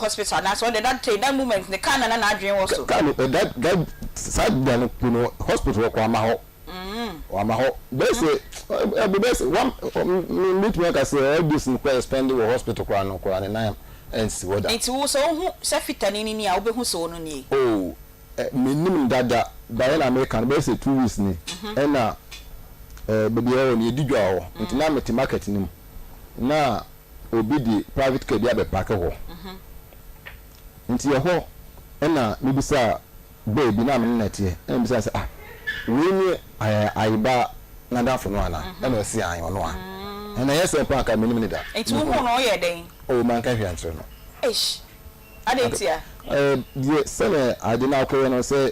hospital anaasɛ ɔno deɛ that day, that moment ne car na na n'adwene wɔ so? Car no that that saa da no po no, hospital hɔ koraa wamma hɔ, wamma hɔ bɛyɛ sɛ ɛbi bɛyɛ sɛ one metumi aka sɛ all this no koraa yɛ spend wɔ hospital koraa no koraa ne nan ɛnsi hɔ da. Nti wo sɛ wohu sɛ fitani no ni a, wobɛhu sɛ ɔno nie? Oh, mennim no dada, daeɛ na meka no, bɛyɛ sɛ 2 weeks ni ɛna baabi a ɛwɔ no yɛdi dwa wɔ hɔ, nti na mete market no mu na obi de private car bi abɛpark hɔ, nti ɛhɔ ɛna mebisa bɛɛ bi na mene na ɛteɛ, ɛna mebisa sɛ, "Ah, wei ne Ayiba n'adamfo no ana?" Ɛna ɔsi ayi ɔno a, ɛna ɛyɛ sɛ mpo anka menim ne da. Nti wohu no, ɔyɛ dɛn? Oh, manka hwee ankyerɛ no. Eish, adɛn ntia? Deɛ sɛnɛ ade no akɔyɛ no sɛ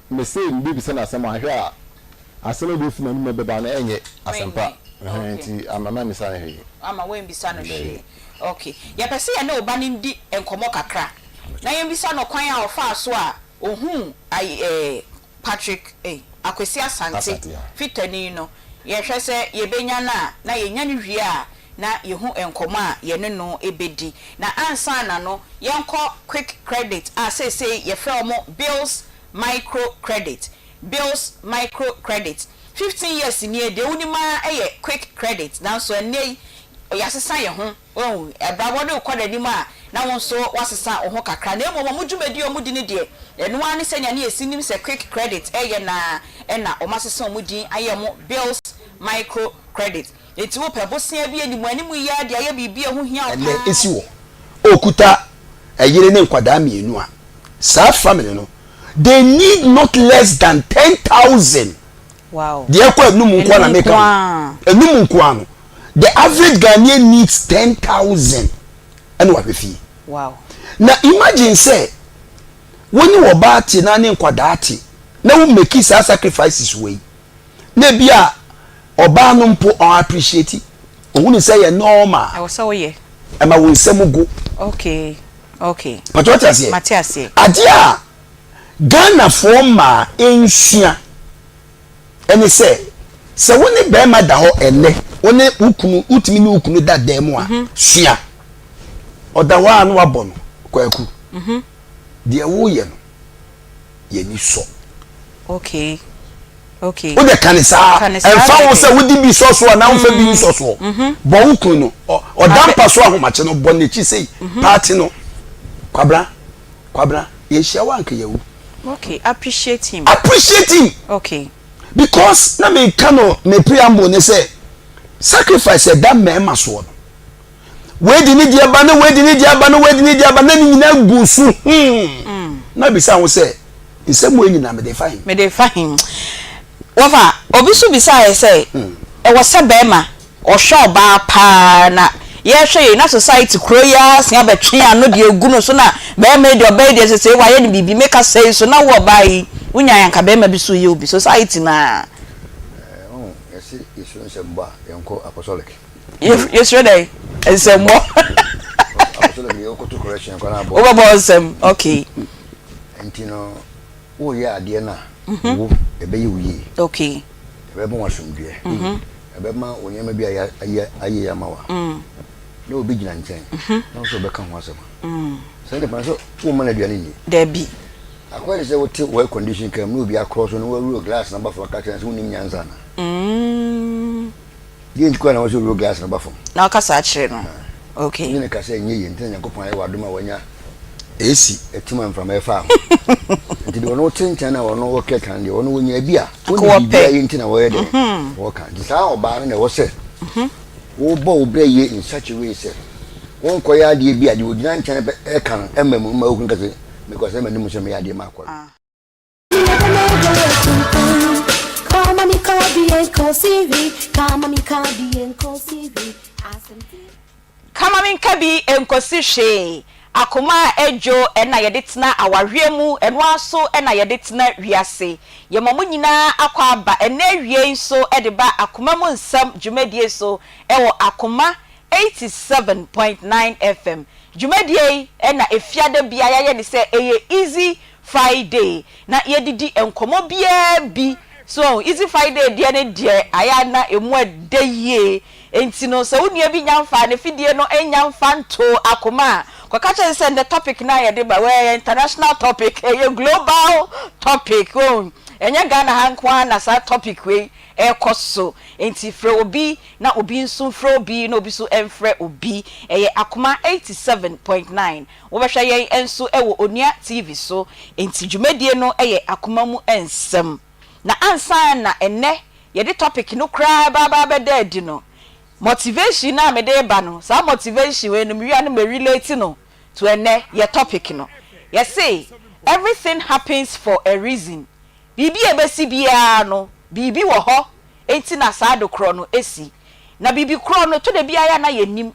mese mbibisa no asɛm ahwɛ a, asɛm a ɛbɛfi m'anom bɛba no ɛnyɛ asɛmpa. Nti ama mamisa no hwee. Ama woambisa no hwee. Okay, yɛpɛ sɛ yɛne wo ba no ndi nkɔmmɔ kakra na yɛmbisa no kwan a ɔfaa so a ohuu ayi Patrick Akwasi Asante. Asante, yeah. Fitani no. Yɛhwɛ sɛ yɛbɛnya no a, na yɛnya no wie a, na yɛhu nkɔmmɔ a yɛne no bɛdi. Na ansa na no, yɛnkɔ Quick Credit a seesei yɛfrɛ wɔn Bills Micro Credit. Bills Micro Credit. 15 years nie deɛ, wonim ara yɛ Quick Credit, nanso ɛnnɛ yi yɛasesa yɛn ho. Wahu, abrabɔ no rekɔ n'anim a, na wo nso woasesa wo ho kakra. Na mmom wɔn dwumadi a wɔdi no deɛ, ɛno ara ne sɛnea ne yɛsi nim sɛ Quick Credit yɛ no ara na wɔasesa wɔn din ayɛ wɔn Bills Micro Credit. Enti wopɛ bosea bi anim anim yi ara de ayɛ biribi a ɛho hia wo Ɛnɛ paa. esi wɔ okuta ɛyere ne nkwadaa mmienu a, saa family no, they need not less than 10,000. Deɛ ɛkɔ enum nkoa na Enum meka nko o. ara. Enum nkoa no, the average Ghanaian needs 10,000 ɛna wahwɛ fie. Na imagine sɛ wo ne ɔbaa te na ne nkwadaa te na wo make saa sacrifices wei, na ebi a ɔbaa no mpo ɔn appreciate, ohun sɛ yɛ normal. Ɛwɔ sɛ woyɛ. Ɛma wo nsam go. Okay. Pàtó, ɔte aseɛ? Mate aseɛ. Adeɛ a Ghanafoɔ mmaa nsua ɛne sɛ wo ne bɛrima da hɔ ɛnɛ, wo ne wo kunu, wotumi ne wo kunu da dan mu a, sua ɔda hɔ a na wabɔ no kwaku deɛ woyɛ no, yɛni sɔ. Wode ka ne saa. Ka ne saa. Ɛmfa wo kɛkɛ. Sɛ wode bi sɔ so a na womfa bi nsɔ soɔ, bɔ wo kunu no ɔda mpa so ahomakye no, bɔ n'akyi sei paati no, "Kwabra, Kwabra, yɛnhyia wo anka yɛwu." Okay, appreciate him. Appreciate him. Because na meka no me preamble ne sɛ sacrifice ɛda mmarima soɔ no, wei de ne deɛ ba na wei de ne deɛ aba na wei de ne deɛ aba na ne nyinaa gu so na bisa ho sɛ nsɛm wei nyinaa mede fa he? Mede fa he? Wɔfa obi so bisaeɛ sɛ ɛwɔ sɛ bɛrima ɔhwɛ ɔbaa paa, na yɛhwɛ yei na society kuro yi ara se abɛtwe ano deɛ egu no so, na bɛrima yi deɛ, ɔbaa yi deɛ, sɛ wayɛ no biribi meka sɛi so na wo ɔbaa yi wonya anka bɛrima bi so yɛ obi society na. Ɔn yɛse yɛsuro nsɛmbɔ a, yɛnkɔ apostolic. Yɛsuro dɛn? Nsɛmbɔ? Apostolic deɛ, wokɔto correction kɔ na abɔ. Wobɛbɔ nsɛm, okay. Nti no woyɛ adeɛ no a, wo ɛbɛyɛ wo yie. Ɛbɛma wo asomdwoeɛ. Ɛbɛma wo nneɛma bi a ayɛ ayɛ ama wo a, na obi gyina nkyɛn na wo sɛ ɔbɛka ho asɛm a, saa nipa no sɛ womma no aduane nni. Dabi. Akɔyɛ te sɛ wote wɔ air condition car mu na obi akorɔ so na wawuro glass no aba fam aka kyerɛ no sɛ wonnim nyansa anaa? Deɛ nti koraa na wɔ sɛ owuro glass no ba fam? Na ɔkasa akyerɛ no. Okay. Wone no kasa ɛnyɛ yie nti na Nyankopɔn ayɛ wo adom a wanya AC ɛtim a mframa ɛfaa ho. Nti deɛ ɔno wote nkyɛn na ɔno wɔkɛ kan deɛ, ɔno wɔnya bi a wone biribi ayɛ nti na wɔyɛ dɛn wɔka. Nti saa ɔbaa no na ɛwɔ sɛ wobɔ wo brɛ yie in such a way sɛ wonkɔyɛ adeɛ bi a deɛ ɔgyina nkyɛn ɛka no ɛma mu ma wokunu ka sɛ mekɔ sɛ m'anim sɛ meyɛ adeɛ ma akɔ no. Kama mi kabi enkosiri, kama mi kabi enkosiri. Kama mi nka bi nkosi hwee. Akoma a ɛdwo ɛna yɛde tena awareɛ mu, ɛno ara so ɛna yɛde tena wiase. Yɛma mo nyinaa akɔ aba ɛnɛ awie nso ɛde ba Akoma Mu Nsɛm dwumadie so ɛwɔ Akoma 87.9 FM. Dwumadie yi ɛna Efiada bia yɛayɛ ne sɛ ɛyɛ Easy Friday na yɛdidi nkɔmmɔ biara bi so. Easy Friday deɛ ne deɛ ayɛ na emu ɛdɛ yie. Enti no, sɛ wo nua bi nya mfaa n'afidie no nnya mfa ntoo akoma a, kɔka kyerɛ no sɛ nnɛ topic no a yɛde ba, wei ɛyɛ international topic, ɛyɛ global topic, wohu, ɛnyɛ Ghana ha nko ara na saa topic wei ɛrekɔ so. Enti frɛ obi na obi nso mfrɛ obi na obi nso mfrɛ obi. Ɛyɛ Akoma 87.9. Wobɛhwɛ yɛn nso wɔ Onua TV so. Enti dwumadie no yɛ Akoma mu nsɛm. Na ansa na ɛnnɛ yɛde topic no koraa reba aba abɛda adi no, motivation no a mede reba no, saa motivation wei no mewie a na me relate no to ɛnnɛ yɛ topic no. Yɛse everything happens for a reason. Biribi a ɛbɛsi biara no, biribi wɔ hɔ nti na saa ade korɔ no si. Na biribi korɔ no, ɛtɔ da bi ara a na yɛnnim.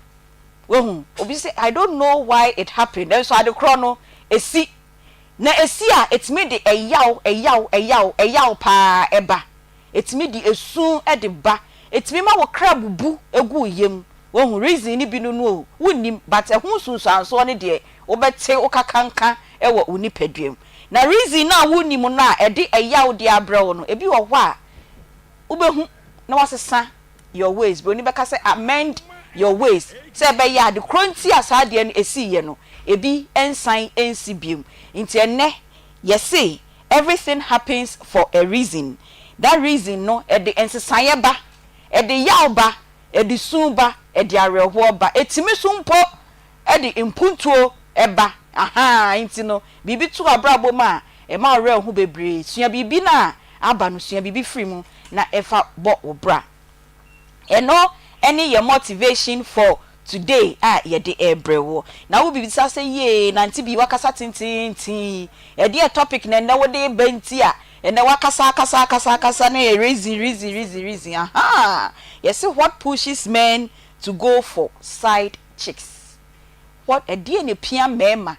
Wahu? Obi se, I don't know why it happened, nanso ade korɔ no, ɛsi. Na ɛsi a, ɛtumi de ɛyaw, ɛyaw, ɛyaw, ɛyaw pa ara ba. Ɛtumi de esu de ba. Ɛtumi ma wo kra bubu gu wo yam. Wahu? Reason no bi no no o, wonnim, but ɛho nsunsuansoɔ no deɛ, wobɛte wo kakanka wɔ wo nipadua mu. Na reason no a wonnim no a ɛde ɛyaw de abrɛ wo no, ebi wɔ hɔ a, wobɛhu na woasesa your ways. Buroni bɛka sɛ amend your ways, sɛ ɛbɛyɛ a ade korɔ nti a saa adeɛ no ɛsiiɛ no, ebi nsan nsi biom. Nti ɛnnɛ, yɛse everything happens for a reason. That reason no, ɛde nsesaeɛ ba, ɛde yaw ba, ɛde su ba, ɛde awerɛhoɔ ba, ɛtumi so mpo de mpuntuo ba. Ahaa, nti no, biribi to w'abrabɔ mu a, ɛma wo werɛ ho bebree. Sua biribi no a aba no, sua biribi firi mu na fa bɔ wo bra. Ɛno ne yɛn motivation for today a yɛde rebrɛ wo. Na wobisa sɛ, Yee, Nante Bi, woakasa tenteenten yi, ɛdeɛn topic na ɛnnɛ wode reba nti a ɛnnɛ woakasa akasa akasa akasa na yɛ reason reason reason reason? Ahaa, yɛse what pushes men to go for side chicks? What, ɛdeɛn na ɛpia mmarima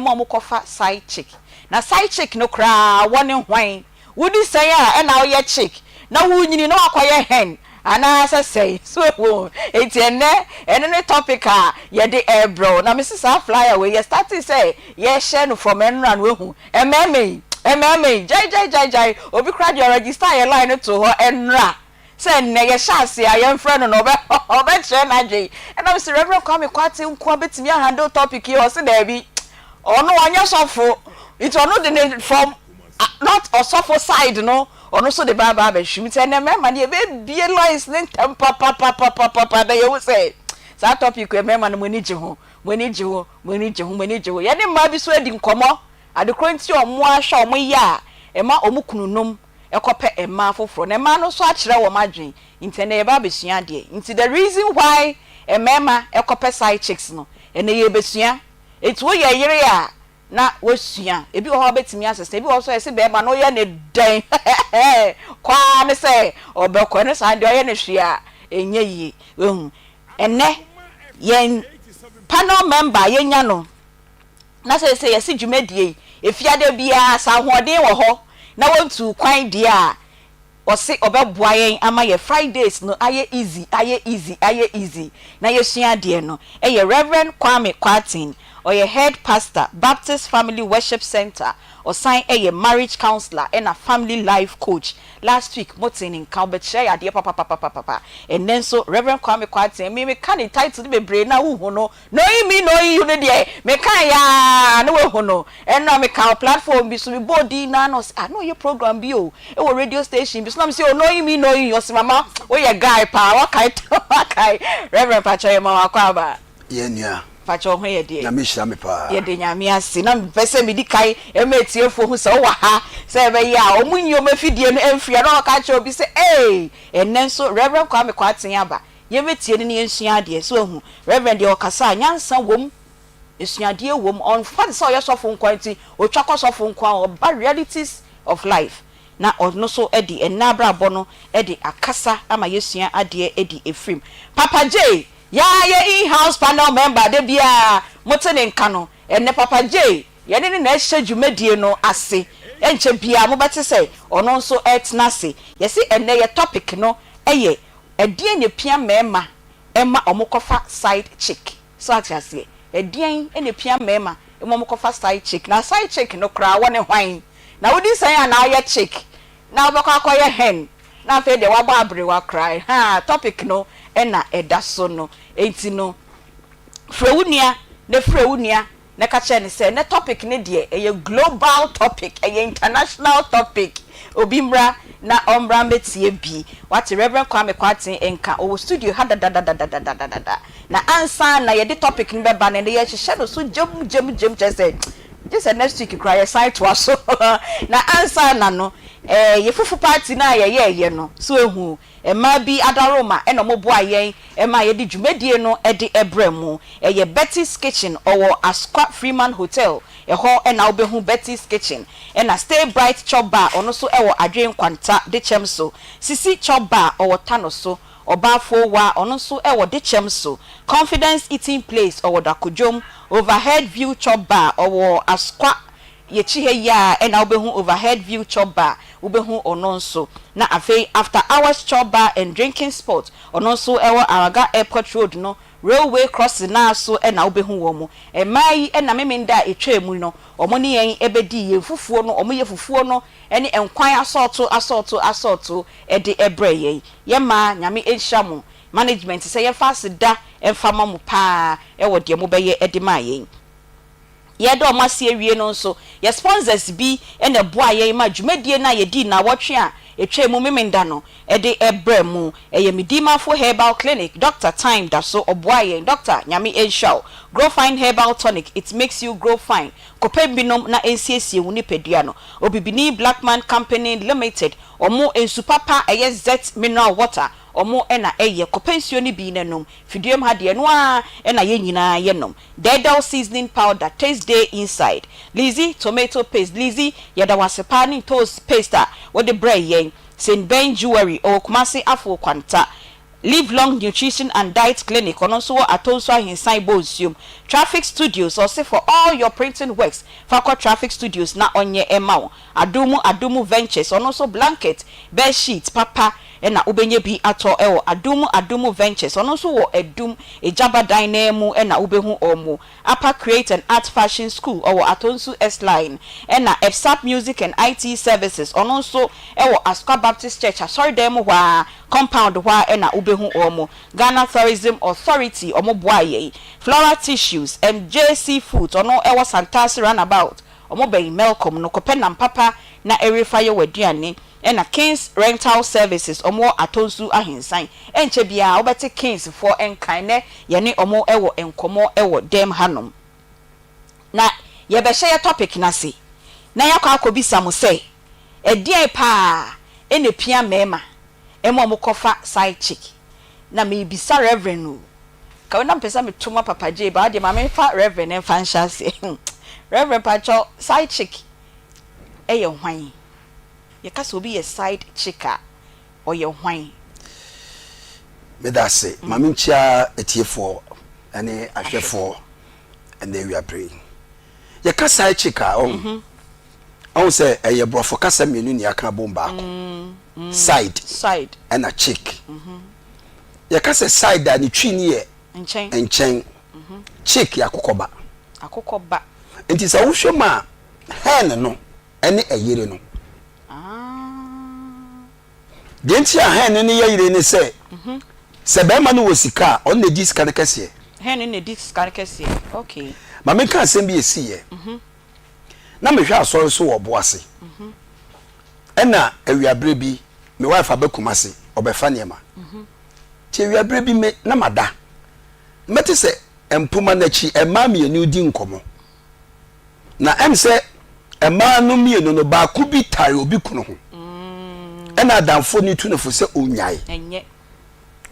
ma wɔn kɔfa side chick? Na side chick no koraa wɔne hwan? Wodi sɛn a ɛna woyɛ chick na wonyini na wakɔyɛ hen anaasɛ sɛn? So ehu? Enti ɛnnɛ ɛno ne topic a yɛde ɛrebrɛ wo. Na mese saa flyer wei yɛ startee sɛ yɛrehyɛ no from ɛnora no wahu. Mmarima yi, mmarima yi, gyae gyae gyae gyae. Obi koraa deɛ ɔregister yɛ line no too hɔ ɛnora. Sɛ nnɛ yɛhyɛ ase a yɛmfrɛ no na ɔbɛ ɔbɛkyerɛ n'adwen. Ɛna mese Rev. Kwame Kwarteng nkoa bɛtumi a handle topic yi? Ɔse daabi, ɔno ɔnyɛ sɔfo nti ɔno de ne from not ɔsɔfo side no ɔno nso de ba aba abɛhwim. Nti ɛnnɛ mmarima no yɛbɛbie lines no ntɛm papapapapapa na yɛhu sɛ saa topic yi mmarima no mo ani gye ho, mo ani gye ho, mo ani gye ho, mo ani gye ho. Yɛne mmaa bi nso adi nkɔmmɔ, ade korɔ nti a wɔn ahwɛ wɔn yɛ a ɛma wɔn kununom kɔpɛ mmaa foforɔ na mmaa no nso akyerɛ wɔn adwene nti ɛnɛ yɛba abɛsua adeɛ nti the reason why mmarima kɔpɛ side chicks no ɛnɛ yɛrebɛsua nti woyɛ yere a na wasua ebi wɔ hɔ a wobɛtumi asesa ebi wɔ hɔ nso a yɛse barima no woyɛ ne dɛn kɔ ara ne sɛ ɔbɛkɔ ɛno saa deɛ ɔyɛ no hwee a ɛnyɛ yie wahu ɛnɛ yɛn panel member a yɛnya no Na seesei yɛse dwumadie yi, Efiada biara sɛ ahoɔden wɔ hɔ na wɔntuu kwan deɛ a, ɔse ɔbɛboa yɛn ama yɛ Fridays no ayɛ easy, ayɛ easy, ayɛ easy na yɛsua adeɛ no. Ɛyɛ Rev. Kwame Kwarteng, ɔyɛ Head Pastor, Baptist Family Worship Centre, ɔsan yɛ Marriage Counsellor ɛna Family Life Coach. Last week motee ne nka, ɔbɛkyerɛɛ yɛn adeɛ papapapapapa. Ɛnnɛ nso Rev. Kwame Kwarteng, me meka ne title no bebree na wohu no, Knowing me knowing you no deɛ mekaeɛ ara na wahu no. Ɛnora mekaa wɔ platform bi so, mebɔɔ din no ara na ɔse ah na ɔyɛ program bi o wɔ radio station bi so na mese oh knowing me knowing you, ɔse mama woyɛ guy paa wakae wakae. Reverend pakyɛ yɛma wo akwaaba. Yɛn nua. Pakyɛ wo ho yɛ deɛ? Nyame nhyira me paa. Yɛda Nyame ase. Na mepɛ sɛ medi kan ma atiefoɔ hu sɛ wowɔ ha sɛ ɛbɛyɛ a wɔn nyi wɔn afidie no mfiri a na wɔka akyerɛ obi sɛ ei ɛnnɛ nso Reverend Kwame Kwarteng aba. Yɛbɛtie no na yɛnsua adeɛ. So wahu? Reverend deɛ ɔkasa a, nyansa wom, asuadeɛ wom. Ɔmfa no sɛ ɔyɛ sɔfo nko ara nti, ɔtwa kɔ sɔfo nko ara. Ɔba realities of life na ɔno nso de ɛnnɛ abrabɔ no de akasa ama yɛasua adeɛ adi afiri mu. Papa Jay, yɛn ara yɛn in-house panel member a da biara mote ne nka no, ɛnnɛ Papa Jay, yɛne no na ɛhyɛ dwumadie no ase. Ɛnkyɛ biara mobɛte sɛ ɔno nso retena ase. Yɛse ɛnnɛ yɛn topic no yɛ Ɛdeɛn na ɛpia mmarima ma wɔkɔfa side chick? So ate aseɛ? Ɛdeɛn na ɛpia mmarima ma wɔkɔfa side chick? Na side chick no koraa wɔne hwan? Na wodi sɛn a na woyɛ chick na wobɛkɔ akɔyɛ hen na afei deɛ woabɔ aberewa koraa? Haa, topic no na ɛda so no. Enti no, frɛ wo nua na frɛ wo nua na ka kyerɛ no sɛ nnɛ topic no deɛ ɛyɛ global topic, ɛyɛ international topic, obi mmra na ɔmmra mmɛtie bi. Wate Rev. Kwame Kwarteng nka, ɔwɔ studio ha dadadadadadadada. Na ansa na yɛde topic no bɛba no, ɛnnɛ yɛrehyehyɛ no so gyam gyam gyam kyerɛ sɛ gye sɛ next week koraa yɛsan toa so. Na ansa na no, eh, yɛ fufu party no a yɛyɛeɛ no, so ehu Mmaa bi adaworoma na wɔboaa yɛn ma yɛde dwumadie no de brɛɛ mo. Ɛyɛ Betty's Kitchen, ɔwɔ Asqua Freeman Hotel, ɛhɔ na wobɛhu Betty's Kitchen. Ɛna Stay Bright Chop Bar, ɔno nso wɔ Adwen Nkwanta, Dekyɛm so. Sisi Chop Bar, ɔwɔ Tano so. Ɔbaa Fowaa, ɔno nso wɔ Dekyɛm so. Confidence Eating Place, ɔwɔ Dakodwom. Overhead View Chop Bar, ɔwɔ Asqua Yɛkyi ha yi ara na wobɛhu Overhead View Chop Bar, wobɛhu ɔno nso. Na afei After Hours Chop Bar and Drinking Spot, ɔno nso ɛwɔ Araga Airport Road no railway crossing no ara so na wobɛhu wɔn. Mmaa yi na Memenda a ɛtwaa mu no, wɔn ne yɛn bɛdii yɛn fufuo no, wɔyɛ fufuo no ne nkwan asɔɔto asɔɔto asɔɔto de brɛɛ yɛn. Yɛn mmaa, Nyame nhyira mo. Management sɛ yɛmfa aseda mfa ma mo pa ara wɔ deɛ mobɛyɛ de maa yɛn. Yɛreda wɔn ase awie no nso, yɛn sponsors bi na ɛboaa yɛn ma dwumadie no a yɛdii nnawɔtwe a ɛtwaa mu Memenda no de brɛɛ mo. Ɛyɛ Medimafo Herbal Clinic, Doctor Time da so, ɔboaa yɛn. Doctor, Nyame nhyira wo. Grow Fine Herbal Tonic, it makes you grow fine. Kɔpɛ bi nom na ɛnsiesie wo nipadua no. Obibini Blackman Company Limited, wɔn nsu papa, ɛyɛ Zet Mineral Water, wɔn na ɛyɛ. Kɔpɛ nsuo no bi na nom. Fiduam ha deɛ, ɛno ara na yɛn nyinaa yɛnom. Dɛɛdɛw seasoning powder, taste dey inside. Lizzy tomato paste, Lizzy yɛda wo ase paa ne ntoos paste a wode brɛɛ yɛn. Saint Ben Jewelry, ɔwɔ Kumasi Afo Kwanta. Live Long Nutrition and Diet Clinic, ɔno nso wɔ Atonsu Ahensan Bonsuom. Traffic Studios, ɔse for all your printing works, fa kɔ Traffic Studios na ɔnyɛ mma wo. Adomu Adomu Ventures, ɔno nso blanket, bed sheet papa na wobɛnya bi atɔ wɔ Adomu Adomu Ventures, ɔno nso wɔ Adum, Egyaba dan no ara mu na wobɛhu wɔn. Upper Create and Art Fashion School, ɔwɔ Atonsu S-Line, ɛna Ebsap Music and IT Services, ɔno nso wɔ Asokwa Baptist Church asɔredan mu hɔ ara, compound hɔ ara na wobɛhu wɔn. Ghana Tourism Authority, wɔn boaa yɛn. Flora Tissues, MJC Foods, ɔno wɔ Santase Runabout, Ɔmo bɛn Melcom no kɔpɛ nam papa na ɛrefa yɛ w'aduane ɛna Kings rental services ɔmo wɔ Atonsu Ahensan ɛnkyɛ biaa wobɛte Kings foɔ nka ɛnɛ yɛne ɔmo wɔ nkɔmɔ wɔ dɛm ha nom na yɛbɛhyɛ yɛ topic no ase na yɛakɔ akɔ bisa mo sɛ ɛdeɛn paa ɛna ɛpia mɛɛma ɛma ɔmo kɔfa side chick na merebisa Reverend o Ka na mepɛ sɛ meto ma Papa Jay but wodeɛ ma memfa Reverend mfa nhyɛ aseɛ. Reverend pakyɛw side chick yɛ hwan? Yɛka sɛ obi yɛ side chick a, ɔyɛ hwan? Meda ase. Ma menkyia atiefoɔ ne ahwɛfoɔ ɛnnɛ awiaberɛ yi. Yɛka side chick a, ɔho, ɔho sɛ ɛyɛ borɔfo kasa mmienu na yɛaka abom baako. Side ɛna chick. Yɛka sɛ side a ne twi no yɛ nkyɛn. Chick yɛ akokɔba. Akokɔba. Nti sɛ wohwɛ mu a hen no ne ɛyere no. Ah. Deɛ nti a hen no yɛ yere ne sɛ mhm. sɛ bɛrima no wɔ sika a ɔno na ɛdi sika no kɛseɛ. Hen no na ɛdi sika no kɛseɛ. Okay. Ma menka asɛm bi ɛsiiɛ. Mhm. Na mehwɛ asɔre so wɔ ɔbo ase. Mhm. Ɛna awiaberɛ bi me wife aba Kumasi ɔbɛfa nneɛma nti awiaberɛ bi me na mada mɛte sɛ mpoma no akyi mmaa mmienu di nkɔmmɔ na ɛm sɛ mmaa no mmienu no baako bi tare obi kunu ho ɛna adamfo no tu no fo sɛ ɔnyae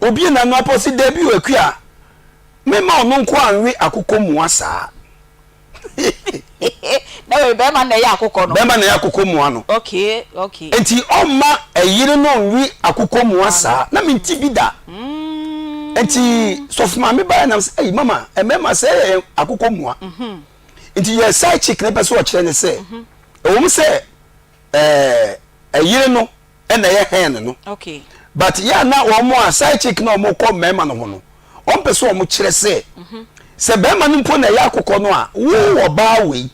obi na no apɔ sɛ dabi o akua mema ɔno nko anwe akokɔ mua saa Na wei bɛrima na ɛyɛ akokɔ no. Bɛrima na ɛyɛ akokɔ mua no. Okay, okay. Nti ɔmma ɛyere no nwe akokɔ mua saa. Na me nti bi da. Mm. Nti sɔfo maame baeɛ nam sɛ, ɛyi mama, mmarima sɛ ɛyɛ akokɔ mua. Mm-hmm. Nti yɛ side chick ne pɛ sɛ ɔkyerɛ ne sɛ, mm-hmm. ɛwɔ mu sɛ ɛɛ ɛyere no ɛna ɛyɛ hen no. Okay. But yɛ a na wɔn a side chick na wɔn kɔ mmarima no ho no, wɔn pɛ sɛ wɔn kyerɛ sɛ, mm-hmm. sɛ bɛrima no mpo na ɛyɛ akokɔ no a, wo ɔbaa wei.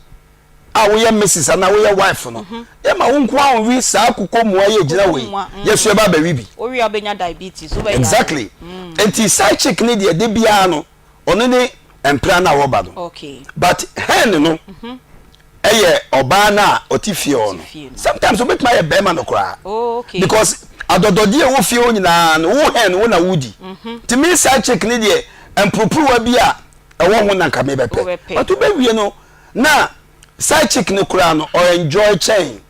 a woyɛ Mrs anaa woyɛ wife no, yɛma wo nko ara nwe saa akokɔ mua yi a ɛgyina hɔ yi, yɛso yɛba abɛwe bi. Wowe a wobɛnya diabetes, wobɛyare. Exactly. Nti side chick no deɛ da biara no ɔno ne mpena no a wɔba no. But hen no ɛyɛ ɔbaa no a ɔte fie hɔ no. Sometimes obetumi ayɛ bɛrima no koraa. Because adɔdɔdeɛ ɛwɔ fie hɔ nyinaa no wo hen wo na wodi. Nti me side chick no deɛ mpurupuruwa bi a ɛwɔ ho na nka mebɛpɛ. But wobɛwie no na side chick no koraa no ɔ enjoy kyɛn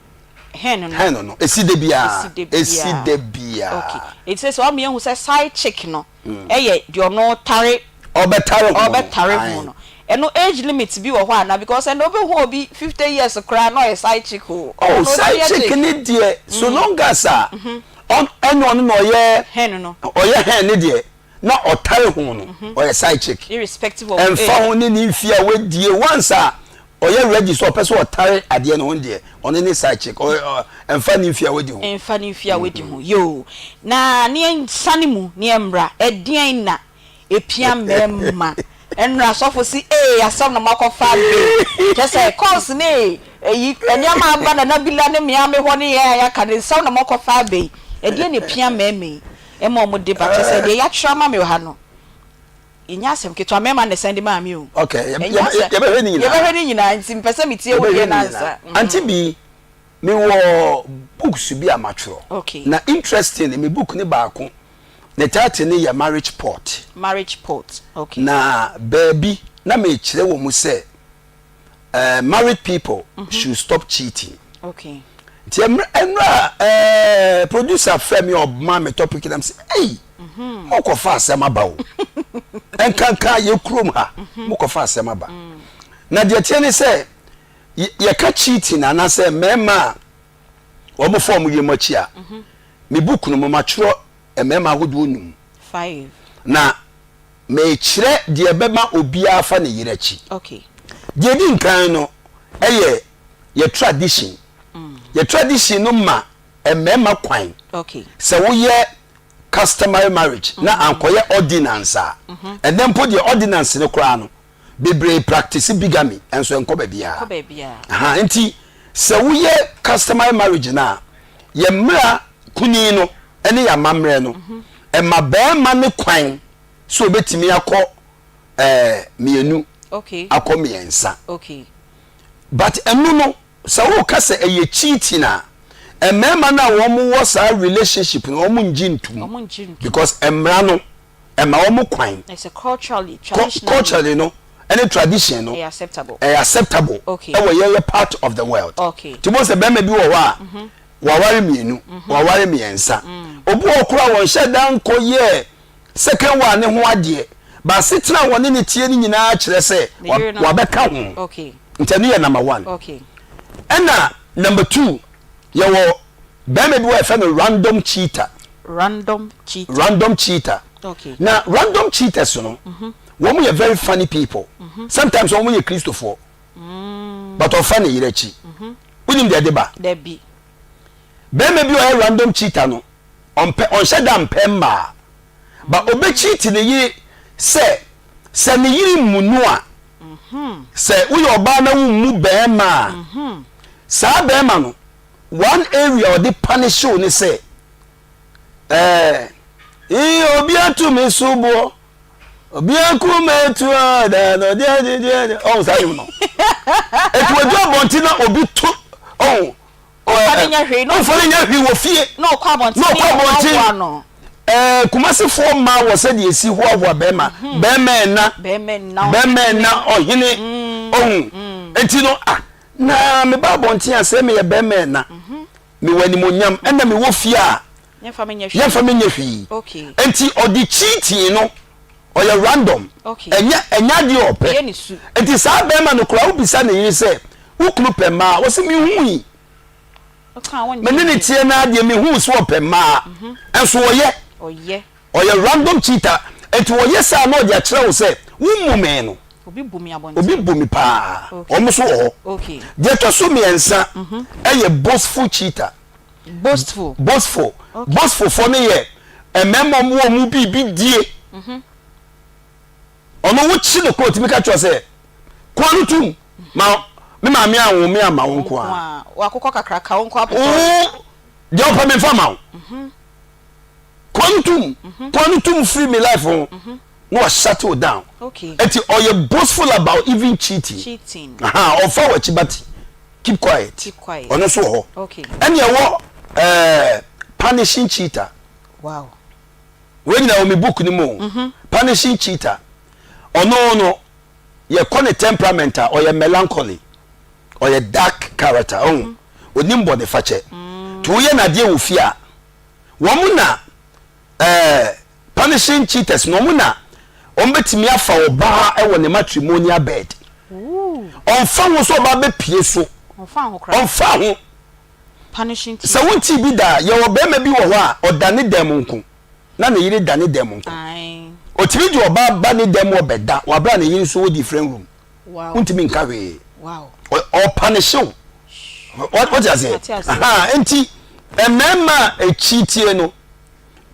hen no. Hen no. Esi da biara. Esi da biara. Okay. Eti sɛ sɛ wama yɛahu sɛ side chick no ɛyɛ deɛ ɔno tare. Ɔbɛtare ho no. Ɔbɛtare ho no. Ɛno age limit bi wɔ hɔ anaa? Because ɛnna wobɛhu obi 50 years koraa na ɔyɛ side chick o. Oh, side chick ne deɛ so long as a ɛnyɛ ɔno na ɔyɛ hen no. Ɔyɛ hen ne deɛ na ɔtare ho no ɔyɛ side chick. Irrespective of age. Ɛmfa ho ne ne mfie a wadie once a ɔyɛ ready sɛ ɔpɛ sɛ ɔtare adeɛ no ho deɛ ɔno ne side chick ɛmfa ne mfie a wadi ho. Ɛmfa ne mfie a wadi ho yoo. Na ne yɛnsane mu ne yɛmmra ɛdeɛn na ɛpia mmarima ɛnora asɔfo se ee asɛm na moakɔfa aba yi kyerɛ sɛ course ne ɛyi nneɛma aba Nana Bila ne mea me hɔ ne yɛn a yɛaka no nsɛm na moakɔfa aba yi ɛdeɛn na ɛpia mmarima yi ɛma wɔn de ba kyerɛ sɛ deɛ yɛatwerɛ ama me wɔ ha no Ɛnyɛ asɛm ketewa, mmarima na ɛsan de maa me o. Okay, yɛbɛhwɛ ne nyinaa. Yɛbɛhwɛ ne nyinaa nti mpɛ sɛ metie wo deɛ no ansa. Auntie Bi, mewɔ books bi a matwerɛ. Okay. Na interesting, me book no baako, ne title no yɛ Marriage Pot. Marriage Pot, okay. Na baabi na mekyerɛ wɔ mu sɛ uh, married people mm -hmm. should stop cheating. Okay. Nti ɛmmerɛ a producer frɛ me ɔma me topic na me sɛ, ei, mhm. mokɔfa asɛm aba o. Nkanka yɛ kurom ha, mhm. mokɔfa asɛm aba. Mm. Na deɛ teɛ ne sɛ, yɛka cheating anaasɛ mmarima a wɔn fa wɔn yam akyi a, mhm. me book no mo matwerɛ mmarima ahodoɔ num. Na Merekyerɛ deɛ ɛbɛma obiara afa ne yere akyi. Deɛ ɛdi nkan no yɛ yɛ tradition. Yɛ tradition no ma mmarima kwan sɛ woyɛ customary marriage na ankɔyɛ ordinance a, ɛnnɛ mpo deɛ ordinance no koraa no, bebree practice bigamy nso ɛnkɔ baabiara. Aha, nti sɛ woyɛ customary marriage no a, yɛ mmara kunini no ne yɛn amammerɛ no, ɛma barima no kwan sɛ obetumi akɔ ɛɛ mmienu, akɔ mmiɛnsa. But ɛno no, sɛ woka sɛ ɛyɛ cheating a, mmarima no a wɔn wɔ saa relationship no, wɔn ngye ntum. Because mmara no ɛma wɔn kwan. Culturally no ɛne tradition no ɛyɛ acceptable ɛwɔ yɛn yɛ part of the world. Nti mo sɛ barima bi wɔ hɔ a. Waware mmienu, waware mmiɛnsa. Obi wɔ hɔ koraa a wɔnhyɛ da nkɔyɛɛ second one no ho adeɛ, but asetena a wɔne no teɛ no nyinaa kyerɛ sɛ wabɛka ho. Nti ɛno yɛ number one. Ɛna number two, yɛwɔ barima bi wɔ a yɛfrɛ no random cheater. Random cheater. Random cheater. Na random cheaters no, wɔn yɛ very funny people. Sometimes wɔn yɛ Kristofoɔ. But ɔfa ne yere akyi. Wonim deɛ ɛde ba? Dabi. Bɛrima bi a ɔyɛ random cheater no, ɔmpɛ, ɔnhyɛ da mpɛ mmaa. But ɔbɛ cheat ne yere sɛ, sɛ ne yere mmu no a, sɛ woyɛ ɔbaa na wommu bɛrima a, saa bɛrima no, one area a ɔde punish wo ne sɛ, ɛɛ, ee, obi ato me so boɔ. Obi akoma etu a da na ɔde ade de ade ɔn saa nnwom no. Etu odu abɔnten na obi to ɔn. Ɔnfa ne nyɛ hwee. Ɔnfa ne nyɛ hwee wɔ fie. Na ɔkɔ abɔnten ne ɔhoahoa no. Ɛɛ Kumasefoɔ mmaa wɔ sɛdeɛ esi hoahoa bɛrima. Mhm. Bɛrima ɛna. Bɛrima ɛna. Bɛrima ɛna ɔhene. Mm. Ɔhu. Mm. Eti no ah na meba abɔnten a sɛ meyɛ bɛrima ɛna. Mhm. Mewɔ animonyam ɛna mewɔ fie a. Yɛmfa me nyɛ hwee. Nti ɔde cheating no ɔyɛ random. Ɛnyɛ ɛnyɛ adeɛ a ɔpɛ. Nti saa bɛrima no koraa wobisa ne yere sɛ wo kunu pɛ mmaa a ɔse mehui. Me ne ne teɛ no ara deɛ mehuu sɛ ɔpɛ mmaa. Nso ɔyɛ. Ɔyɛ random cheater. Nti ɔyɛ saa na ɔde akyerɛ wo sɛ wommu me no. Obi bu me paa. Wɔn nso wɔ hɔ. Deɛ ɛtɔ so mmiɛnsa ɛyɛ boastful cheater. Boastful. Boastful. Okay. Boastful fo no yɛ mmarima ɔmo wɔ ɔmo biribi die. Mhm. Ɔno wo kyi no kɔ otumi ka kyerɛ sɛ kɔn no tum ma Me maame anwo me amma wo nko ara. W'akokɔ kakraka wo nko ara pɛ sɛ ɔwe. Wo deɛ wopɛ memfa ma wo. Kɔ no tum, kɔ no tum firi me life ho na wa shut wo down. Eti ɔyɛ boastful about even cheating. Cheating. Aha, ɔfa w'akyi but keep quiet. Keep quiet. Ɔno nso wɔ hɔ. Ɛne ɛwɔ ɛɛ punishing cheater. Wow. Wei nyinaa wɔ me book no mu o. Punishing cheater. Ɔno no yɛkɔ ne temperament a ɔyɛ melancholy ɔyɛ dark character ɔhu onim bɔne fakyɛ nti woyɛ no adeɛ wɔ fie a wɔn na ɛɛ punishing cheaters na wɔn na wɔn bɛtumi afa ɔbaa wɔ ne matrimonial bed ɔnfa ho sɛ ɔbaa bɛpie so ɔnfa ho sɛ wonti bi da yɛwɔ bɛrima bi wɔ hɔ a ɔda ne dan mu nko na ne yere da ne dan mu nko. Ɔtumi de ɔbaa ba ne dan mu ɔbɛda wɔ abere a ne yere nso wɔ different room. Wontumi nka hwee. Ɔpanehye wo. Wote aseɛ? Nti mmarima a ɛkyi tie no,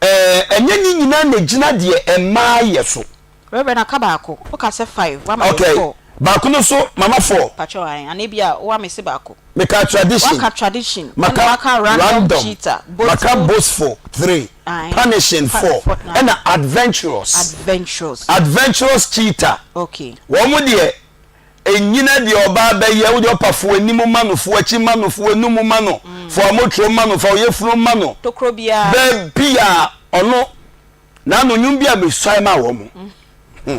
ɛnyɛ ne nyinaa na ɛgyina deɛ mmaa yɛ so. Reverend aka baako. Woka sɛ five, wama yɛ Okay. four. Baako no so mama four. Pakyɛw ae, anaa ebia woa mese baako. Meka tradition. Waka tradition, ɛna Maka waka random random. cheater, Maka boastful. boastful, three. Ae. Punishing, Pa, four. four, ae. Ɛna adventurous. Adventurous. Adventurous cheater. Okay. Wɔn deɛ, ɛnyina deɛ ɔbaa bɛyɛ, wo deɛ ɔpa fo anim ma no, fo akyi ma no, fo anum ma no, fo amoturo ma no, fa oyefunu ma no. Tokuro biara. Baabi a ɔno N'ano nnwom bi a mesuae maa wɔn. Hmm.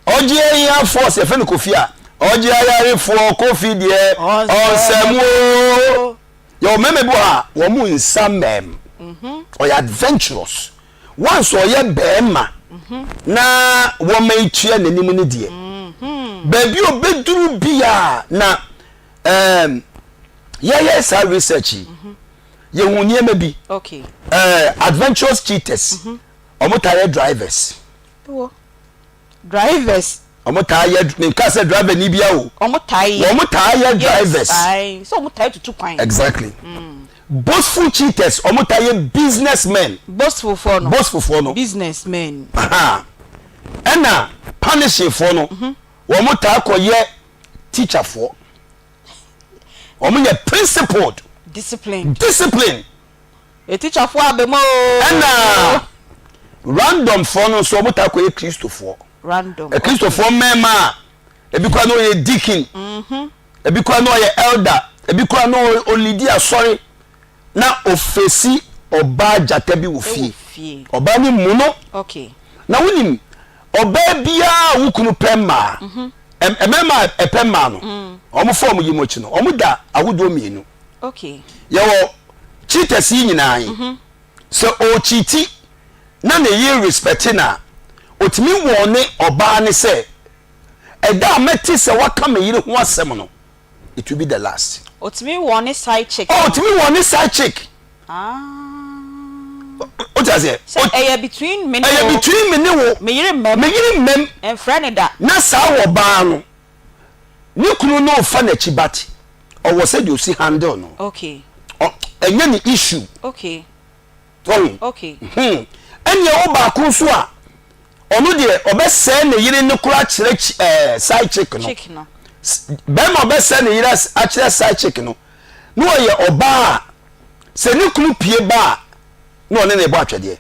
Ɔgye ahiafoɔ sɛ yɛfrɛ no Kofi a, ɔgye ayarefoɔ Kofi deɛ ɔnsɛm o. Yɛwɔ mmarima bi wɔ ha a wɔn nsa mmɛm. Mhm. Ɔyɛ adventurous. Once ɔyɛ bɛrima mhm. na wɔma etua n'anim ne deɛ. Mhm. Baabi obeduru biara na um, yɛyɛ saa research yi. Yɛhu nneɛma bi. Okay. Uh, adventurous cheaters. Wɔn mm -hmm. taa yɛ drivers. Wɔ. Drivers. Wɔn taa yɛ nka sɛ driver ni bia o. Wɔn taa yɛ. Wɔn taa yɛ drivers. Yes, ayi sɛ wɔn taa tutu kwan. Exactly. Mm. Boastful cheaters wɔn taa yɛ businessmen. Boastful foɔ no. Boastful foɔ no. Businessmen. Ɛna punishing foɔ no. Mhm. Wɔn taa kɔ yɛ teacher foɔ. Wɔn yɛ principled. Discipline. Discipline. Etikyafoɔ abɛ mu ooo. Ɛna random foɔ no nso wɔn taa kɔ yɛ kristofoɔ. Random. Kristofoɔ mmarima a ebi kora na ɔyɛ deacon. Mhm. Ebi kora na ɔyɛ elder. Ebi kora na ɔlidi asɔre na ofesi ɔbaa gyata bi wɔ fie. Ɔbaa no mu no. Okay. Na wonim ɔbaa biara a wo kunu pɛ mmaa. Mhm. Mmarima a ɛpɛ mmaa no, wɔn fa wɔn yam akyi no, wɔn da ahodoɔ mmienu. Yɛwɔ cheaters yi nyinaa yi. Mhm. Sɛ ɔrekyiti na ne yere respect no a, ɔtumi wɔne ɔbaa no sɛ, ɛda a mɛte sɛ waka me yere ho asɛm no, it will be the last. Ɔtumi wɔne side chick no. Ɔtumi wɔne side chick. Ah. O ti aseɛ. Sɛ ɛyɛ between me ne wo. Ɛyɛ between me ne wo. Me yere mmam. Me yere mmam. Mfrɛ no da. Na saa wɔ baa no, ne kunu no fa n'akyi but ɔwɔ sɛdeɛ ɔsi handle no. Okay. Ɔ ɛnyɛ ne issue. Okay. Wahu? Okay. Hmm. Ɛnna ɛwɔ baako nso a, ɔno deɛ ɔbɛsɛe ne yere no koraa akyerɛ ɛɛ side chick no. Chick no. Bɛrima ɔbɛsɛe ne yere akyerɛ side chick no, na ɔyɛ ɔbaa a sɛ ne kunu pie ba a na ɔne ne bɔ atwɛdeɛ.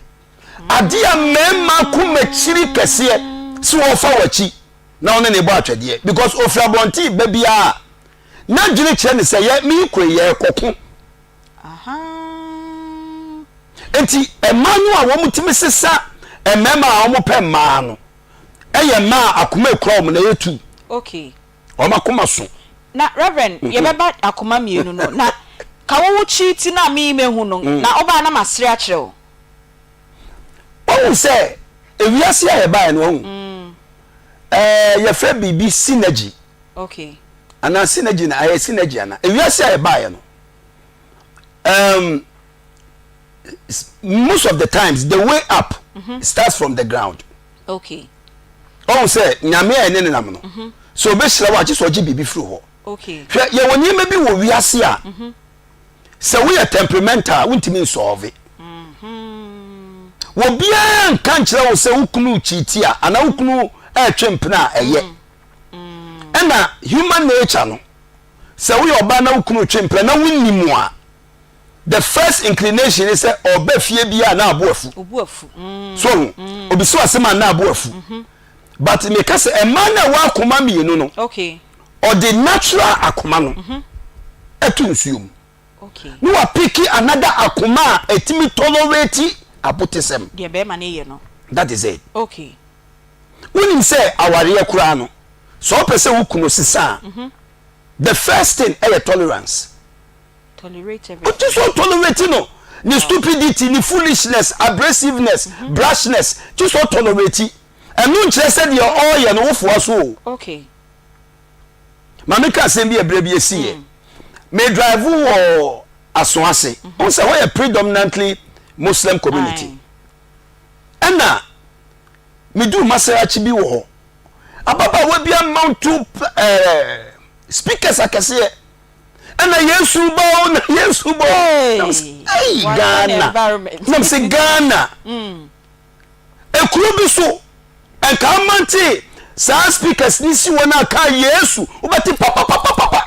Adeɛ a mmarima ko makyiri kɛseɛ sɛ wɔfa w'akyi na ɔne ne bɔ atwɛdeɛ because ofiri abɔnten ba biara n'adwene kyerɛ ne sɛ yɛ meekɔ yɛ kɔko. Enti mmaa no a wɔtumi sesa mmarima a wɔpɛ mmaa no yɛ mmaa a akoma ekura wɔn na ɛyɛ tu. Okay. Wɔn akoma so. Na Reverend, mhm. yɛbɛba akoma mmienu no na ka wo wo kyi ti na mi mehu no mm. na ɔbaa na masere akyerɛ wo. Wɔn sɛ ewiase a yɛbaeɛ no wɔn mm. ɛɛ yɛfrɛ biribi synergy. Okay. Anaa synergy na ayɛ synergy ana ewiase a yɛbaeɛ no. um, most of the times the way up mm -hmm. starts from the ground. Okay. ɔhun sɛ nyame a ɛne ne nam no mm -hmm. sɛ ɔbɛhyira wo a gye sɛ ɔgye biribi firi hɔ. Okay. Hwɛ yɛwɔ nneɛma bi wɔ wiase a mm -hmm. sɛ woyɛ temperamental a wontumi nsɔɔve. Mm -hmm. Obiara nka nkyerɛ wo sɛ wo kunu kyiiti a anaa wo kunu ɛretwe mpena a ɛyɛ. Mm. Ɛna human nature no, sɛ woyɛ ɔbaa na wo kunu retwe mpena na wonnim a, the first inclination ne sɛ ɔba fie bi a na abo afu. So ho, obisa asɛm a na abo afu. But meka sɛ mmaa no a ɛwɔ akoma mmienu no, ɔde natural akoma no ɛto nsuo mu. Na wapiki another akoma a ɛtumi tolerate abotesɛm. Deɛ bɛrima no yɛ no. That is it. Wonim sɛ awareɛ koraa no, sɛ wopɛ sɛ wo kunu sesa a, the first thing ɛyɛ tolerance. Tolerate everything. Wote sɛ tolerate no, ne stupidity, ne foolishness, abrasiveness, brashness, te sɛ tolerate. Ɛno nkyerɛ sɛ deɛ ɔreyɛ no wofoa so o. Ma meka asɛm bi a berɛ bi ɛsiiɛ. Me drive wɔ Asoase. Wohu sɛ hɔ yɛ predominantly Muslim community. Ɛna meduu Masarachi bi wɔ hɔ. Ababaawa bi amounto eh, speakers akɛseɛ. Ɛna Yesu ba o, na Yesu ba o. Na mesɛ, ei, Ghana. Na mesɛ, Ghana. Ekuro bi so, nka amante saa speakers ni si wɔn a ka Yesu, wobɛte papapapapa.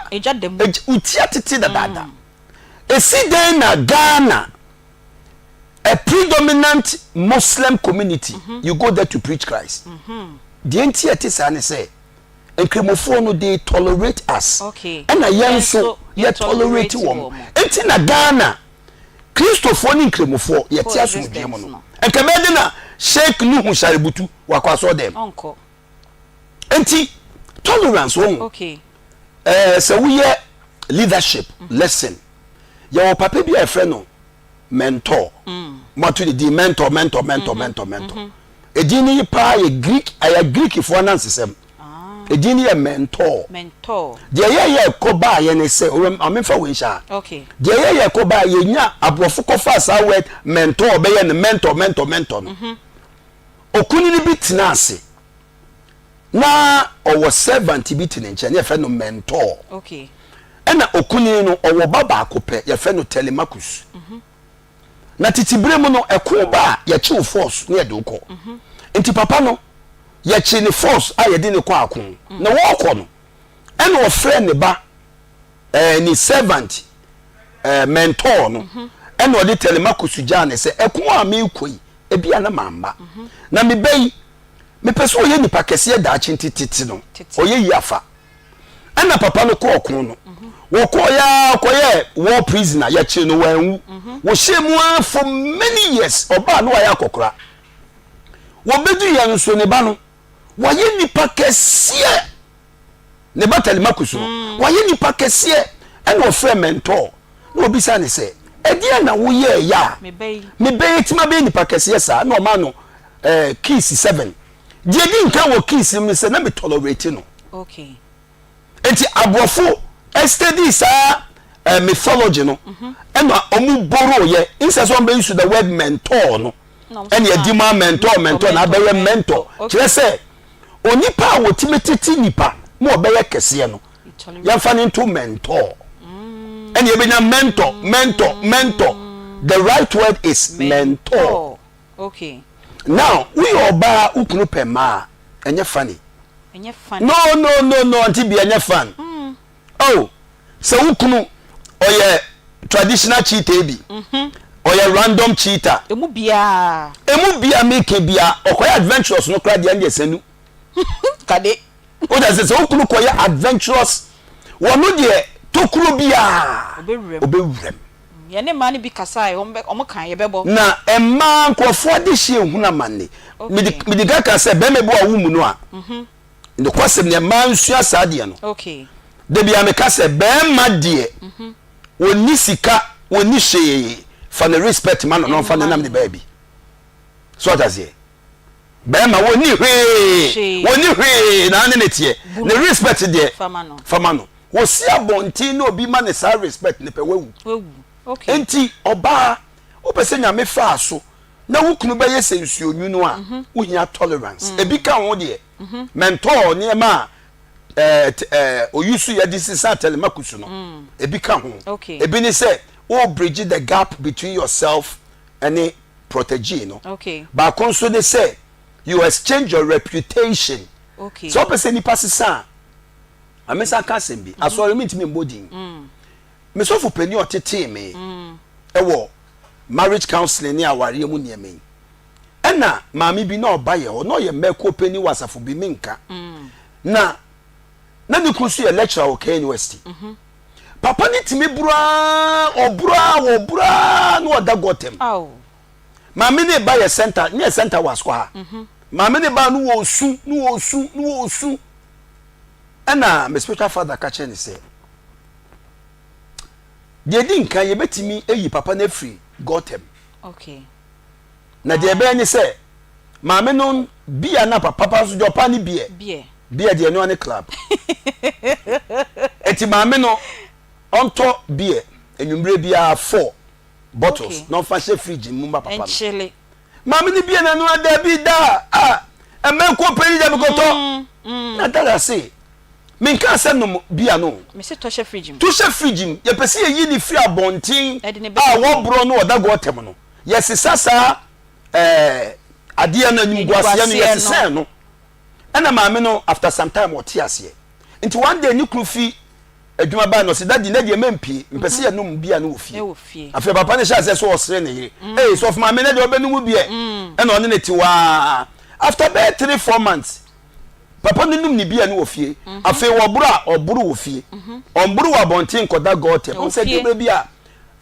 Wotia tete dadaada. Esi dɛn na Ghana, a predominant Muslim community, mm -hmm. you go there to preach Christ. Mm -hmm. Deɛ nti ɛte saa ne sɛ, nkramofoɔ no they tolerate us. Ɛna yɛn nso yɛ tolerate wɔn. Nti na Ghana, Kristofoɔ ne nkramofoɔ yɛte asomdwoeɛ mu no. Nka bɛyɛ de na Sheikh Nuhu Sharebutu wakɔ asɔɔ dɛm. Nti tolerance wɔn. Ɛɛ sɛ woyɛ leadership lesson yɛwɔ papa bi a yɛfrɛ no mentor. Moato ne din mentor mentor mentor mentor mentor. Edin no yi paa yɛ Greek ɛyɛ Greekfoɔ anansesɛm. Edin no yɛ mentor. Deɛ yɛyɛ kɔ baayɛ ne sɛ maame nfa wei nhyɛ ha. Deɛ yɛyɛ kɔ baayɛ yɛnya aborɔfo kɔfa saa word mentor bɛyɛ no mentor mentor mentor no. Okunini bi tena ase na ɔwɔ servant bi te ne nkyɛn na yɛfrɛ no mentor. Ɛna okunini no ɔwɔ ba baako pɛ yɛfrɛ no Telemachus. Na tete bere mu no ɛko ba a yɛkye wo force na yɛde wo kɔ. Nti papa no yɛkye ne force a yɛde ne kɔ ako. Na wɔrekɔ no ɛna ɔfrɛ ne ba ɛɛ ne servant ɛɛ mentor no ɛna ɔde Telemachus gyaa ne sɛ ɛko a merekɔ yi ebia na mamma. Na me ba yi mepɛ sɛ ɔyɛ nipa kɛseɛ daakye nti tete no ɔyɛ yi afa. Ɛna papa no kɔɔ ko no. Wɔkɔɔ ya kɔyɛ war prisoner yɛkyere no wanwu. Wɔhyɛ mu ara for many years ɔbaa no wayɛ akɔkora. Wɔbɛdu yɛn nso ne ba no wayɛ nipa kɛseɛ. Ne ba Telemachus no wayɛ nipa kɛseɛ ɛna ɔfrɛ mentor na ɔbisa ne sɛ ɛdeɛn na woyɛɛyɛ a me ba yi atumi abɛyɛ nipa kɛseɛ saa na ɔmaa no eh, keys 7 deɛ di nkan wɔ keys no mu ne sɛ na me tolerate no. Nti aborɔfo study saa eh, mythology no ɛna ɔmo borrow yɛ instead sɛ ɔmo bɛ use the word mentor no ɛna ɛdi ma mentor mentor na abɛyɛ mentor kyerɛ sɛ onipa a wɔtumi tete nipa ma ɔbɛyɛ kɛseɛ no yɛmfa no nto mentor ɛna yɛbɛnya mentor mentor mentor the right word is mentor. Okay. Now woyɛ ɔbaa wo kunu pɛ mmaa a ɛnyɛ funny. Ɛnyɛ funny. No no no no auntie Bia ɛnyɛ fun. Oh sɛ wo kunu ɔyɛ traditional cheater bi ɔyɛ random cheater. Emu biara. Emu bia meke bia ɔkɔyɛ adventurous no koraa deɛ ɛndeɛ sanu. Kade. O da sɛ sɛ wo kunu kɔyɛ adventurous wɔno deɛ tokuro biara Ɔbɛwura mu. ɔbɛwura mu. Yɛne mmaa no bi kasae, wɔn bɛ, wɔn kae, yɛbɛbɔ. Na mmaa nkurɔfoɔ adehyeɛ nhunu amanne. Mede, Okay. mede ka ka sɛ bɛrima bi wɔ a wommu no a, nokwasɛm ni, mmaa nsua saa adeɛ no. Okay. Da biara meka sɛ bɛrima deɛ, ɔnni sika, ɔnni hwee, fa ne respect ma no na ɔmfa nenam ne baabi. So ate aseɛ? Bɛrima wɔnni hwee, wɔnni hwee na ne ne teɛ. Ne respect deɛ, fa ma no. Wɔsi abɔnten na obi ma ne saa respect ne pɛ wawu. Enti ɔbaa, wopɛ sɛ Nyame faa so na wo kunu bɛyɛ sɛ nsuo nwunu a, mhm. wohia tolerance. Mm. Ebi ka ho deɛ, mhm. mɛntɔɔ nneɛma a ɛɛ ɛɛ oyusu yɛde sisa telemakusu no, mm. ebi ka ho. Ebi ne sɛ, wo bridge the gap between yourself ɛne protege no. Baako nso ne sɛ you exchange your reputation. Sɛ wopɛ sɛ nipa sesa a. Ma me nsa nka asɛm bi. Asɔre mentumi mmɔ din. Me sɔfo panin a ɔtetee me wɔ marriage counseling ne awareɛ mu nneɛma yi, ɛna maame bi na ɔba yɛ hɔ, na ɔyɛ mmɛkuo panin wɔ asafo bi, menka. Na na ne kunu nso yɛ lecturer wɔ KNUST. Papa no tumi boro ara, ɔboro ara, ɔboro ara na ɔda gɔta mu. Maame no reba yɛ center, ne yɛ center wɔ Asukwa ha. Maame no ba no wɔ su, no wɔ su, no wɔ su. Ɛna me spiritual father ka kyerɛ no sɛ, deɛ ɛdi nkan yɛbɛtumi ayi papa no afiri gɔta mu. Okay. Na deɛ ɛbɛyɛ ne sɛ, maame no bia na papa papa nso deɛ ɔpa ne beer. Beer. Beer deɛ ɛno ne club. Eti maame no ɔntɔ beer anwummerɛ biara four bottles na ɔmfa hyɛ fridge mu ma papa no. Nkyele. Maame no bie n'ano a dabi da a ɛmɛ kɔ pɛni da mekɔtɔ. Na dada se menkaa sɛ nom bia no. Mese tɔ hyɛ fridge mu. To hyɛ fridge mu. Yɛpɛ sɛ yɛyi ne firi abɔnten a wɔborɔ no ɔda gɔɔtɛm no. Yɛsesa saa ɛɛ adeɛ no animguaseɛ no yɛsesɛɛ no. Ɛna maame no after some time ɔte aseɛ. Nti one day ne kunu fi adwuma bae no ɔse daddy nɛ deɛ mɛmpie mpɛ sɛ yɛnom beer no wɔ fie. Afei papa no hyɛ aseɛ sɛ ɔsere ne yere ee sɔfo maame nɛ deɛ ɔbɛnom beer ɛna ɔne ne te hɔ aa after bɛyɛ 3 4 months papa no nom ne beer no wɔ fie afei wɔboro a ɔboro wɔ fie ɔmboro wɔ abɔnten nkɔda gɔɔtɛm ɔhu sɛ ɛduru berɛ bi a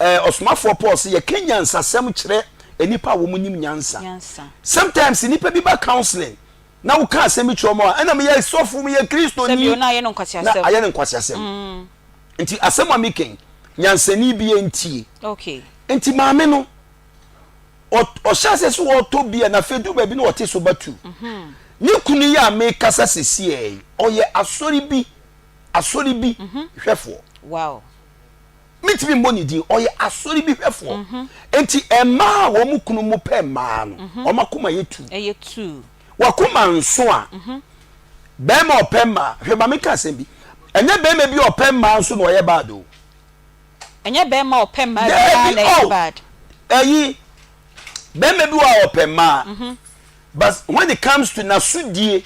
ɛɛ ɔsomafoɔ Paul se yɛka nyansasɛm kyerɛ nnipa a wɔn nim nyansa sometimes nnipa bi ba counseling na woka asɛm bi kyerɛ wɔn a, ɛna meyɛ sɔfo, meyɛ Kristoni, na ayɛ no nkwaseasɛm. Mm. Nti asɛm a meka yi, nyansani bi ntie. Okay. Nti maame no, ɔhyɛ ase sɛ ɔtɔ bi a na afei du baabi na ɔte so batu. Mhm. Ne kunu yi a mekasa sesiɛ yi, ɔyɛ asɔre bi, asɔre bi mhm. hwɛfoɔ. Wow. Mentumi mmɔ ne din, ɔyɛ asɔre bi hwɛfoɔ. Enti mmaa a wɔn kunu mu pɛ mmaa no, wɔn akoma yɛ tuu. Ɛyɛ tuu. W'akoma nso a, barima a ɔpɛ mmaa, hwɛ ma menka asɛm bi, ɛnyɛ barima bi a ɔpɛ mmaa nso na ɔyɛ bad o. Ɛnyɛ barima a ɔpɛ mmaa biara na ɛyɛ bad. Ɛyi, barima bi wɔ a ɔpɛ mmaa, but when it comes to n'asodie,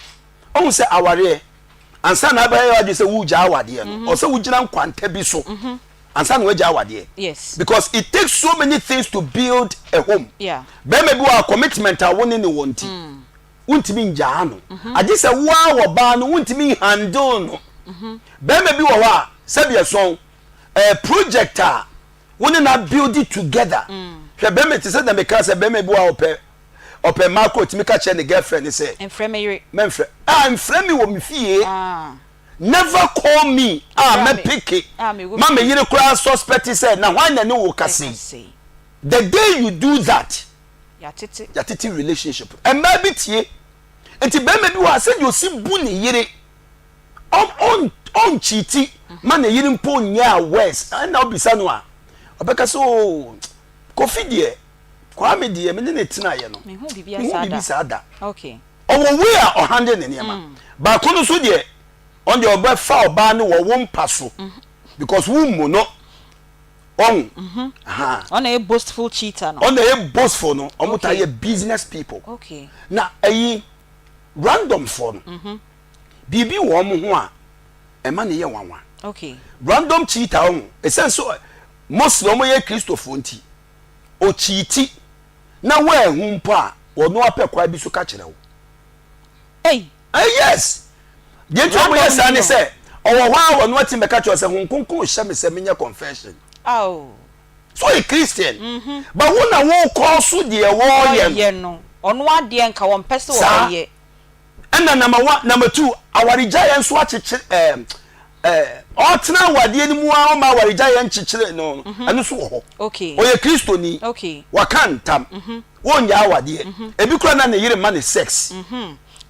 ɔhu sɛ awareɛ, ansa na abɛyɛ w'adwene sɛ woregya awadeɛ no mhm. ɔsɛ wogyina nkwanta bi so mhm. ansa na woagya awadeɛ yes because it takes so many things to build a home yeah. bɛrima bi wɔ a commitment a wo ne ne wɔ nti mm. wontumi ngyaa no mhm. agye sɛ wo a wɔ baa no wontumi handle no bɛrima bi wɔ hɔ a sɛbi ɛsɔn ɛɛ eh, project a wo ne na build it together mm. hwɛ bɛrima ti sɛ dɛm ka sɛ bɛrima bi wɔ a ɔpɛ Ɔpɛ mmaa koro otumi ka kyerɛ ne girlfriend ne sɛ. Mfrɛ me yere. Mɛnfrɛ ah mfrɛ me wɔ me fie. Ah. Never call me a mɛ peke ma me yere koraa suspect sɛ na hwan na ne wo kasa yi. The day you do that. Yatete. Yatete relationship. Mmaa bi tie. Nti bɛrima bi wɔ ha sɛdeɛ osi bu ne yere ɔn ɔn cheati ma ne yere mpo nyɛ aware ɛna obisa no a ɔbɛka sɛ oo Kofi deɛ. Kwame deɛ me ne no tenaeɛ no, Menhu menhu biribi saa da. Okay. Ɔwɔ way a ɔhandle ne nneɛma. Mm. Baako no nso deɛ, ɔno deɛ ɔbɛfa ɔbaa no wɔ wo mpa so mm. because wo mmu no. Ɔhu. Mm-hmm. Ɔna yɛ boastful cheater no. Ɔna yɛ boastful no. Ɔmo ta yɛ business people. Okay. Na ɛyi random foɔ no. Mm-hmm. Biribi wɔ ɔmo ho a ɛma ne yɛ nwanwa. Okay. Random cheater ɔho. Ɛsɛn so mostly ɔmo yɛ Kristofoɔ nti. Ɔkyiiti na woanhu mpo a, ɔno ara pɛ kwan bi so ka kyerɛ wo. Ei! Eh, yes! Deɛ nti a wɔyɛ saa ne sɛ, ɔwɔ hɔ a ɔno atumi bɛka kyerɛ wo sɛ, Honhom Kronkron hyɛ me sɛ menyɛ confession. Ao! So ɔyɛ Christian, mm-hmm. but wo na wokɔ so deɛ wɔreyɛ no. Wɔyɛ no. Ɔno adeɛ nka wɔmpɛ sɛ wɔbɛyɛ. Ɛna number one, number two, awaregyaeɛ nso akyekyere ɛɛ ɛɛ ɔtena awadeɛ no mu ara ɔma awaregyaeɛ nkyekyere no no, mhm. ɛno nso wɔ hɔ. Okay. Ɔyɛ Kristoni. Okay. Waka ntam. Mhm. Wɔnyɛ awadeɛ. Mhm. Ebi kura na ne yere ma ne sex.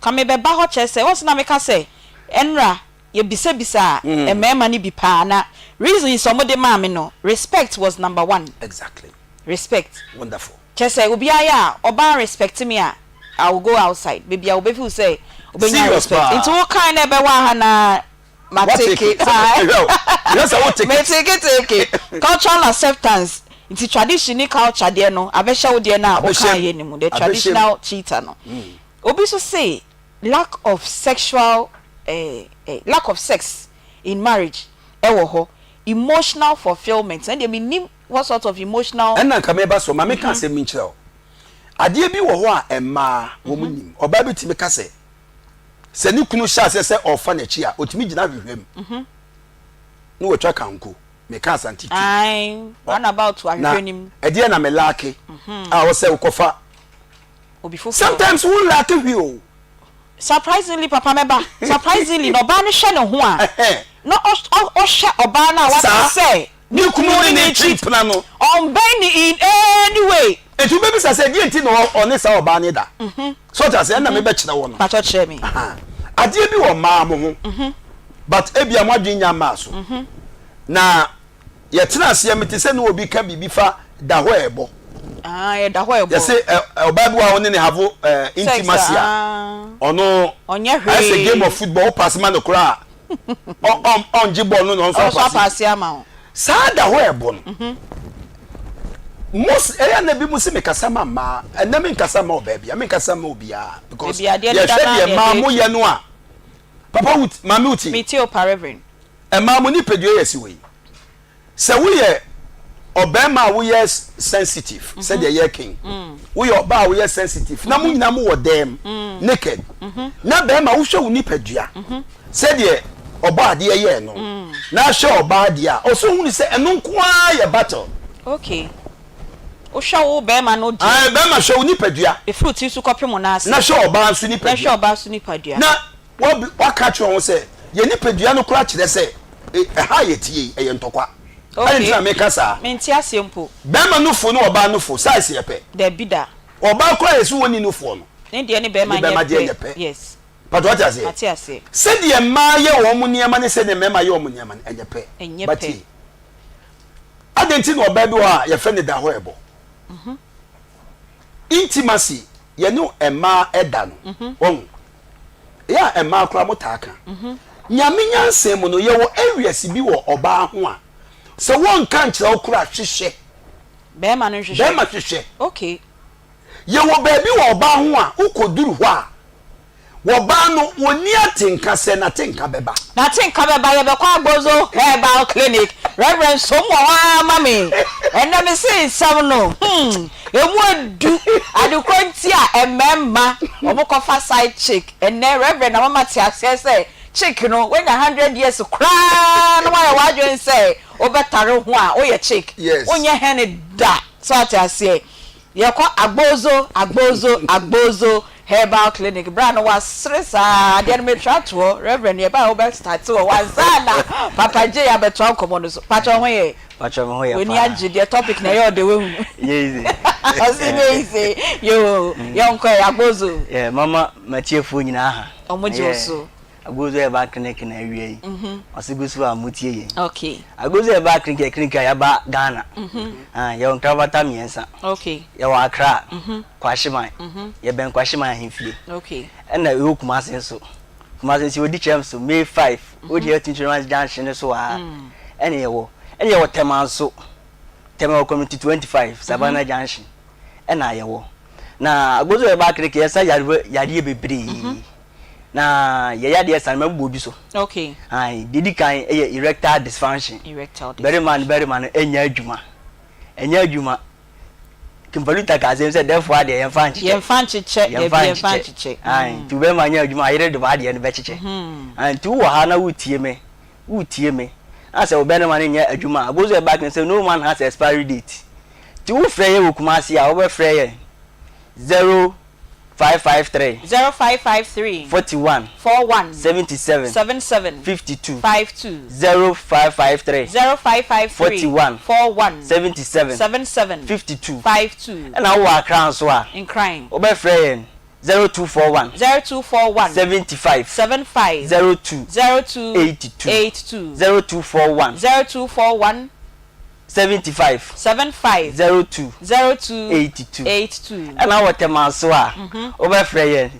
Ka me bɛba hɔ kyerɛ sɛ wɔn sɛ na meka sɛ ɛnra yɛbisabisaa mmarima no bi paa na reasons a wɔde maa me no respect was number one. Exactly. Respect. Wonderful. Kyerɛ sɛ obiara yɛ a ɔbaa respect me a I will go outside baabi a wobɛfeel sɛ wobɛnya Serious respect paa. nti wo kan na ɛbɛwɔ aha na ma Woateke. take Sɛ mehwɛ wo. Mehwɛ sɛ wo take. Me take take cultural acceptance nti tradition ne culture deɛ no abɛhyɛ wo deɛ no a Abɛhyɛ wokaeɛ no mu the Abɛhyɛ mu. traditional cheater no obi nso se lack of sexual eh, eh, lack of sex. in marriage ɛwɔ hɔ, emotional fulfilment, ɛno deɛ mennim what sort of emotional. Ɛna nka meba so, ma menka asɛm bi nkyerɛ wo. Adeɛ bi wɔ hɔ a mmaa wɔn nim. Ɔbaa bi tumi ka sɛ, sɛ ne kunu hyɛ aseɛ sɛ ɔrefa n'akyi a, ɔtumi gyina ahwehwɛ mu na watwa kanko. Meka Asante twi. Ae, round about ahwehwɛ Na no mu. ɛdeɛ na me laake a ɔsɛ wokɔfa. Obi foforɔ. Sometimes wo laake hwee o. Surprisingly papa mɛba surprisingly na ɔbaa no hwɛ ne ho a na ɔhwɛ ɔbaa no a waka sɛ ne kunu ne ne twe mpena no ɔnbɛn ne in any way. Nti wobɛbisa sɛ deɛ nti na ɔne saa ɔbaa no da so ɔte aseɛ ɛna mebɛkyerɛ wo no. Pakyɛ kyerɛ me. Adeɛ bi wɔ mmaa mo ho but ebia mo adwene nya mmaa so na Yɛtena aseɛ mete sɛ ne obi ka biribi fa da hɔ a ɛbɔ. Ah, ɛda hɔ a ɛbɔ. Yɛse ɛ ɔbaa bi wɔ a ɔne ne have ɛ intimacy a ɔno ɔnyɛ hwee. Ayɛ sɛ game of football wo pass ma no koraa a ɔ ɔngye bɔɔl no na ɔnso apaase ama wo. Saa da hɔ a ɛbɔ no. Most ɛyɛ na bi mu se mekasa ma mmaa ɛnɛ menkasa ma ɔbaa bia menkasa ma obiara because yɛhwɛ deɛ mmaa mo yɛ no a papa wo maame wo tie. Metie o pa Reverend. Ɛmaa mo nipadua yɛ siwɔ yi. Sɛ woyɛ ɔbarima a woyɛ sensitive mhm. sɛdeɛ yɛreka yi mm. woyɛ ɔbaa a woyɛ sensitive na mo mhm. nyinaa mowɔ dɛm mm. naked mhm. na barima wohwɛ wo nipadua sɛdeɛ ɔbɔ adeɛ yɛɛ no na ahwɛ ɔbaa deɛ a ɔsɛ ohunu sɛ ɛno nko ara yɛ battle. Okay. Wohwɛ wo bɛrima no deɛ. Bɛrima hwɛ wo nipadua. Efiri ti so kɔpem wo nan ase. Na hwɛ ɔbaa nso nipadua. Na hwɛ ɔbaa nso nipadua. Na Wɔaka akyerɛ wɔn sɛ, Yɛn nipadua no koraa kyerɛ sɛ ɛha a yɛte yi, ɛyɛ ntɔkwa. Adɛn nti na meka saa? Mente aseɛ mpo. Barima nufo ne ɔbaa nufo, size yɛ pɛ? Dabi da. Ɔbaa koraa a yɛse ɔnni nufoɔ no, Ne deɛ ne barima ne barima deɛ nyɛ pɛ. Yes. Pato wate aseɛ? Mate aseɛ. Sɛdeɛ mmaa yɛ wɔn nneɛma ne sɛdeɛ mmarima yɛ wɔn nneɛma no, ɛnyɛ pɛ. Ɛnyɛ But pɛ. tie. Adɛn nti na ɔbaa bi wɔ hɔ a yɛfrɛ no da hɔ ɛbɔ? Intimacy, yɛne mmaa ɛda no, wahu? Ɛyɛ a mmaa koraa mo taa ka. Nyame nyansa mu no yɛwɔ areas bi wɔ ɔbaa ho a sɛ wɔnka nkyerɛ wo koraa hwehwɛ. Bɛɛma no nhwehwɛ. Bɛɛma hwehwɛ. Okay. Yɛwɔ baabi wɔ ɔbaa ho a wokɔ duru hɔ a wɔbaa no wɔnni atenka sɛ n'atenka bɛba. N'atenka bɛba yɛbɛkɔ Agbozo herbal clinic Reverend som wɔ hɔ ara ma me ɛnɛ me se nsɛm no hmm. Emu edu, ade korɔ nti a mmarima wɔn kɔ fa side chick, ɛnɛ Reverend ama mate aseɛ sɛ chick no wanya hundred years koraa na wayɛ w'adwene sɛ wobɛtare ho a woyɛ chick, wonyɛ hɛn da, so ate aseɛ. Yɛkɔ Agbozo, Agbozo, Agbozo Herbal clinic bra no wasere saa adeɛ no metra toɔ Reverend yɛbaɛ wobɛ starte wɔ hɔ ansa na Papa Jay abɛtoa nkɔmmɔ no so pakyɛ wo ho yɛ? Pakyɛ me ho yɛ W'ani paa. agye deɛ topic na ɛyɛ ɔdɛ wahu Nyɛ easy. Ɔse nyɛ easy yoo yɛnkɔ ɛ Agbozo. Yeah mama matiefoɔ nyinaa ha. Ɔmo gye wo so. Agbozo Herbal Clinic na awia yi. Ɔse gu so a mo tie yɛn. Okay. Agbozo Herbal Clinic yɛ clinic a yaba Ghana. Ah yɛwɔ nkrabata mmiɛnsa. Okay. Yɛwɔ Accra. Kwahyeman. Yɛbɛn Kwahyeman ahemfie. Okay. Ɛna yɛwɔ Kumasi nso. Kumasi nso yɛwɔ Dikyem so May 5. Wodi Health Insurance Junction no so aa ɛna yɛwɔ. Ɛna yɛwɔ Tema nso. Tema wɔ Community 25 Savannah Junction ɛna yɛwɔ. Na Agbozo Herbal Clinic yɛsa yarewa yareɛ bebree. Na yɛ yadeɛ sa no mɛbobɔ obi so. Okay. Ae, deɛ edi kan yɛ erectile dysfunction. Erectile dysfunction. Barima no barima no ɛnyɛ adwuma. Ɛnyɛ adwuma. Kimpaluta ka asɛm sɛ dɛfoɔ adeɛ yɛmfa nkyekyɛ. Yɛmfa nkyekyɛ, dabi yɛmfa nkyekyɛ. Ae, nti wo bɛrima nyɛ adwuma a yere de w'adeɛ no bɛkyekyɛ. Ae, nti wowɔ ha na woretie me, woretie me, na sɛ wo bɛrima no nyɛ adwuma a, Agozo Ɛbak no sɛ no man has expiry date. Nti wofrɛ yɛn wɔ Kumasi a, wobɛfrɛ yɛn zero 553. 0553. 41. 41. 77. 77. 52. 52. 0553. 0553. 41. 41. 77. 77. 52. 52. Ɛna wowɔ Accra nso a. Nkran. Wobɛfrɛ yɛn 0241. 0241. 75. 75. 02. 02. 82. 82. 0241. 0241. 75. 75. 02. 02. 82. 82. Ɛna wɔ Tema nso a, wobɛfrɛ yɛn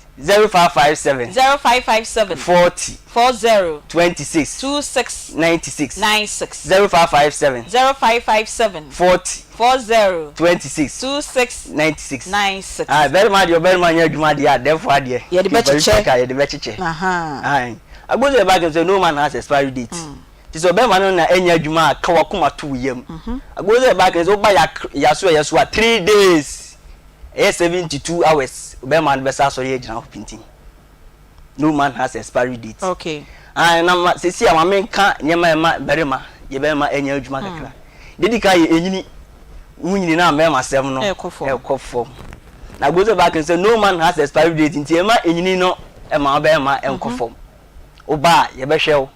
0557. 0557. 40. 40. 26. 26. 96. 96. 0557. 0557. 40. 40. 26. 26. 96. 96. Ah, barima deɛ ɔbarima nyɛ adwuma deɛ a, dɛfo adeɛ. Yɛde bɛkyekyɛ. Yɛde bɛkyekyɛ. Ahaa. Aye. Agbozo yɛ back sɛ no man has expiry date. Nti sɛ ɔbɛrima no na ɛnyɛ adwuma a, ka w'akoma to wo yam. Agogo sɛ ɛbaa kɛn sɛ woba yaso ɛyɛ so a, 3 days, ɛyɛ 72 hours, ɔbɛrima no bɛsa asɔre agyina hɔ pintinn. No man has expiry date. Okay. Ah, na ma sisi a ma menka nneɛma a ɛma barima yɛ bɛrima ɛnyɛ adwuma kakra. Deɛ di kan yɛ enyini. Wonyini na mmarima asɛm no Ɛkɔ fam. ɛkɔ fam. Na goes back sɛ no man has expiry date nti ɛma enyini no ɛma ɔbɛrima ɛnkɔ fam. Woba a yɛbɛhwɛ wo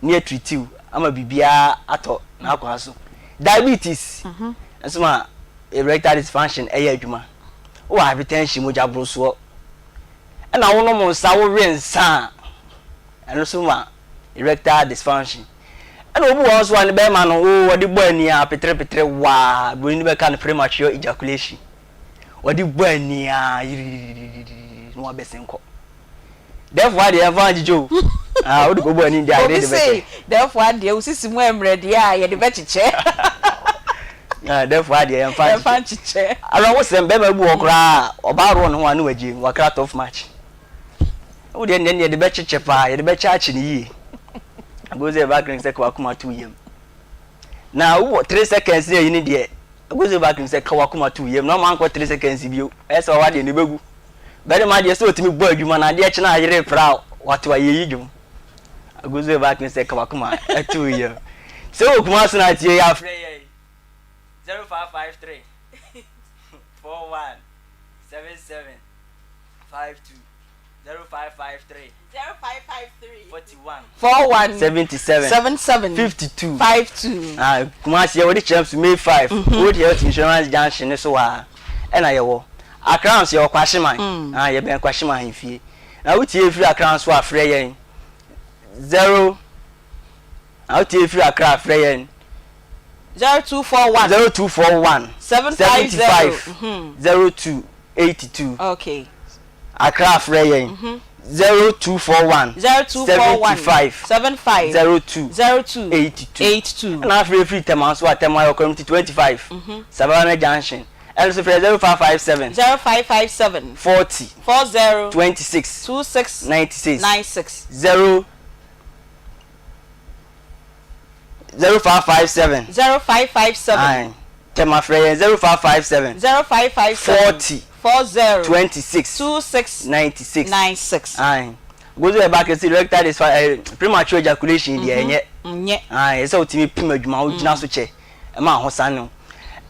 na yɛatreat wo ama biribiara atɔ n'akwan so. Diabetes nso ma erectile dysfunction ɛyɛ adwuma. Wowɔ hypertension, mogya borosoɔ, ɛna wonom nsa, wowe nsa a, ɛno nso ma erectile dysfunction. Ɛna obi wɔ hɔ nso a ne bɛrima no, oo, ɔde bɔ ani a peterepetere waa, buroni no bɛka no premature ejaculation. Ɔde bɔ ani a yiriririri na wabɛsen kɔ. Therefore adeɛ yɛmfa nkyekyɛ o. Ah, wode kɔbɔ ani deɛ a yɛde Obi de se, bɛkyɛ. therefore adeɛ wo sisi mu ɛmmerɛ deɛ a yɛde bɛkyekyɛ. Ah, therefore adeɛ yɛmfa Yɛmfa nkyekyɛ. nkyekyɛ. Awerɛhosɛm, bɛrima bi wɔ hɔ koraa a, ɔbaa roɔ ne ho a ne wagye mu, wakra tough match. Wo deɛ nnɛ yɛde bɛkyekyɛ paa, yɛde bɛkyɛ akye no yie. Agozie Evergreen sɛ ka w'akoma to wo yam. Na wowɔ 3 seconds ne ayi ne deɛ, Agozie Evergreen sɛ ka w'akoma to wo yam na ɔma nkɔ 3 seconds bio. Ɛyɛ sɛ wawa deɛ ne bɛgu. Barima deɛ sɛ ɔtumi bɔ adwuma na adeɛ kye na ayere pra a, wato ayɛyi dwom. Agozie Evergreen sɛ ka w'akoma to wo yam. Sɛ wɔ Kumasi na atie yɛ afrɛ yɛn 0553 41 77 52 0553 0553 41 41 77 77 52 52. Ah, Kumasi yɛwɔ de kyerɛ so May 5 mm-hmm. Old Health Insurance Junction ne so wɔ ha ɛna yɛwɔ Accra nso yɛwɔ Kwahyeman mm. ah, yɛbɛn Kwahyeman ahemfie na wotie firi Accra nso afrɛ yɛn 0 na wotie firi Accra afrɛ yɛn 0241 0241 750 75 02 82 Okay. Accra frɛ yɛn 0241 0241 75 75 02 02 82 82. Ɛna afei firi Tema nso a Tema yɛ Community 25 Savannah Junction ɛno nso frɛ 0557 0557 40 40 26 26 96 96. 0 0557 0557. Ae. Tema frɛ yɛn 0557. 0557. 40. 40. 26. 26. 96. 96. Ae. Gozo yɛ back si erectile dysfunction eh, premature ejaculation deɛ ɛnyɛ. Nyɛ. Ae, ɛsɛ wotumi pem adwuma wogyina so kyɛ ɛma ahosane wo.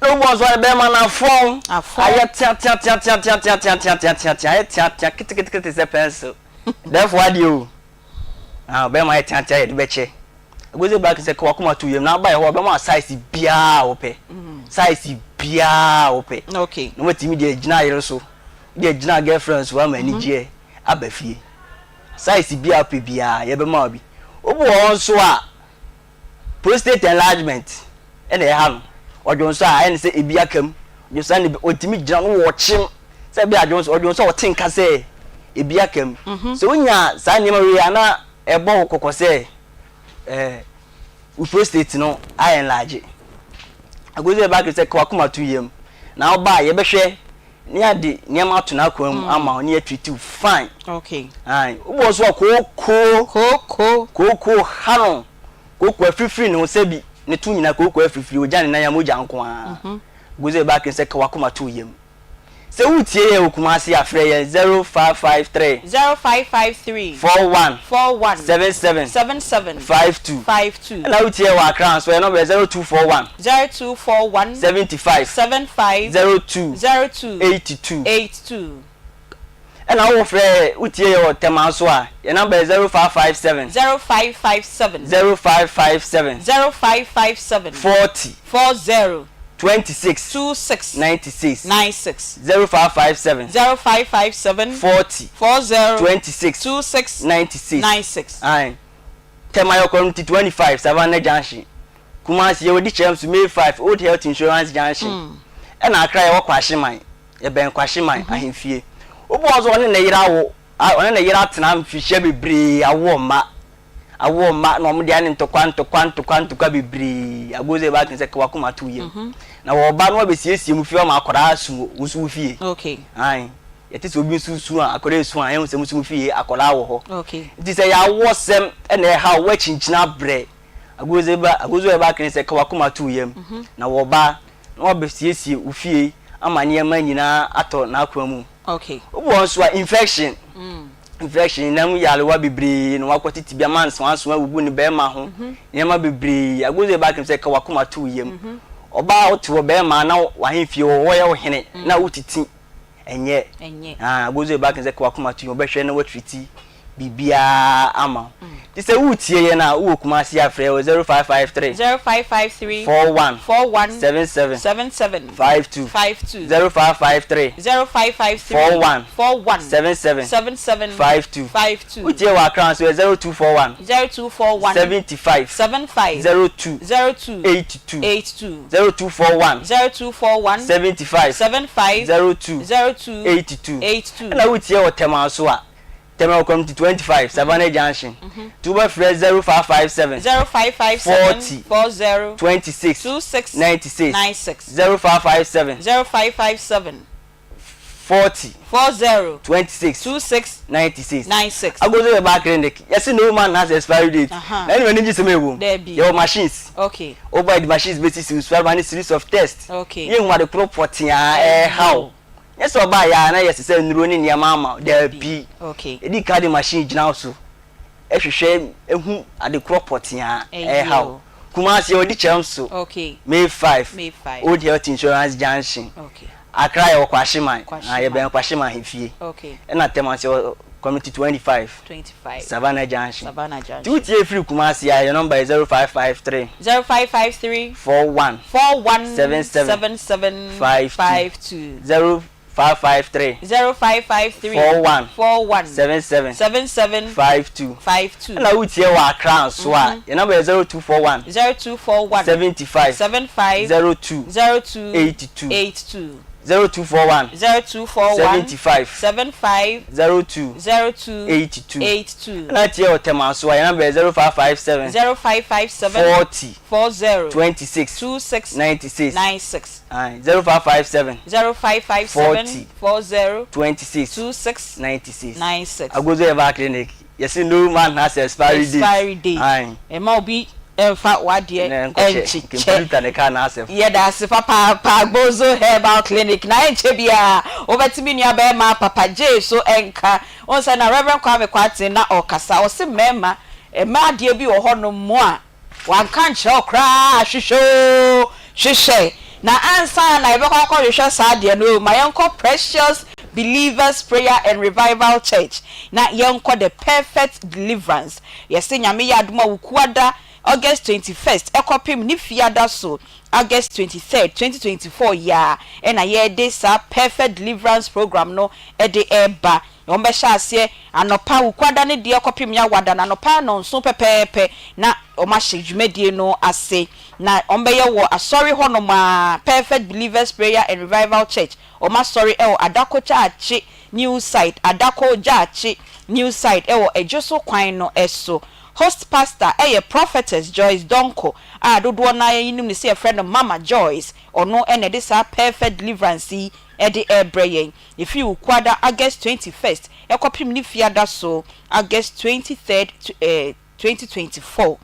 Na obi wɔ nso ayɛ bɛrima no afɔn. Afɔn. Ayɛ tea tea tea tea tea tea tea tea tea tea tea ayɛ tea tea ketekete sɛ pencil. Therefore adeɛ o. Ah, ɔbɛma ayɛ teatea yɛde bɛkyɛ. Agozie Black sɛ ka w'akoma to yam na aba yɛ hɔ a ɔbɛma wo size biara a wopɛ. Size biara a wopɛ. Okay. Na watumi de agyina ayere so, de agyina girlfriend so ama anigyeɛ aba fie. Size biara a wopɛ biara yɛbɛma wo bi. Obi wɔ hɔ nso a Prostate enlargement na ɛha no. Ɔdwonsɔ a, ayɛ no sɛ ebi aka mu. Ɔdwonsɔ a, ne ɔntumi gyina no ɔkyem. Sɛ ebi adwonsɔ, ɔdwonsɔ a ɔte nka sɛ ebi aka mu. Sɛ wonya saa nneɛma wei a, na ɛbɔ wo kɔkɔ sɛ ɛɛ wo prostate no ayɛ enlarge. Agozi ɛba sɛ ka w'akoma to yam. Na woba a, yɛbɛhwɛ ne yɛade nneɛma ato n'akwan mu ama wo ne yɛatreat wo fine. Okay. Ae. Wobɔ so a kookoo. Kookoo. Kookoo ha no. Kookoo afirifiri ne ho sɛbi ne to nyinaa kookoo afirifiri ogya ne nan a mogya nko ara. Gozo ɛba akin sɛ ka w'akoma to wo yam. Sɛ woretie yɛn wɔ Kumasi a frɛ yɛn 0553. 0553. 41. 41. 77. 77. 52. 52. Ɛna wotie yɛn wɔ Accra nso yɛn nɔmba yɛ 0241. 0241. 75. 75. 02. 02. 82. 82. Ɛna wo frɛ wo tie yɛ wɔ Tema nso a, yɛn number yɛ 0557. 0557. 0557. 0557. 40. 40. 26. 26. 96. 96. 0557. 0557. 40. 40. 26. 26. 96. 96. Aye. Tema yɛ Community 25, Savannah Junction. Kumasi yɛwɔ Dikyerɛm so May 5, Old Health Insurance Junction. Ɛna Accra yɛwɔ Kwahyeman. Yɛbɛn Kwahyeman ahemfie. Obi wɔ hɔ nso ɔne ne yere awo, ɔne ne yere atena mfirihyia bebree awo mma. Awo mma na wɔde ayɛ no ntɔkwa ntɔkwa ntɔkwa ntɔkwa bebree. Agogo sɛ yɛbɛka sɛ ka w'akoma to wo yam. Na wɔba na wɔabɛsiesie mo fie ama akwadaa asu wɔ wo nso wo fie. Okay. Ae. Yɛte sɛ obi nso su a, akwadaa resu a, yɛhu sɛ mo nso mo fie akwadaa wɔ hɔ. Okay. Nti sɛ yɛawoɔsɛm na ɛha wo, woakyinkyini abrɛ. Agodze ba agodze a ɔba kene sɛ ka w'akoma to wo yam na wɔba na wɔabɛsiesie wo fie ama nneɛma nyinaa atɔ n'akwan mu. Okay. Obi wɔ hɔ nso a infection infection nam yarewa bebree na wakɔ tete bi ama nsoansoa agugu ne bɛrima ho nneɛma bebree. Agodze ba kene sɛ ka w'akoma to wo yam. Ɔbaa a wote hɔ bɛrima na w'ahemfie wɔ hɔ yɛ wo hene na wotiti ɛnyɛ. Ɛnyɛ. Ah, agodze ba kene sɛ ka w'akoma to yam wɔbɛhwɛ na wɔatriti biribiara ama wo. Nti sɛ woretie yɛn a, wowɔ Kumasi a, frɛ wɔ 0553. 0553. 41. 41. 77. 77. 52. 52. 0553. 0553. 41. 41. 77. 77. 52. 52. Wotie wɔ Accra nso ɛ 0241. 0241. 75. 75. 02. 02. 82. 82. 0241. 0241. 75. 75. 02. 02. 82. 82. Ɛna wotie wɔ Tema nso a, Tɛmɛ Community 25, Savannah Junction. Nti wobɛfrɛ 0557. 0557. 40. 40. 26. 26. 96. 96. 0557. 0557. 40. 40. 26. 26. 96. 96. Agozo Herbal Clinic. Yɛse no man has expiry date. Aha. Na ɛne w'ani gye sɛm a ɛwɔ mu. Dabi. Yɛwɔ machines. Okay. Woba yɛde machines bɛsisi wo so ama ne series of tests. Okay. Ne yɛhu ade koro pɔtee a ɛreha wo. Nyɛ sɛ ɔbaa yɛ a na yɛsesa nnuro ne nneɛma ama wo. Dabi. Yɛdi kan de machine gyina wo so hwehwɛ hu ade korɔ pɔtee a ɛreha wo. Kumasi yɛwɔ Dikyɛm so, May 5, Old Health Insurance Junction. Accra yɛwɔ Kwashiman, yɛbɛn Kwashiman ahemfie. Ɛna Tema nso yɛwɔ Community 25, Savannah Junction. Nti wotie firi Kumasi a, yɛn nɔmba yɛ 0553. 0553. 41. 41. 77. 77. 52. 52. 0553. 0553. 41. 41. 77. 77. 52. 52. Ɛna wotie wɔ Accra nso a, yɛn nɔmba yɛ 0241. 0241. 75. 75. 02. 02. 82. 82. 0241. 0241. 75. 75. 02. 02. 82. 82. Ɛna tie wɔ Tema nso a, yɛn nɔmba yɛ 0557. 0557. 40. 40. 26. 26. 96. 96. Aye, 0557. 0557. 40. 40. 26. 26. 96. 96. Agozo Herbal Clinic, yɛse no man has expiry date. Expiry date. Aye. Mma obi mfa w'adeɛ Na nkɔhyɛ nkyekyɛ. Nkempa ne kaa n'asɛm. Yɛda ase papaapa Agbozo Herbal Clinic na ɛnkyɛ biara wobɛte me nua barima Papa Jay so nka. Wohu sɛ na Rev. Kwame Kwarteng na ɔrekasa, ɔse mmarima, mmaa adeɛ bi wɔ hɔnom a Wanka ankyerɛ wo koraa a, hwehwɛ oo, hwehwɛ. Na ansa na yɛbɛkɔ akɔhwehwɛ saa adeɛ no, ma yɛnkɔ Precious Believers Prayer and Revival Church na yɛnkɔ The Perfect Deliverance. Yɛse Nyame yɛ adom a Wukuada, August 21st kɔpem ne Fiada so, August 23rd, 2024 yi ara na yɛde saa Perfect Deliverance Program no de reba. Wɔbɛhyɛ aseɛ anɔpa Wukuada no deɛ kɔpem Yawada no anɔpa nnɔnson pɛpɛɛpɛ na wɔahyɛ dwumadie no ase. Na wɔbɛyɛ wɔ asɔre hɔnom ara, Perfect Believers Prayer and Revival Church. Wɔn asɔre wɔ Adako Kyaakye New Site, Adako Gyaakye New Site wɔ Adwoso kwan no so. Host Pastor yɛ Prophetess Joyce Donkor a dodoɔ no ara nim no sɛ yɛfrɛ no Mama Joyce. Ɔno na ɛde saa Perfect Deliverance yi de rebrɛ yɛn. Ɛfiri Wukuada August 21st kɔpem ne Fiada so August 23rd, 2024.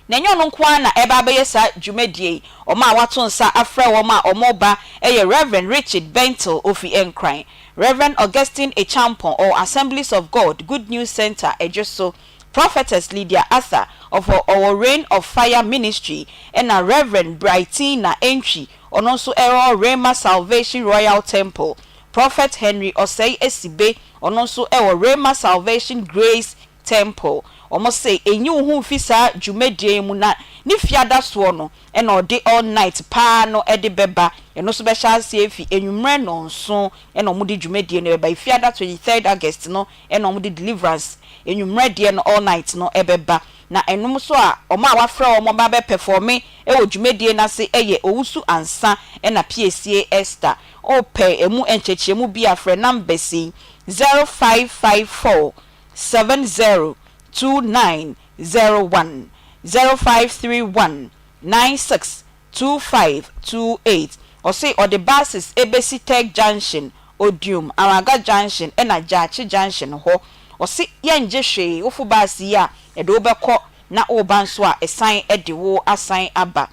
Na ɛnyɛ ɔno nko ara na ɛreba abɛyɛ saa dwumadie yi. Wɔn a wɔato nsa afrɛ wɔn a wɔreba yɛ Rev. Richard Bentil ofi Nkran, Rev. Augustine Acheampong ɔwɔ Assemblies of God Good News Centre Adwoso, Prophetess Lydia Arthur ɔfɔ ɔwɔ Rain of Fire Ministry ɛna Rev. Brightina Antwi ɔno nso ɛwɔ Rhema Salvation Royal Temple, Prophet Henry Osei Asibe ɔno nso ɛwɔ Rhema Salvation Grace Temple. Wɔn se enyi wo ho mfi saa dwumadie yi mu na ne fiada soɔ no ɛna ɔde all night paa no de bɛba. Ɛno nso bɛhyɛ aseɛ afi anwummerɛ nnɔnson ɛna wɔde dwumadie no bɛba. Efiada 23rd August no ɛna wɔde deliverance anwummerɛ deɛ no all night no bɛba. Na ɛnom nso a wɔn a wɔafrɛ wɔn ba bɛ pɛfɔme wɔ dwumadie no ase yɛ Owusu Ansah ɛna Piesie Esther. Wopɛ ɛmu nkyɛkyerɛmu bi a frɛ numbers yi, 0554 70 29 01, 0531 96 2528. Ɔse ɔde buses bɛsi Tech Junction, Odium, Araga Junction ɛna Gyaakye Junction hɔ. Ɔse yɛngye hwee, wofo bus yi a ɛde wo bɛkɔ. na woreba nso a ɛsan de wo asan aba.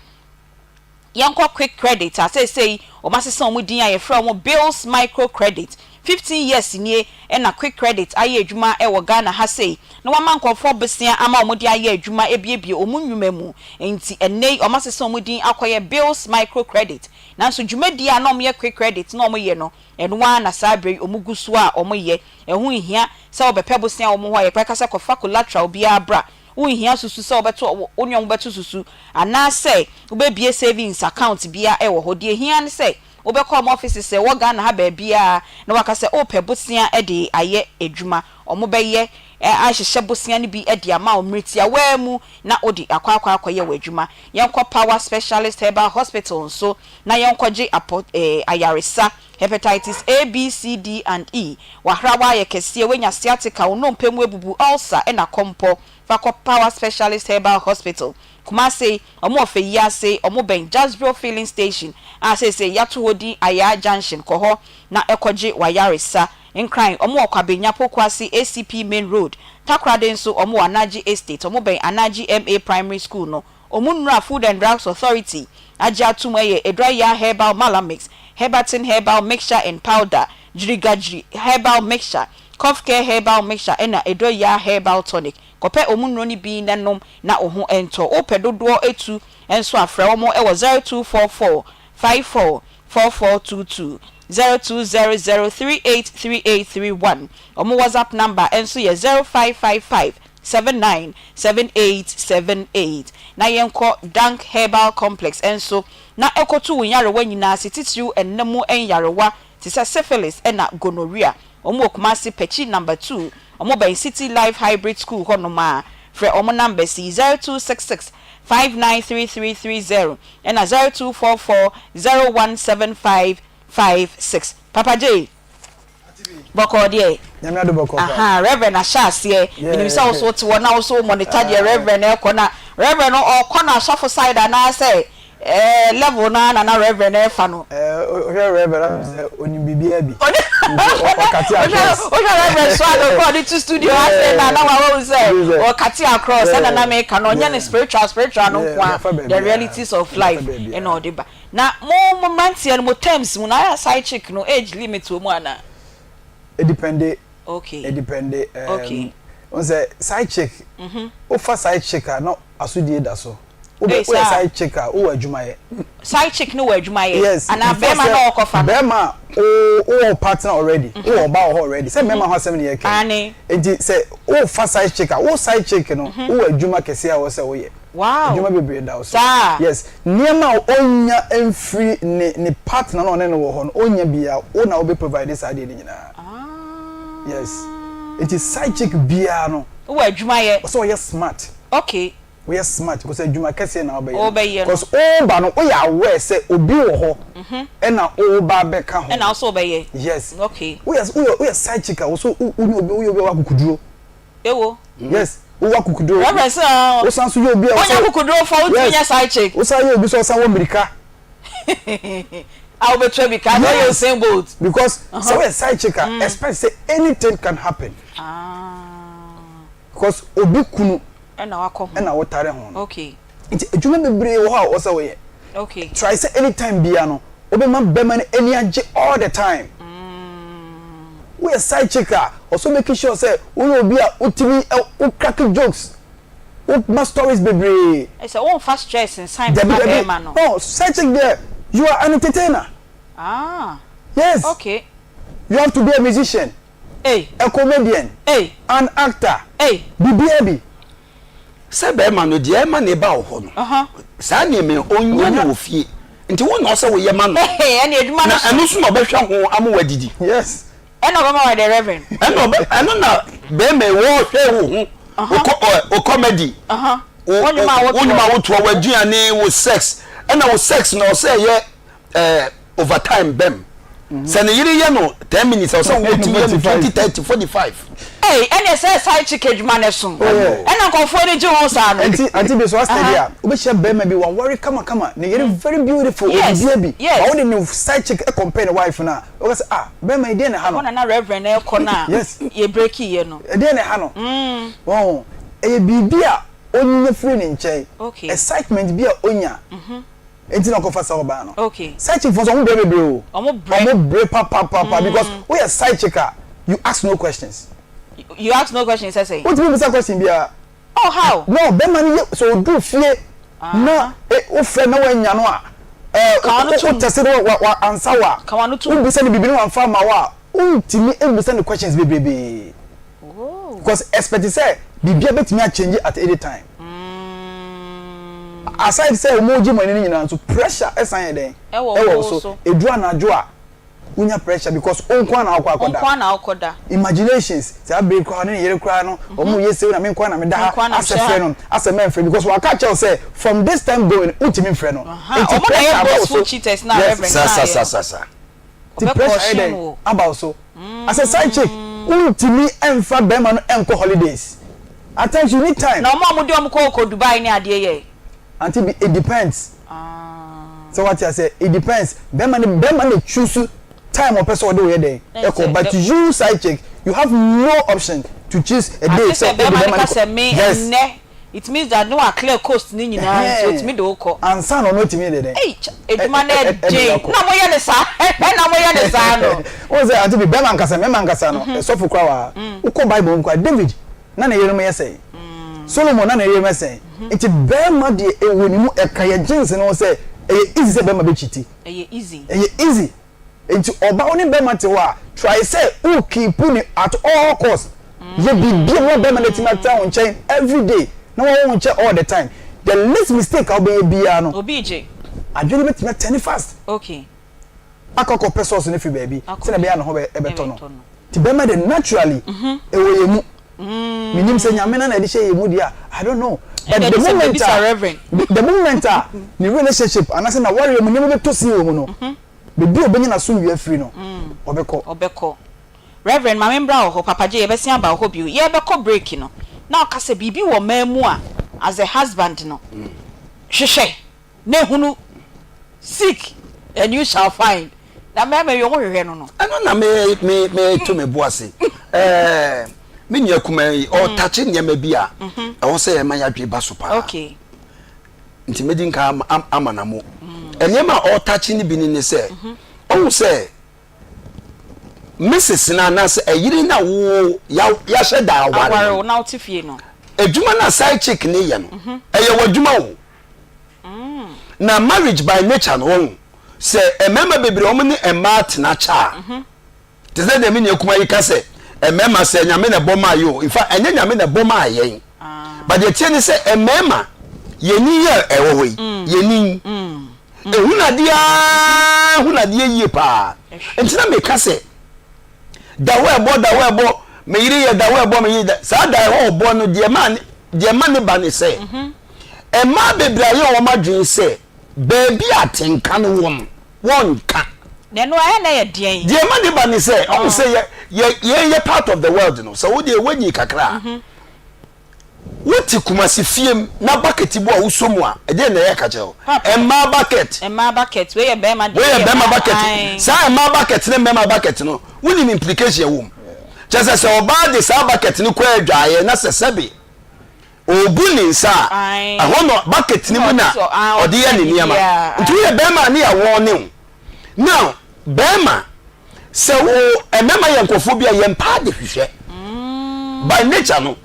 Yɛnkɔ Quick Credit a seesei wɔasesa wɔn din a yɛfrɛ wɔn Bills Micro Credit. 15 years nie na Quick Credit ayɛ adwuma wɔ Ghana ha sei na wɔama nkurɔfoɔ bosea ama wɔde ayɛ adwuma abuebue wɔn nnwuma mu. Enti ɛnnɛ yi wɔasesa wɔn din akɔyɛ Bills Micro Credit. Nanso dwumadie a na wɔyɛ Quick Credit na wɔyɛ no, ɛno ara na saa berɛ yi wɔgu so a wɔyɛ. Ɛho nhia sɛ wobɛpɛ bosea wɔ wɔn hɔ a yɛbɛka sɛ kɔfa collateral biara bra. Wonhia susu sɛ wobɛto wo ne wɔn bɛto susu anaasɛ wobɛbue savings account biara wɔ hɔ. Deɛ ɛhia ne sɛ wobɛkɔ wɔn offices a ɛwɔ Ghana ha baabiara na woaka sɛ wopɛ bosea de ayɛ adwuma. Wɔbɛyɛ ahyehyɛ bosea no bi de ama wo mmerɛ tiawaa mu na wode akɔ akɔ akɔyɛ w'adwuma. Yɛnkɔ Power Specialist Herbal Hospital nso na yɛnkɔgye apɔ ayaresa, Hepatitis A, B, C, D and E, w'ahrawa ayɛ kɛseɛ, woanya sciatica, wo nnompe mu abubu, ulcer ɛna kɔmpɔ, fa kɔ Power Specialist Herbal Hospital, Kumasi, wɔn wɔ Feyiase, wɔn bɛn Jasbro Filling Station a seesei yɛato hɔ din Ayaa Junction, kɔ hɔ na kɔgye w'ayaresa. Nkran, wɔn wɔ Kwabenya Pokuase ACP Main Road, Takoradi nso wɔn wɔ Anagye Estate, wɔn bɛn Anagye MA Primary School no. Wɔn nnuru a Food and Drugs Authority agye atom yɛ Aduaya Herbal Malamix, Herbatin Herbal Mixture and Powder, Gyirigagyiri Herbal Mixture, Cough Care Herbal Mixture ɛna Aduaya Herbal Tonic. Kɔpɛ wɔn nnuro no bi na nom na wo ho ntɔ. Wopɛ dodoɔ tu nso a, frɛ wɔn wɔ 0244 54 4422, 0200 383831. Wɔn WhatsApp number nso yɛ 0555 79 7878 na yɛnkɔ Dank Herbal Complex nso na ɛkɔtu wo nyarewa nyinaa ase titiriw nna mu nyarewa te sɛ syphilis na gonorrhea. Wɔn wɔ Kumasi Pɛkyi number 2, wɔn bɛn City Life Hybrid School hɔ nom a. Frɛ wɔn numbers yi 0266 593330 ɛna 0244 017556. Papa Jay. Bɔkɔɔ deɛ. Nyame adom bɔkɔɔ paa. Ahaa Reverend ahyɛ aseɛ. Menim sɛ wo so wote hɔ na wo so wo monitor deɛ Reverend ɛrekɔ na Reverend no ɔrekɔ no asɔfo side anaasɛ ɛɛ level no ara na na Reverend ɛrefa no. Ɛɛ wohwɛ Reverend a wohu sɛ onim biribiara bi. Nti ɔkate across. Wohwɛ Reverend so a na ɔkɔ ɔde to studio ha sei na na wahu sɛ ɔkate across ɛna na meka no ɔnyɛ no spiritual spiritual no nko ara the realities of life ɛna ɔde ba. Na mo mo mmeranteɛ no mo terms mu no ayɛ a side chick no age limit wɔ mu anaa? Edepende. Okay. Edepende. Um, okay. N sɛ side chick. Mm -hmm. Wofa side chick a na asodie da so. Wobɛ woyɛ side chick a wowɔ adwuma yɛ. Side chick no wɔ adwuma yɛ. Yes. Anaa bɛrima na ɔkɔfa no. Bɛrima a wowɔ partner already. Mm -hmm. Wowɔ ɔba wɔ hɔ already. Sɛ mmarima ho asɛm na yɛka. Ane. Nti sɛ wofa side chick a wo side chick no mm -hmm. wowɔ adwuma kɛseɛ a wɔ sɛ woyɛ. Wow. Adwuma bebree da wo so. Saa. Yes. Nneɛma a ɔnnya mfiri ne ne partner no a ɔne no wɔ hɔ no, ɔnnya biara, wo na wobɛ provide saa adeɛ no nyinaa. Ah. Yes. Nti side chick biara no. Wowɔ adwuma yɛ. Ɔsɛ ɔyɛ smart. Okay. Woyɛ smart because adwuma kɛseɛ na wobɛyɛ no. Wobɛyɛ no. Because woba no, woyɛ aware sɛ obi wɔ hɔ ɛna woba abɛka ho. Ɛna wo nso wobɛyɛ. Yes. Okay. Woyɛ woyɛ woyɛ side chick a, wo nso wonyɛ obi woyɛ obi a wowɔ akokoduro. Ewo. Yes, wowɔ akokoduro. Reverend sɛ ɔɔ. Wosan so yɛ obi a. Wonya akokoduro fɔ wotumi nyɛ side chick. Wosan yɛ obi sɛ ɔsan wɔ mirika. A wobɛtua bi ka na ɔyɛ Usain Bolt. Because sɛ woyɛ side chick a expect sɛ anything can happen. Ah. Because obi kunu. Ɛna wakɔ ho. Ɛna wotare ho no. Okay. Nti adwuma bebree wɔ hɔ a ɔwɔ sɛ woyɛ. Okay. Try sɛ anytime biara no wobɛma bɛma no ani agye all the time. Woyɛ side chick a, ɔsɛ make sure sɛ woyɛ obi a wotumi wo crack jokes, woma stories bebree. Ɛsɛ wonfa stress nsan mma bɛrima no. No, side chick deɛ, you are an entertainer. Ah. Yes. Okay. You have to be a musician, Ei. a comedian, Ei. an actor, Ei. biribiara bi. Sɛ bɛrima no deɛ ɛma ne ba wɔ hɔ no, saa nneɛma yi ɔnya no wɔ fie. Nti wo na ɔsɛ woyɛ ma no. Na ɛno nso na ɔbɛhwɛ ho ama wadidi. Yes. Ɛna ɔbɛma wayɛ dɛ Reverend. Ɛna ɔbɛ ɛno na bɛrima yi wɔhwɛ wo ho. Wo wo comedy. Wo nnwuma a wotoɔ. Wo nnwuma a wotoɔ, w'aduane, wo sex. Ɛna wo sex na ɔsɛ ɛyɛ ɛɛ overtime bɛm sɛ ne yere yɛ no ten minutes a ɔsɛ wo tumi yɛ no 20 30 45. Ei ɛneɛ sɛ side chick adwuma no so ɛna nkurɔfoɔ ani gye ho saa no. Aunty aunty bi so asitɛdi a wobɛhyia bɛrima bi waware kama kama ne yere very beautiful odidie bi but wode ne side chick compare ne wife no a wobɛka sɛ ah bɛrima yi deɛn na ɛha no. Ɛhɔ na na reverend ɛrekɔ no a yɛ breaki yɛ no. Ɛdeɛn na ɛha no wɔn ɛyɛ biribi a. ɔnya firi ne nkyɛn, excitement bi a ɔnya nti na ɔkɔfa saa ɔbaa no. Side chick foɔ nso ɔmo brɛ bebree o. Ɔmo brɛ. Ɔmo brɛ papapapa because woyɛ side chick a you ask no questions. You ask no questions sɛ sɛn? Wontumi bisa question biara. Oh how? No bɛrima no yɛ sɛ ɔduru fie na wofrɛ na wannya no a ɛɛ wo tɛse no wa wa ansa wo a wobisa no biribi na wamfa amma wo a wontumi mmisa no questions bebrebee because expect sɛ biribia bɛtumi a change at any time. Aside sɛ wɔn gye mo ani no nyinaa nso pressure ɛsan yɛ dɛn ɛwɔ wo so ɛduru anadwo a wonya pressure because wo nko ara na wokɔ akɔda. Wo nko ara na wokɔda. Imaginations, saa bere koraa ɔne ne yere koraa no, mhm. wɔn yɛ sew na me nko ara na meda ha, asɛ frɛ no, asɛ mɛmfrɛ because waka kyerɛ wo sɛ from this time going wontumi mfrɛ no. Nti pressure aba wo so. Yes, sa sa sa sa sa. Nti pressure ayɛ dɛn aba wo so. As a side chick, wontumi mfa bɛrima no nkɔ holidays. At times you need time. Na wɔn a wɔde wɔn kɔ kɔ Dubai ne adeɛ yɛ. Auntie bi, it depends. Sɛ wate aseɛ, it depends. Bɛrima no bɛrima na choose time ɔpɛ sɛ ɔde wo yɛ dɛn ɛkɔ but you side chick you have no option to choose a day Ate sɛ sɛ wode bɛrima no bɛrima no ka kɔ. sɛ me Yes. nnɛ it means that ne wa clear coast ne nyinaa nti Ɛhɛn. otumi de wo kɔ. Ansa na ɔno atumi de dɛn Ei kya adwuma no ɛ ɛ ɛde ɛden wo akɔ. na moyɛ no saa na moyɛ no saa no. Wohu sɛ auntie bi bɛrima ankasa mmarima ankasa no sɔfo koraa wɔ ha. Wokɔ bible mu koraa David na ne yerenom yɛ sɛn? Solomon na ne yerenom yɛ sɛn? Nti bɛrima deɛ ɛwɔ ne mu ɛka yɛ genes no ho sɛ ɛyɛ easy sɛ bɛrima bɛ cheati. Ɛyɛ easy. Ɛyɛ easy. Nti ɔba wo ne bɛrima te hɔ a try sɛ wo keep ne at all cost. Yɛ biribi a ɛbɛma bɛrima no atumi atena wo nkyɛn everyday na wawɔ wo nkyɛn all the time. The least mistake a wobɛyɛ biara no Obi regye. adwene bɛtumi atɛne fast. Okay. Akɔ akɔpɛ source no firi baabi sɛdeɛ ɛbɛyɛ a ne ho bɛtɔ no. Nti bɛrima deɛ naturally ɛwɔ yɛn mu. Menim sɛ Nyame no na ɛde hyɛ yɛn mu deɛ a, I don't know. But the moment a, the moment a ne relationship anaasɛ n'awareɛ mu nneɛma bɛtɔ sin wɔ mu no, baabi a ɔbɛnya n'asomdwoeɛ afiri no, ɔbɛkɔ. Ɔbɛkɔ. Reverend ma membra wo hɔ, Papa Jay yɛbɛsen aba wo hɔ bio. Yɛrebɛkɔ break no, na ɔka sɛ biribi wɔ mmaa mu a as a husband no, hwehwɛ. Ne hunu, seek and you shall find, na mmarima yi wɔn hwehwɛ no no. Ɛno na me me me to me bo ase ɛɛ me nua kumaa yi ɔtakye mm. nneɛma bi a mhm. ɛwɔ sɛ yɛma yɛadwe ba so paa nti medi nka ama na mo mm. nneɛma a ɔtakye no bi ne ne sɛ mhm. ɔhu sɛ Mrs. no anaasɛ ɛyere no a wo yɛahyɛ da aware no na wote fie no adwuma no a side chick ne yɛ no mhm. ɛyɛ w'adwuma o mm. na marriage by nature no wɔn sɛ mmarima bebree wɔn ne mmaa tena kyɛ a mhm. te sɛ deɛ me nua kuma yi ka sɛ mmarima sɛ nyame na ɛbɔ maa yɛ o nfa ɛnyɛ nyame na ɛbɔ maa yɛn ah. but deɛ tie ne sɛ mmarima yɛni yɛ ɛwɔ hɔ yi mm. yɛni mm. Ehunu adeɛ aa hunu adeɛ yie paa. Nti na meka sɛ da hɔ ɛbɔ da hɔ ɛbɔ me yere yɛ da hɔ ɛbɔ me yere da saa da hɔ ɔbɔ no deɛ ma deɛ ma ne ba ne sɛ mmaa bebree ayɛ wɔn adwene sɛ baabi a atenka no wɔ no wɔnka. Na ɛno ayɛ na ɛyɛ deɛn? Deɛ ma ne ba ne sɛ ɔmo sɛ yɛ yɛ yɛn yɛ part of the world no sɛ wo deɛ wanyi kakra a. Wote Kumasi fie mu na bucket bu a wosɔ mu a, ɛdeɛn na ɛyɛ ka kyerɛ wo? Mmaa bucket. Mmaa bucket, wei yɛ bɛrima deɛ. Wei yɛ bɛrima bucket. Saa mmaa bucket ne mmarima bucket no, wonim implication ɛwɔ mu? Kyerɛ sɛ sɛ ɔbaa de saa bucket no kɔ adwaeɛ na sɛ sɛbe ɔrebu ne nsa a, ɛhɔ na bucket no mu na ɔde yɛ ne nneɛma. Nti woyɛ bɛrima a ne yɛawɔɔ ne wo. Now, bɛrima, sɛ wo mmarima yɛ nkurɔfoɔ bi a yɛn paa de hwehwɛ. By nature no,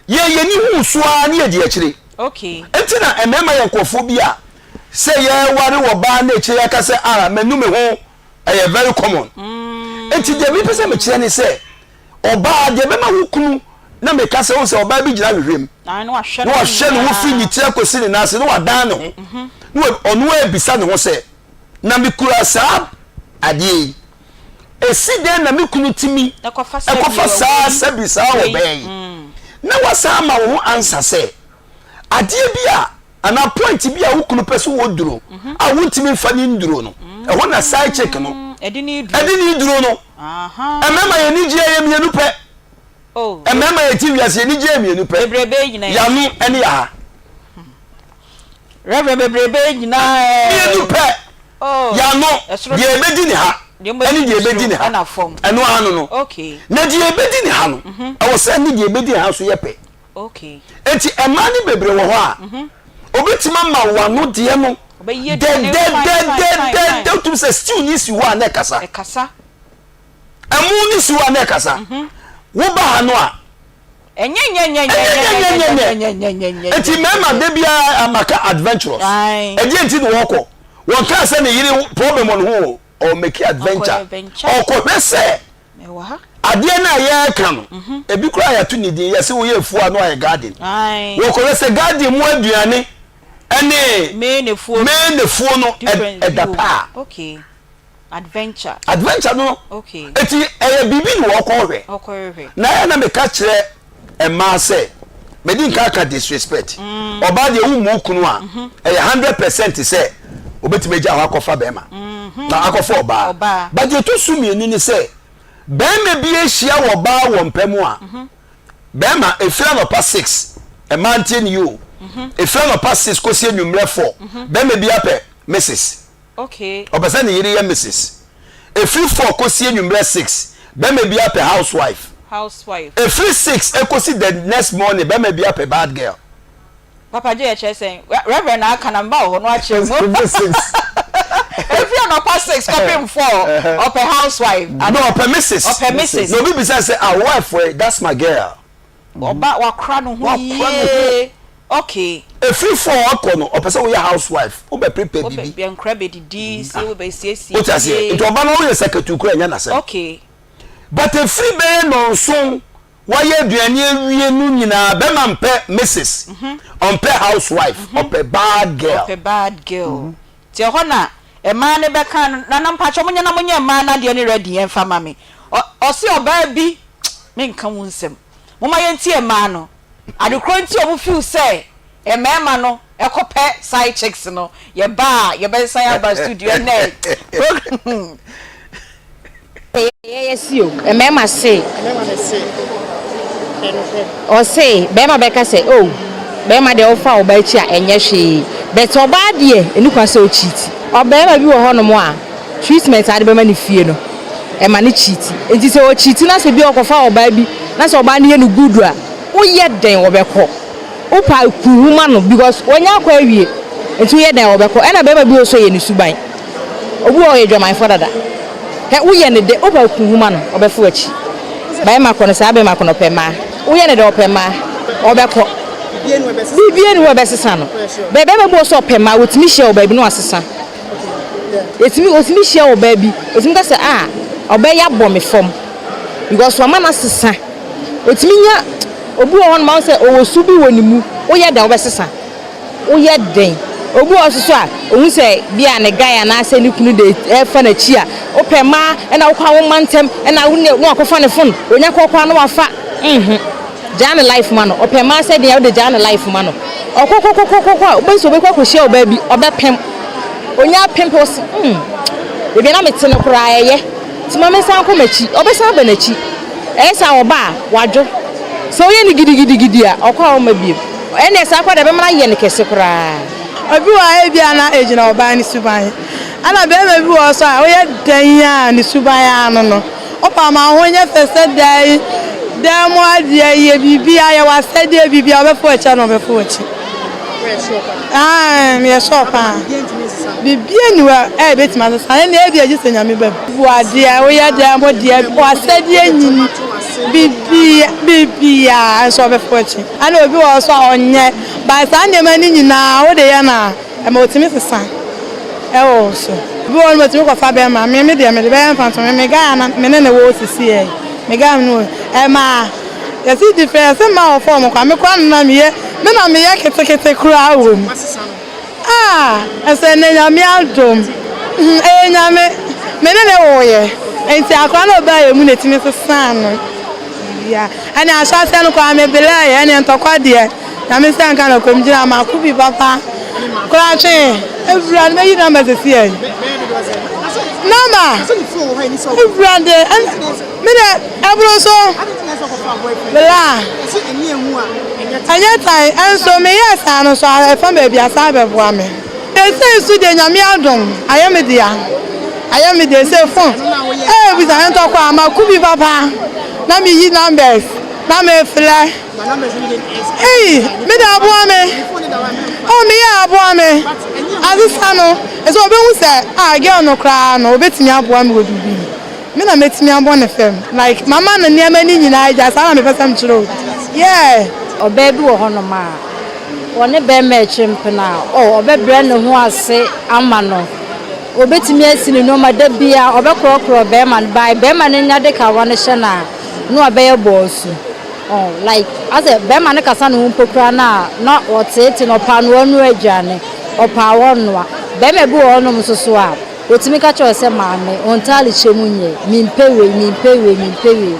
yɛn yɛn ni hu so ara ne yɛdi akyire. Nti na mmarima yɛ nkurɔfoɔ bi a sɛ yɛware wɔ baa na akyire yɛaka sɛ ah manu me ho ɛyɛ very common. Nti deɛ mepɛ sɛ mekyerɛ ne sɛ ɔbaa deɛ bɛma wo kunu na meka sɛ wo sɛ ɔbaa bi gyina ahwehwɛ mu na wahwɛ ne ho firi ne tiri akɔsi ne nan ase na wadan ne ho na ɔno abisa ne ho sɛ na mekura saa adeɛ yi ɛsi dɛn na me kunu tumi ɛkɔfa saa sɛbi saa ɔbaa yi na wasan ama wo ho ansa sɛ adeɛ bi a anaa point bi a wo kunu pɛ so wɔ duro a wontumi nfa ne nduro no ɛhɔ na side chick no ɛde ne duro no mmarima yɛ anigyeɛ yɛ mmienu pɛ mmarima yɛ ti wiase yɛ anigyeɛ yɛ mmienu pɛ yano ɛne yaha Reverend bebrebe nyinaa mmienu pɛ yano deɛ ɛbɛdi ne ha ɛne deɛ ɛbɛdi ne ha ɛno ano no na deɛ ɛbɛdi ne ha no ɛwɔ sɛ ne deɛ ɛbɛdi ne ha so yɛ pɛ. Enti mmaa no bebree wɔ hɔ a, obetumi ama wo ano deɛ no dɛdɛdɛdɛdɛ wotumi sɛ stew no si hɔ a na ɛkasa. Ɛmo no si hɔ a na ɛkasa. Woba ha no a, ɛnyɛnyɛnyɛnyɛnyɛnyɛnyɛnyɛ. Enti mmarima da biara maka adventurous. Ɛdeɛ nti na wɔkɔ? Wɔnkaa sɛ ne yere problem wɔ ne ho o, ɔmake adventure. Ɔkɔhwɛ sɛ Adeɛ no a yɛreka no, ebi koraa yɛato ne din, yɛse woyɛ afuo a na wayɛ garden. Wɔkɔhwɛ sɛ garden mu aduane ne main afuo no ɛda pɛ a. Adventure. Adventure no, eti ɛyɛ biribi na wɔkɔhwɛ. Na ɛyɛ na meka kyerɛ mmaa sɛ, medi nka aka disrespect. Ɔbaa deɛ wommu wo kunu a, ɛyɛ 100% sɛ obetumi agya hɔ akɔfa bɛrima na akɔfa ɔbaa. But deɛ ɛtɔ so mmienu ne sɛ, bɛrima bi ahyia wɔ ɔbaa wɔ mpa mu a, bɛrima efiri anɔpa 6, mmaa ntie ne yie o, efiri anɔpa 6 kɔsi anwummerɛ 4, bɛrima bi apɛ Mrs. Okay. Ɔpɛ sɛ ne yere yɛ Mrs. Ɛfiri four kɔsi anwummerɛ six, bɛrima biara pɛ housewife. Housewife. Ɛfiri six kɔsi the next morning, bɛrima biara pɛ bad girl. Papa J ɛkyerɛ sɛn? Reverend na aka na meba wɔ hɔ na wakyerɛ mu. Ɛfiri six. Ɛfiri anɔpa six kɔpem four, ɔpɛ housewife. No, ɔpɛ Mrs. Ɔpɛ Mrs. Na obi bisa sɛ, ah, wo wife ɛ, that's my girl. Ɔba wakora ne ho yie okay. Ɛfiri four ɔkɔ no ɔpɛ sɛ woyɛ house wife wo bɛ prepare biribi. Wobɛ nkora bɛ didi sie wo bɛ siesie fie. Wote aseɛ nti ɔba no woyɛ sakatuu koraa ɛnyɛ n'asɛm. Okay. But ɛfiri bɛyɛ nɔnson wayɛ aduane awie no nyinaa bɛma mpɛ Mrs ɔmpɛ house wife ɔpɛ bad girl. Ɔpɛ bad girl nti ɛhɔ na mmaa no bɛka no nana mpakyɛw monyɛ na monyɛ mmaa no adeɛ no ready ɛmfa ma me ɔse ɔbaa bi Menka wo nsɛm. Momma yɛntie mmaa no. Ade korɔ nti a wɔn feel sɛ mmarima no kɔ pɛ side chicks no, yɛba a yɛbɛsan aba studio ɛnnɛ program. Yɛyɛ se o, mmarima se. Ɔse barima bɛka sɛ oh barima deɛ wofa ɔbaa akyi a ɛnyɛ hwee but ɔbaa deɛ ɛni kwan sɛ ɔcheat. Ɔbarima bi wɔ hɔnom a treatment a wode bɛma no fie no ɛma no cheat nti sɛ ɔcheat na sɛ bi a ɔkɔfa ɔbaa bi na sɛ ɔbaa no yɛ no good a woyɛ dɛn ɔbɛkɔ wopɛ a ku wo ma no because wanya akɔ awie nti woyɛ dɛn ɔbɛkɔ ɛna barima bi wɔ so yɛ ne suban obi wɔ hɔ ɔyɛ dwamanfoɔ dada hɛ woyɛ no dɛ wopɛ a ku wo ma no ɔbɛfa w'akyi barima kɔ no saa barima kɔ no ɔpɛ mmaa woyɛ no dɛ ɔpɛ mmaa ɔbɛkɔ biribiara ni hɔ a ɛbɛsesa no bɛ barima bi wɔ so ɔpɛ mmaa wɔtumi hyia wɔ baabi na wasesa. Yɛtumi otumi hyia ɔbaa bi, otumi ka sɛ ah ɔbaa yi abɔ me fam because wama no asesa. Otumi nya obi wɔ hɔnom a wohu sɛ ɔwɔ su bi wɔ ne mu, woyɛ dɛn wobɛsesa? Woyɛ dɛn? Obi wɔ hɔ nso so a, ohu sɛ bi a ne guy anaasɛ ne kunu de ɛrefa n'akyi a, wopɛ mmaa ɛna wokɔ a womma ntɛm ɛna wo ne na wakɔfa ne phone, onya kɔ kɔ a na wafa, nhu. Gyaa ne life ma no, ɔpɛ mmaa sɛ deɛn a wode gyaa ne life ma no. Ɔkɔkɔkɔkɔkɔ a, wobɛhu sɛ ɔbɛkɔ akɔhyia ɔbaa bi, ɔbɛpem. Ɔnya apem pɛ, ɔse hmm, baabi a na mete no koraa ɛyɛ, nti ma mensan nkɔ m'akyi. Ɔbɛsan aba n'akyi. Ɛyɛ saa a, ɔba a, wadwo. Sɛ woyɛ no gidigidigidi a, ɔkɔ a ɔmma bio. Ɛnneɛ saa koraa deɛ, ɛbɛma no ayɛ no kɛse koraa. Obi wɔ hɔ a, ebia na egyina ɔbaa no suban. Ɛna barima bi wɔ hɔ nso a, woyɛ dɛn a ne suban ara no no. Wopa ma wo ho nyɛ fɛ sɛ dan dan mu adeɛ yɛ biribiara yɛ w'asɛdeɛ biribiara ɔbɛfa w'akyi ana ɔbɛfa w'akyi. Ae meyɛ sure paa. Biribiara nni hɔ a ɛbɛtumi asesa ɛnna ebi agye sɛ Nyame ba mu. Bu adeɛ woyɛ dan mu deɛ w'asɛdeɛ nyini biribiara biribiara nso ɔbɛfa w'akyi. Ɛna obi wɔ hɔ nso a ɔnyɛ but saa nneɛma no nyinaa wode yɛ no a. Ɛma otumi sesa wɔ wo so. Obi wɔ hɔ nom otumi kɔfa bɛɛma, me me deɛ mede bɛyɛ mfantoho, me me guy a na me ne no wɔ sisiɛ yi, me guy a me ne wɔ, ɛma yɛse different, yɛse mmaa wɔ fɔm koraa, me koraa na na meyɛ, me na meyɛ ketekete koraa wɔ mu. Ah, ɛsɛ nnɛ Nyame adom, ɛyɛ Nyame, me ne no woeɛ, nti akora no a ɔbaa yɛn mu na ɛtumi sesaa no biribiara, ɛne ahyɛaseɛ no koraa me belɛɛeɛ, ɛne ntɔkwa deɛ. Nyame nsa nka no kɔm gyina mako bi papa koraa twe ewura no bɛyi namba sisi yɛ namba ewura de me de ɛboro so bla ɛnyɛ tan ɛnso meyɛ saa no so ɛfa baabi asa bɛboa me ɛsɛ nso deɛ Nyame adom ayɛ me dea ayɛ me dea ɛsɛ fon ɛɛ bisa ntɔkwa mako bi papa na meyi numbers na meflɛ. Ei, me de aboa me. Oh, me yɛ aboa me. Asesa no, ɛsɛ obehu sɛ ah girl no koraa no obetumi aboa me wɔ biribi. Me na metumi abɔ ne fam. Like mama no nneɛma no nyinaa agya saa na mepɛ sɛ mekyerɛ o. Yeah. Ɔbaa bi wɔ hɔnom a, ɔne barima retwe mpena a, oh, ɔbɛbrɛ ne ho ase ama no. Ɔbɛtumi asi ne nneɛma da biara, ɔbɛkorɔkorɔ barima no. By barima no nya de kawa no hyɛ no a, na wabɛyɛ bɔɔsu. Oh, like, asɛ barima no kasa ne ho mpo koraa no a, na ɔteete no, ɔpaa no ɔnoa aduane, ɔpaa ɔnnoa. Barima bi wɔ hɔnom nso so a, Otumi ka kyerɛ wo sɛ maame, wo ntaade hyɛ mu nyɛ, mempɛ wei, mempɛ wei, mempɛ wei.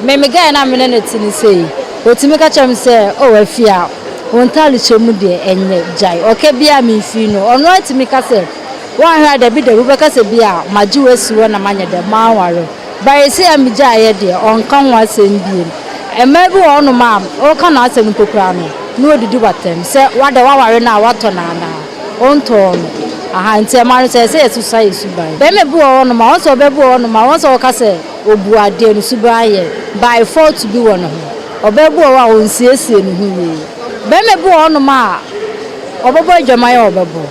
Me me guy no a me ne no te no sei, otumi ka kyerɛ me sɛ oh Afia, wo ntaade hyɛ mu deɛ ɛnyɛ, gyae. Ɔka biara memfiri no. Ɔno ara tumi ka sɛ, woanhwɛ a dabi dabi wobɛka sɛ bi a magye wo asi hɔ na manyɛ dɛn, manware wo. But seesei a megyaeɛ deɛ, ɔnka ho asɛm bio. Mmaa bi wɔ hɔnom a, woka n'asɛm mpo koraa no, na ɔdidi wo atɛm sɛ woadɛn woaware no a woatɔ no anaa? Ɔntɔɔ no. Aha, nti ɛma no sɛ ɛsɛ yɛsesa yɛ suban. Bɛrima bi wɔ hɔnom a, wɔn sɛ ɔbaa bi wɔ hɔnom a, wɔn sɛ wɔka sɛ ɔbu adeɛ no suban yɛ, by fault bi wɔ ne ho. Ɔbaa bi wɔ hɔ a ɔnsiesie ne ho yie. Bɛrima bi wɔ hɔnom a, ɔbɛbɔ adwaman a ɔbɛbɔ.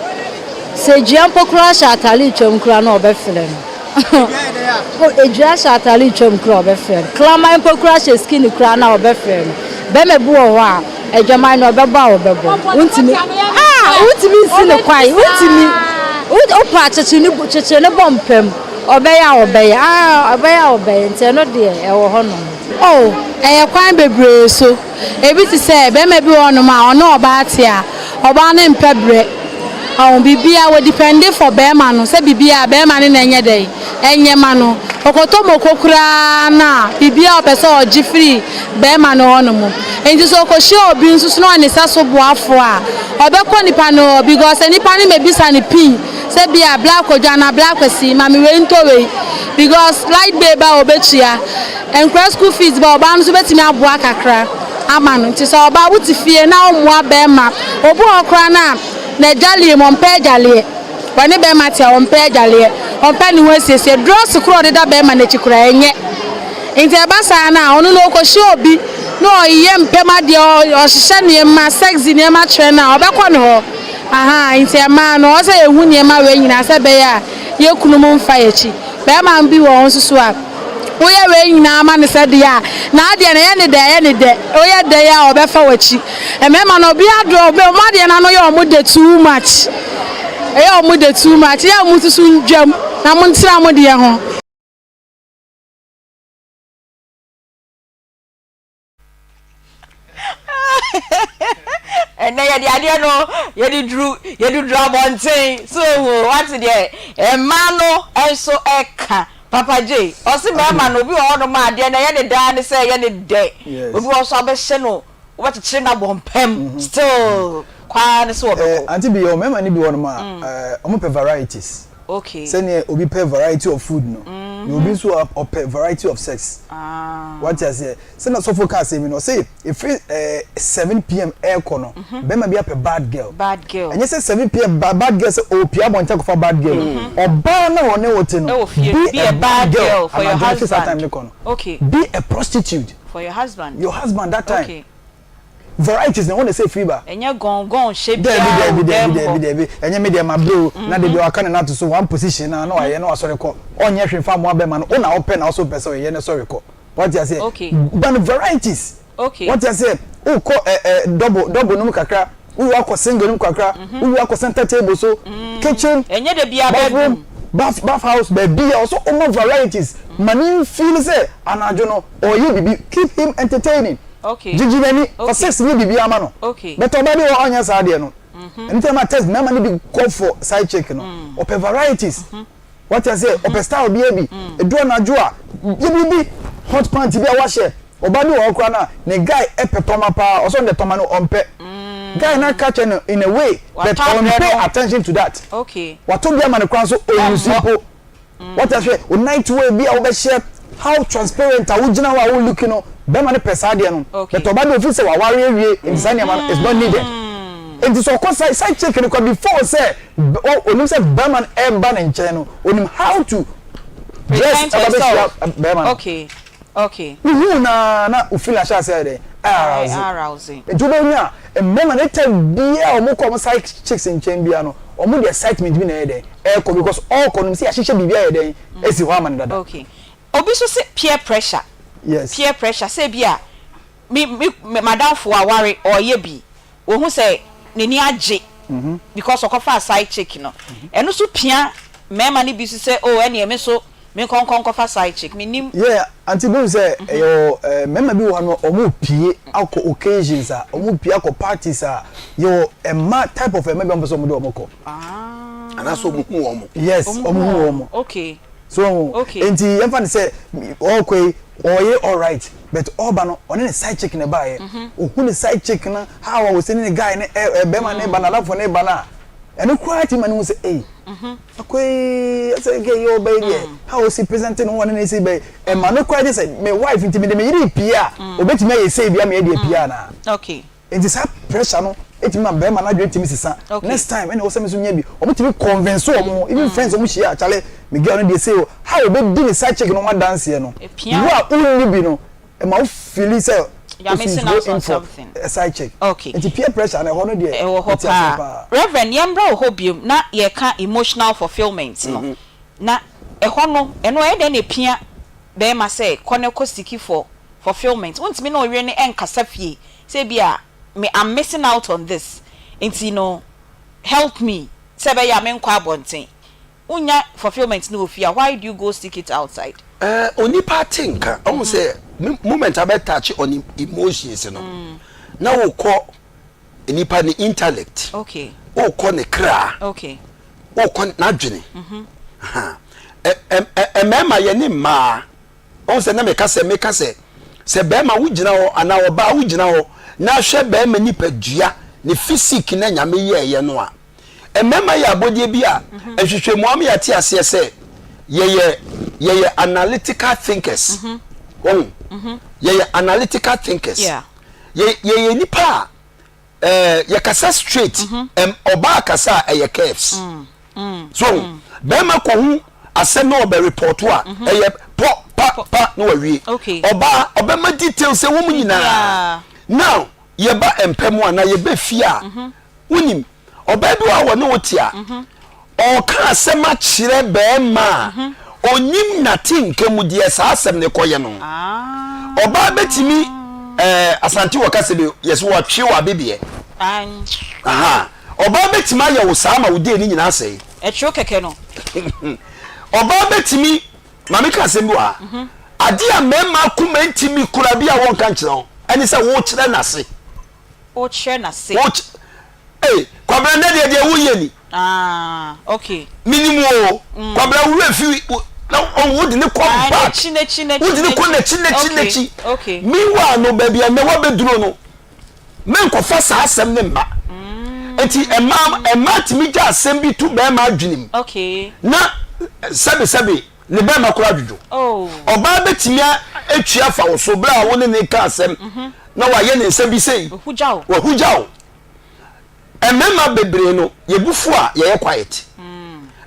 Sɛ dua mpo koraa hyɛ atare retwam koraa no a ɔbɛfrɛ no. Edua hyɛ atare retwam koraa a ɔbɛfrɛ no. Kraman mpo koraa hyɛ skinny koraa no a ɔbɛfrɛ no. Bɛrima bi wɔ hɔ a, adwaman no ɔbɛbɔ a ɔbɛbɔ. Wontumi ah wontumi nsi no kwan. Wontumi. Wopɛ a kyekyere ne kyekyere ne bɔ mpam. Ɔbɛyɛ a ɔbɛyɛ. Ah ɔbɛyɛ a ɔbɛyɛ. Nti ɛno deɛ ɛwɔ hɔnom. Oh, ɛyɛ kwan bebree so. Ebi te sɛ barima bi wɔ hɔnom a ɔne ɔbaa te a, ɔbaa no mpɛ brɛ. Ɔho, biribiara wɔ depɛnde for barima no sɛ biribiara barima no na ɛnyɛ dɛn, ɛnyɛ ma no. Ɔkɔtɔ moko koraa no a, biribiara ɔpɛ sɛ ɔgye firi barima no hɔnom. Nti sɛ ɔkɔhyia obi nso so na ɔyɛ ne sɛso boafoɔ a, ɔbɛkɔ nipa no hɔ because sɛ nipa no mmɛbisa no pin sɛ bi a bla Kwadwo anaa bla Kwasi ma me wei ntɔ wei because light bill ba a ɔbɛtua. Nkora school fees ba ɔbaa no nso bɛtumi aboa kakra ama no nti sɛ ɔbaa wote fie na wommoa bɛɛma obi wɔ hɔ koraa no a n'adwaleɛ mu ɔmpɛ adwaleɛ ɔne bɛɛma te a ɔmpɛ adwaleɛ ɔmpɛ ne ho asiesie drɔs koraa ɔde da bɛɛma n'akyi koraa ɛnyɛ nti ɛba saa no a ɔno no ɔkɔhyia obi na ɔyɛ mpɛm adeɛ ɔhyehyɛ nneɛma sexy nneɛma kyerɛ no a ɔbɛkɔ ne hɔ ahaa nti ɛmaa no ɔsɛ yɛhu nneɛma wei nyinaa sɛ ɛbɛyɛ a yɛ kununom mfa yɛakyi bɛɛma bi wɔ hɔ nso so a Woyɛ wei nyinaa ma no sɛ deɛ a, n'adeɛ no, ɛyɛ ne dɛ, ɛyɛ ne dɛ. Woyɛ dɛ a, ɔbɛfa w'akyi. Mmarima no, obiara dɔ, wɔn adeɛ no ano yɛ wɔn dɛ too much. Ɛyɛ wɔn dɛ too much. Yɛ a monsusu ndwam na montena mo deɛ ho. Ɛnɛ yɛde adeɛ no yɛde duru yɛde duru abɔnten so ohu wate deɛ mmaa no nso ɛka Papa J ɔse bɛrima no obi wɔ hɔnom a adeɛ no ɛyɛ ne daa ne sɛ ɛyɛ ne dɛ obi wɔ so abɛhyɛ no wobɛkyekyere no abɔ mpam mm-hmm. still kwaa ne sɛ wɔbɛkɔ. Auntie bi yɛ mmarima no bi wɔ hɔnom a mm. wɔn pɛ varieties. Okay. Sɛnea obi pɛ variety of food no mm-hmm. na obi nso ɔpɛ variety of sex. Ah. Wate aseɛ Sɛnea sɔfo kaa asɛm yi no, ɔse ɛfiri eh, 7 pm ɛrekɔ no, bɛrima bi apɛ bad girl. Bad girl. Ɛnyɛ sɛ 7 pm ba bad girl sɛ ɔrepia abɔnten akɔfa bad girl o. Ɔbaa no a ɔne wo te no, Ɛwɔ fie no, be a bad girl for your anadwo no ɛfiri saa time husband. no kɔ no. Okay. Be a prostitute. For your husband. Your husband that time. Okay. Varieties na ɛhɔ na ɛsɛ ɛfiri ba. Ɛnyɛ gɔn gɔn hyɛ Daabi, biara daabi, wɔ daabi, dan mu daabi, hɔ. daabi. Ɛnyɛ me deɛ mabrɛ o, na da biara waka ne nan ato so one position a na wayɛ na wasɔre kɔ. Ɔnyɛ hwee mfa mmoa bɛrima no, wo na wopɛ na wo nso wopɛ sɛ ɔyɛ na sɔre kɔ. Wate aseɛ? Okay. Ba no varieties. Okay. Wate aseɛ? Wokɔ ɛ ɛ double double no mu kakra, wowie akɔ single no mu kakra, mm-hmm. wowie akɔ center table so, mm. kitchen, Ɛnyɛ da biara bathroom, bedroom. bath bath house, baabi a ɔsɔ ɔma varieties. Mm. Ma ne nfeel sɛ anadwo no ɔyɛ bibi. Keep him entertaining. Okay. Gyigyi n'ani. Okay. Fa sex nyɛ bibi ama no. Okay. Bɛtɛ ɔbaa bi wɔ hɔ a ɔnyɛ saa adeɛ no. Mm-hmm. Ɛno nti na ma test mmarima no bi kɔ for side chick no. Mm. Ɔpɛ varieties. Mm-hmm. Wate aseɛ? Ɔpɛ style biara bi. Ɛduru anadwo a, yɛ biribi. Hot pant bi a wahyɛ. Ɔbaa bi wɔ hɔ koraa no a, ne guy pɛ tɔma paa. Ɔsɛ ɔno deɛ tɔma no ɔmpɛ. Guy no aka akyerɛ no in a way but Watɔ abrɛ ɔmpay no. attention to that. Okay. Watɔ bi ama no koraa nso ɔnuse Ɔmmɔ. mpo. Wate aseɛ? Wo night wear bi a wobɛhyɛ, how transparent a wogyina hɔ a wo look no, bɛrima no pɛ saa adeɛ no. Okay. But ɔbaa deɛ ɔfeel sɛ waware awie nti saa nneɛma no is not needed. Nti sɛ ɔkɔ side side chick no koraa before sɛ Onim sɛ bɛrima no ɛreba ne nkyɛn no, onim how to dress Present ɛba bɛhyia herself. bɛrima no. Okay, okay. Wohuu no ara na wo feeling ahyɛ aseɛ ayɛ dɛn? Arouse. Nti wobɛhu a mmarima no time biara a wɔkɔ wɔn side chicks nkyɛn biara no, wɔn de excitement bi na ɛyɛ dɛn ɛrekɔ because ɔrekɔ no sɛ yɛahyehyɛ biribi ayɛ dɛn asi hɔ ama no dada. Okay. Obi nso se peer pressure. Yes. Peer pressure sɛ ebi a me me m'adamfo aware ɔreyɛ bi, ohu sɛ n'ani agye because ɔkɔfaa side chick no. Ɛno nso pia mmarima no bi nso sɛ oh ɛneɛ me nso menkɔ nkɔ nkɔfa side chick. Mennim. Yeah, aunty bohu sɛ yɛwɔ eh, mmarima bi wɔ hɔ no wɔn pie akɔ occasions a, wɔn pie akɔ parties a, yɛwɔ mma type of mma bi a wɔn pɛ sɛ wɔn de wɔn kɔ. Ah. Anaasɛ wɔn hu wɔn. Yes, wɔn hu wɔn. Okay. So wɔn. Okay. Nti yɛn fa no sɛ ɔkɔ yi ɔyɛ alright but ɔba no ɔne ne side chick na ɛbaayɛ. Ohu ne side chick no how a ɔsi ne ne guy ne ɛ ɛ bɛrima ne ba n'adamfo ne ba no a, ɛno koraa tumi ma ne hu sɛ ei. Akɔ yi ɛsɛ nka ɛyɛ ɔba yi deɛ how ɔsi present ne ho ɔne ne si bɛ ɛma no koraa gye sɛ me wife nti mede me yere pie a obetumi ayɛ sei bi ama yɛ deɛ pie anaa. Okay. Nti saa pressure no tumi ma bɛrima no adwene tumi sesa. Next time ɛna ɛwɔ sɛ me nso nya bi. Wɔn tumi convince wɔn ho even friends wɔn hyia a kyale me girl no deɛ sei o how obedi ne side chick no ho adanseɛ no wo a wonni bi no ɛma wo feeli sɛ You are missing out on something. A side chick. Okay. Nti peer pressure no ɛhɔ no deɛ Ɛwɔ hɔ mete aseɛ paa. paa. Reverend yɛmmra wo hɔ biom na yɛreka emotional fulfilment no na ɛhɔ no ɛno ɛyɛ dɛn na ɛpia bɛrima sɛ kɔ na kɔ seek for fulfilment wontumi ne wo yere no nkasa fie sɛ ebia me I'm missing out on this nti no help me sɛ ɛbɛyɛ a menkɔ abɔnten wonnya fulfilment no wɔ fie a why do you go seek it outside? Eh, onipa ate nka ɔhu sɛ moment abɛ touch on emotions no na wokɔ nipa ne intellect okay wokɔ ne kra okay wokɔ n'adwene mmarima yɛ ne mmaa Wohu sɛ na meka sɛ, meka sɛ, sɛ bɛrima wogyina hɔ anaa ɔbaa wogyina hɔ na ahwɛ bɛrima nipadua, ne physique na Nyame yɛɛyɛ no a, mmarima yɛ abɔdeɛ bi a nhwehwɛmu ama yɛate aseɛ sɛ yɛyɛ yɛyɛ analytical thinkers. Wohu? Yɛyɛ analytical thinkers. Yeah. Yɛ yɛyɛ nipa a ɛɛ yɛkasa straight ɛm ɔbaa kasa a ɛyɛ curves so bɛrima kɔhu asɛm na ɔbɛ report a ɛyɛ pɔ pa pa na wawie ɔbaa ɔbɛma details ɛwɔ mu nyinaa now yɛba mpɛ mu anaa yɛbɛ fie a wonim Ɔbaa bi wɔ hɔ a wɔne wo te a, ɔreka asɛm akyerɛ barima a ɔnim n'atenka mu deɛ saa asɛm no kɔyɛ no. Ɔbaa bɛtumi ɛɛ Asante wɔ kasa bi yɛsɛ wɔtwe wɔ abebeɛ. Aha ɔbaa bɛtumi ayɛ wo saa ma wo dee ne nyinaa asɛe. Ɛtwerɛ kɛkɛ no. Ɔbaa bɛtumi maame ka asɛm bi wɔ ha. Adeɛ a mmarima akoma ntumi kura bi a wɔnka nkyerɛ wo ɛne sɛ wokyerɛ n'ase. Wokyerɛ n'ase. Woky Ei, Kwabena nnɛ deɛ deɛ woyɛ ni. Ah, okay. Menim wo o. Mm. Kwabena wo werɛ fi na wode ne kɔ ah, back. N'akyi n'akyi n'akyi. Wode ne kɔ n'akyi n'akyi n'akyi. Okay. Meanwhile no baabi a nnɛ wabɛduro no, menkɔfa saa asɛm ne mma. Mm. Nti mmaa mmaa tumi gya asɛm bi to bɛrima adwene mu. Okay. Na sɛbe sɛbe ne bɛrima koraa dwodwo. Oh. Ɔbaa bɛtumi atwi afa wo so berɛ a wo ne ne ka asɛm mhm. na wayɛ ne nsa bi sei. Wahugya wo. Wahugya wo. Mmarima bebree no yɛbu fu a yɛyɛ quiet.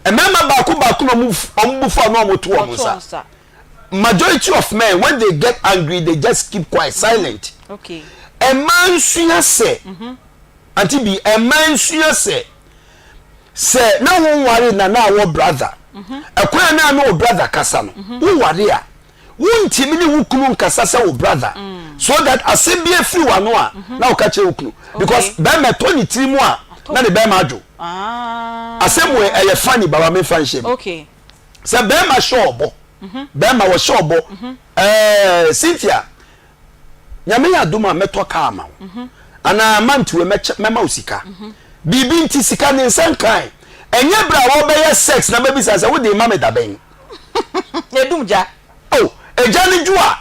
Mmarima baako baako na wɔn bu fu a na wɔn to wɔn nsa. Majority of men when they get angry they just keep quiet silent. Mmaa nsua sɛ ante bi mmaa nsua sɛ sɛ na wo nware na na wɔ brother ɛkwan a na ne wo brother kasa no wo ware a Wontumi ne wo kunu nkasa sɛ wo brother so that asɛm bi afiri w'ano a na woka kyerɛ wo kunu because bɛrima ɛtɔ ne tiri mu a na ne bɛrima adwo. Asɛm wei ɛyɛ funny but ma memfa nhyɛ mu. Sɛ bɛrima hyɛ ɔbɔ, bɛrima wɔhyɛ ɔbɔ, ɛɛ Cynthia Nyame yɛ adom a mɛtɔ kaa ama wo anaa mantiwe mɛkyɛ mɛma wo sika. Biribi nti sika ne nsa nkae. Ɛnyɛ bere a wɔbɛyɛ sex na bɛbisa sɛ wode rema me da bɛn. Edum gya. Oh, egya no dwo a,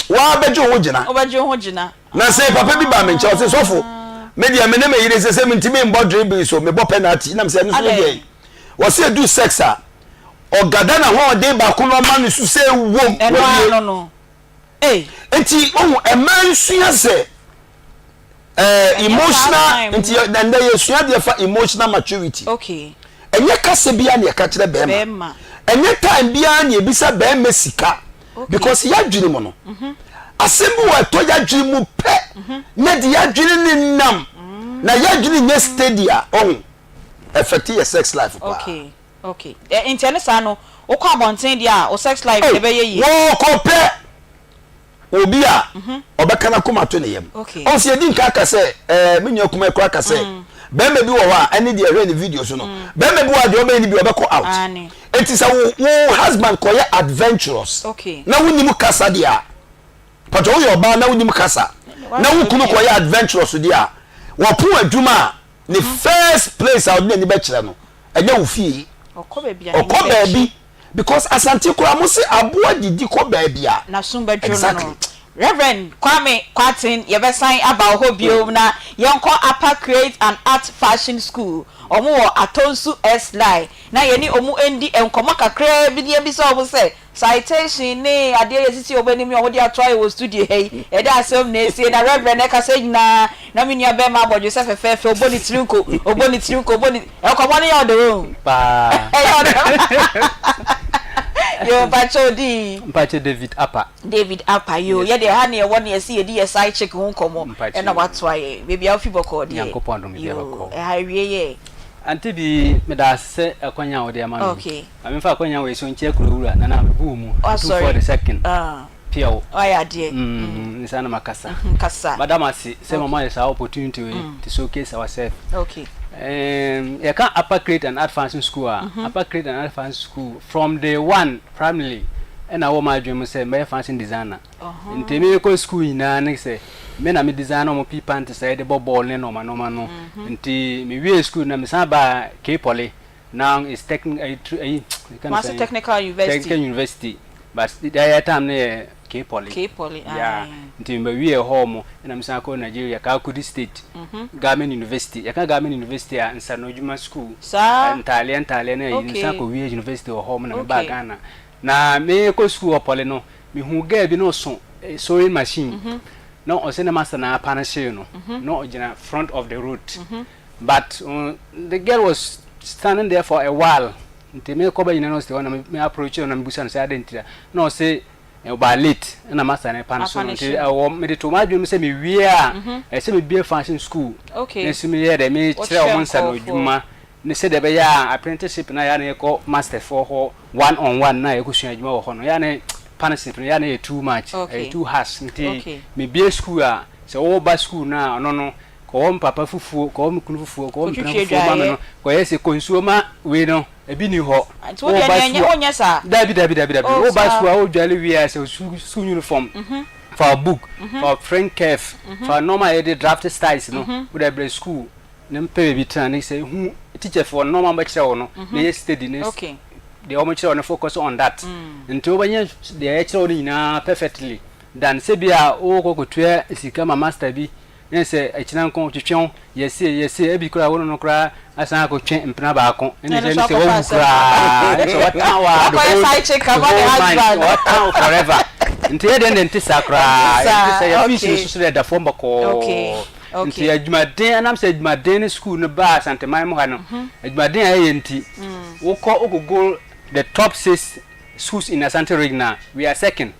waa bɛgye wo ho gyina. Wobɛgye wo ho gyina. Na sɛ papa bi baa me nkyɛn ɔse sɔfo, me deɛ me ne me yere sɛ sɛ mentumi mbɔ dribble so mebɔ penalty nam sɛ ɛno so ne deɛ. Wɔse edu sex a, ɔgada n'ahoɔden baako na ɔma no so sɛ wom. Ɛno ara no no. Ei. Nti wohu ɛmaa nsua sɛ ɛɛ emotional nti ɛnɛ yɛsua deɛ fa emotional maturity. Okay. Ɛnyɛ kasa biara na yɛka kyerɛ bɛrima. Bɛrima. Ɛnyɛ time biara na yɛbisa bɛrima sika. Okay. Because yɛadwene mu no. Asɛm bi wɔ ɛtɔ yɛadwene mu pɛ na de yɛadwene ne nam na yɛadwene nyɛ steady a ɔho ɛfɛte yɛ sex life paa. Okay okay nti ɛne saa no wokɔ abɔnten deɛ a wo sex life Ei ɛbɛyɛ yie. wɔkɔpɛ obi a ɔbɛka n'akoma ato ne yam. Okay. Ɔn sɛ yɛdi nka aka sɛ ɛɛ me nua kumaa kura ka sɛ bɛrima bi wɔ hɔ a ɛne deɛ ɛhwɛ ne video so no bɛrima bi wɔ hɔ a deɛ ɔbɛyɛ no bi ɔbɛkɔ out. Aane. Eti sɛ wo wo husband kɔyɛ adventurous Okay. na wonim kasa deɛ a pàtó woyɛ ɔbaa na wonim kasa na wo kunu kɔyɛ adventurous deɛ a wɔpo adwuma a ne first place a ɔde n'ani bɛkyerɛ no ɛnyɛ wo fie. Ɔkɔ baabi a n'ani Ɔkɔ bɛgye. baabi Because Asante koraa mo se aboa didi kɔ baabi a. N'asom bɛdwo no no. Exactly. Rev. Kwame Kwarteng yɛbɛsan aba wo hɔ bio na yɛnkɔ Upper Create and Art Fashion School. Wɔn wɔ Atonsu S Line na yɛne wɔn ndi nkɔmmɔ kakraa bi na yɛbisa wɔn sɛ citation ne adeɛ yɛsisi wɔn anim yi a wɔde ato ayɛ wɔ studio ha yi ɛde asɛm na esie na Rev. ɛkasa nyinaa na me nua bɛrima abɔdwesɛ fɛfɛɛfɛ ɔbɔ ne tiri nko ɔbɔ ne tiri nko ɔbɔ ne Nkɔmɔ no yɛ ɔdɛ o. Paa. Ɛyɛ ɔdɛ. Yo mpakyɛ odin. Mpakyɛ David Apa. David Apa yo yɛ deɛ ha ne ɛwɔ ne yɛsi yɛdi yɛ side chick ho nkɔmɔ ɛna watoa yɛ baabi a wofi bɔkɔɔ deɛ. Nyankopɔn adom biribiara bɔkɔɔ. Yo ɛha awie yɛ. Auntie bi meda ase sɛ akwanya a wode ama me yi. Okay. Ma memfa akwanya wei so nkyia kuro wura Nana mebu wo mu. Wasɔre. Otumfoɔ the second. Ah. Piaw. Wayɛ adeɛ. Mm, nsa na makasa. Kasa. Mada mo ase sɛ mama yɛ saa opportunity wei to showcase ourselves. Okay. Um, yɛka Upper Crete and Art Fashion School a, Upper Crete and Art Fashion School from day one primarily ɛna wɔ m'adwene mu sɛ mɛyɛ fashion designer. Nti mekɔ school nyinaa ne sɛ me na me design ɔmo pea panties a yɛde bɔ bɔɔl ne nɔɔma nɔɔma no. Nti mewie school na mesan baa K Poly Now it's technical ayi tru ayi yɛka no Kumasi sɛn Technical University. Technical University but that time no yɛ K Poly. K Poly Yeah ae. nti me wie hɔ mo ɛna me san kɔ Nigeria Kakuri State Government University yɛka Government University a nsano adwuma school Saa ntaaleɛ ntaaleɛ na ayi me san okay kɔ wie university wɔ hɔ mo na me baa okay. Ghana na me kɔ school wɔ Poly no me hu girl bi na ɔso sewing machine na ɔsɛ ne master na apanish no na ɔgyina front of the road But the girl was standing there for a while nti me kɔ ba nyina na ɔsi hɔ na me approach no na me busa no sɛ adɛn ntira na ɔse ɔbaa late ɛna master no pa no so no nti ɛwɔ mede to m'adwene mu sɛ mewie a ɛsɛ mebie fashion school na nso meyɛ dɛ mekyerɛ wɔn nsa no adwuma ne sɛdeɛ ɛbɛyɛ a apprenticeship na yɛ na yɛkɔ masters foɔ hɔ one on one na yɛkɔsua adwuma wɔ hɔ no yɛ na partnership no yɛ na yɛ too much ɛyɛ too harsh nti mebie school a sɛ wɔba school no a ɔno no Kɔwɔ me papa fufuo, kɔwɔ me kunu fufuo, kɔwɔ me mpena fufuo ma me no, kɔyɛ sɛ kɔ nsuo ma wei no, ebi ni hɔ. Nti wo deɛ deɛ nyɛ wonyɛ saa? Dabi dabi dabi dabi. Oh Wo ba saa. sukuu a wo dwale wie a sɛ sukuu uniform, fa wo book, fa wo print curve, fa nneɛma a yɛde draft styles no, wo de brɛ sukuu na mpɛ baabi tena ne sɛ hu teacher foɔ no nneɛma a wɔbɛkyerɛ wo no na yɛ steady ne deɛ wɔkyerɛ wo no focus on that. Nti wobɛnya deɛ yɛkyerɛ wo no nyinaa perfectly than sɛ bi a wokɔ kɔtua sika ma master bi Ne sɛ akyina nko twetwe wo, yɛ sei, yɛ sei, ebi koraa wo ne no koraa asan akɔtwe mpena baako, ɛne sɛ ɛne sɛ wawu koraa, ɛne sɛ watan wo a the whole the whole mind, watan wo forever. Nti yɛ deɛ nte saa koraa, ɛnte sɛ yɛ fees no soso deɛ da fam bɔkɔɔ. Nti adwumaden, ɛnam sɛ adwumaden ne school no baa Asanteman mu ha no, adwumaden a yɛyɛ nti, wokɔ wokɔ go the top six schools in Asante region a, we are second.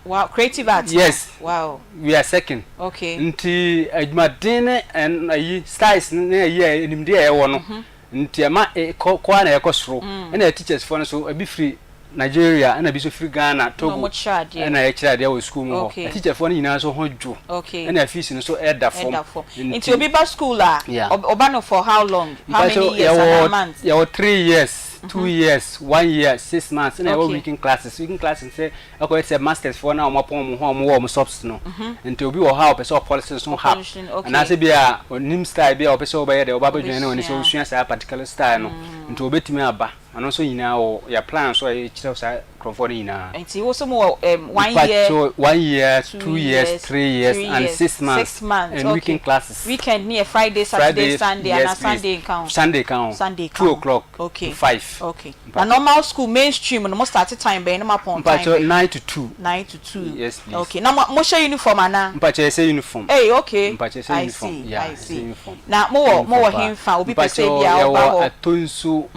Wow, creative arts. Yes. Wow. We are second. Okay. Nti adwumaden ne ayi styles ne ayi a nimdeɛ a ɛwɔ no. Mhm. Nti ɛma kɔ kɔ na ɛkɔ soro. Mm. Ɛna teachers fo no so ebi firi Nigeria ɛna bi nso firi Ghana, Togo. Ɛna yɛkyerɛ adeɛ wɔ school mu hɔ. Teacher fo no nyinaa nso ho dwo. Okay. Ɛna fees no nso ɛda fam. Ɛda fam. Nti obi ba school a, ɔba no for how long? How many years and months? Yɛwɔ 3 years, 2 mhm. years, 1 year, 6 months. Ɛna yɛwɔ weekend classes. Weekend classes sɛ Ɛkɔyɛ te sɛ masters foɔ no a wɔapɔn wɔn ho a wɔwɔ wɔn subs no. Nti obi wɔ hɔ a ɔpɛ sɛ ɔpolish nso hap. Anaasɛ bi a ɔnim style bi a ɔpɛ sɛ ɔbɛyɛ dɛ ɔba abɛjoin ne ɔne sɛ ɔsua saa particular style no. Nti ɔbɛtumi aba. Ɔno nso nyinaa wɔ yɛ plan so a yɛkyerɛ saa nkurɔfoɔ no nyinaa. Nti wo nso mowɔ um, one year, Mpakyɛw, one year, 2 years, 3 years and 6 months. 6 months, and weekend classes. Weekend ne yɛ Friday, Saturday, Friday, Sunday yes, anaa please. Sunday nka ho? Sunday ka ho. Sunday ka 2 ho. o'clock Okay. to 5. Okay. Na normal school mainstream no mo start time bɛn na mo apɔn time Mpakyɛw bɛn? 9 to 2. 9 to 2. Yes please. Okay na mo mo hyɛ uniform anaa? Mpakyɛw yɛsɛ uniform. Ei okay. Mpakyɛw yɛsɛ I uniform. see Yeah I yɛsɛ see. uniform. Na mo wɔ mo Uniform wɔ paa. henfa obi pɛ sɛ Mpakyɛw ebia ɔba yɛwɔ hɔ? Atonsu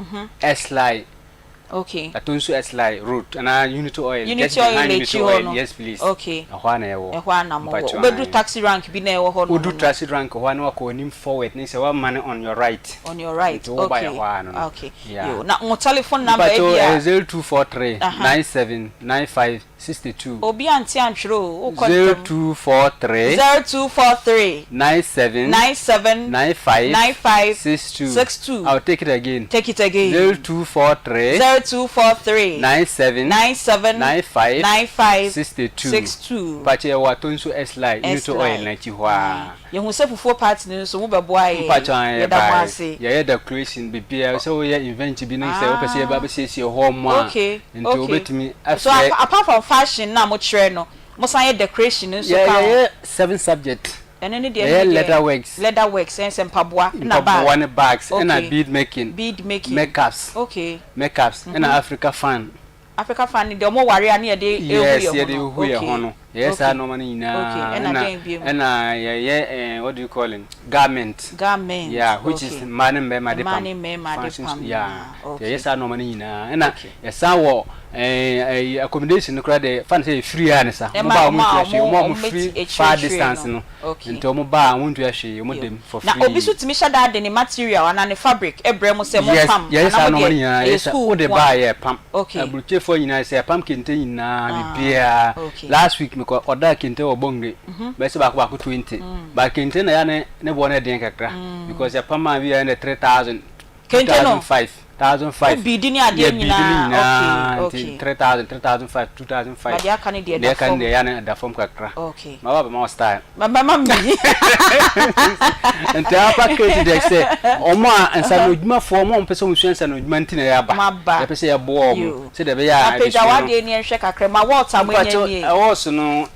Eslai. Okay. Atonsu Eslai road anaa Unity Oil. Unity just Oil behind Unity akyi hɔ Oil. no. Yes please. Okay. Ɛhɔ ara na yɛwɔ. Ɛhɔ ara na mowɔ. Mpakyɛw Wobɛduru ae. taxi rank bi na ɛwɔ hɔ nom Wodu no. taxi rank hɔ a na wakɔ w'anim forward ne sɛ woamane on your right. On your right. Nti woba Okay. yɛ hɔ ara no no. Okay. Yeah. Yo, na mo telephone number Mpakyɛw ebi a. ɛyɛ 0243 Aha. 97 95 62. Obi ante antwerɛ o, wokɔ ntɛm. 0243. 0243. 97. 97. 95. 95. 62. 62. I'll take it again. Take it again. 0243. 0243. 97. 97. 95. 95. 62. 62. Mpakyɛ yɛwɔ Atonsu S-Line, Unity Oil no akyi hɔ ara. Yɛhu sɛ fufuo party no nso mobɛboa yɛn. Mpakyɛ ae Yɛda mo yɛbae. ase. Yɛyɛ decoration biribiara sɛ woyɛ event bi ne sɛ wopɛ sɛ yɛba abɛsiesie hɔ mo a Okay, nti okay. wobɛtumi So afrɛ. apart from fashion no a mokyerɛ no, mosan yɛ decoration no nso Yɛ ka ho? yɛyɛ seven subject. Ɛno ne deɛ Yɛyɛ ɛno ne deɛ leather works. Leather works ɛne sɛ mpaboa ɛna bag. Mpaboa ne bags ɛna Okay. bead making. Bead making. Makeups. Okay. Makeups ɛna Africa fan. Africa fan no deɛ ɔmo ware a ne yɛde ehu Yes, yɛn ho yɛde no. hu yɛn ho Okay. no. Yɛyɛ saa Okay. nneɛma no nyinaa Okay. Ɛna ɛna dɛn biom? ɛna yɛyɛ eh, what do you call it? Garment. Garment. Yeah, which is Okay. mmaa ne mmarima de Mmaa pam. ne mmarima de Fashion pam yeah. nyinaa. Nti yɛyɛ Okay. saa nneɛma no nyinaa. Ɛna Okay. yɛsan wɔ eh, eh, accommodation no koraa deɛ fa no sɛ yɛ free a ne sa. Wɔn Ɛma ba a wɔn wɔn a ntua hwee, wɔn wɔn a wɔn wɔn bɛti firi far akyirikyiri distance no. no. Okay. Nti wɔn ba a wɔn ntua hwee, wɔn Yo. da mu for Na obi nso free. tumi hyɛ da de ne material anaa ne fabric brɛ mo sɛ Yes, mompam yɛyɛ anaa saa mo nneɛma no deɛ nyinaa. ɛyɛ Yɛyɛ saa sukuu wode nko ba a? a yɛpam. Okay. Aburukyefoɔ nyinaa sɛ yɛpam kente nyinaa Ah, biribiara. okay. Last week mekɔ ɔdaa kente wɔ Bongre bɛyɛ sɛ baako baako 20. But kente na ya ne ne boɔ no yɛ den kakra because yɛpam a bi a ɛyɛ 3000, Kente no? 2005, 1005. Wo biidi ne adeɛ Yɛ biidi ne nyinaa, nyinaa okay, nti okay. 3000, 3005, 2005. But deɛ aka no deɛ Deɛ ɛda aka no fam. deɛ ya ne ɛda fam kakra. Okay. Maba abɛma wo style. Mabɛma me. Nti apa crazy deɛ sɛ wɔn a nsanodwumafoɔ wɔn a wɔpɛ sɛ wɔsua nsanodwuma nti na yɛaba. Moaba. Yɛpɛ sɛ yɛboa wɔn Yo. sɛdeɛ ɛbɛyɛ a Apagya adesua no. w'adeɛ ni nhwɛ kakra ma wɔlt a moanya Mpakyɛw nie. awards no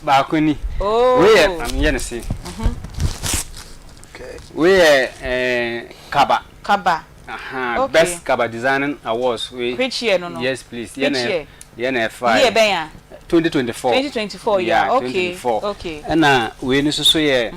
baako ni. Oh. Wei yɛ ma menyɛ no sei. Wei yɛ eh, kaba. Kaba. Aha, Okay. best kaba designing awards wei. Which year no no? Yes please. Which Yɛ na year? yɛ na ɛfa. Year bɛn a? 2024. 2024 Yeah, yeah. Okay. 2024. Okay. Ɛna wei no nso so yɛ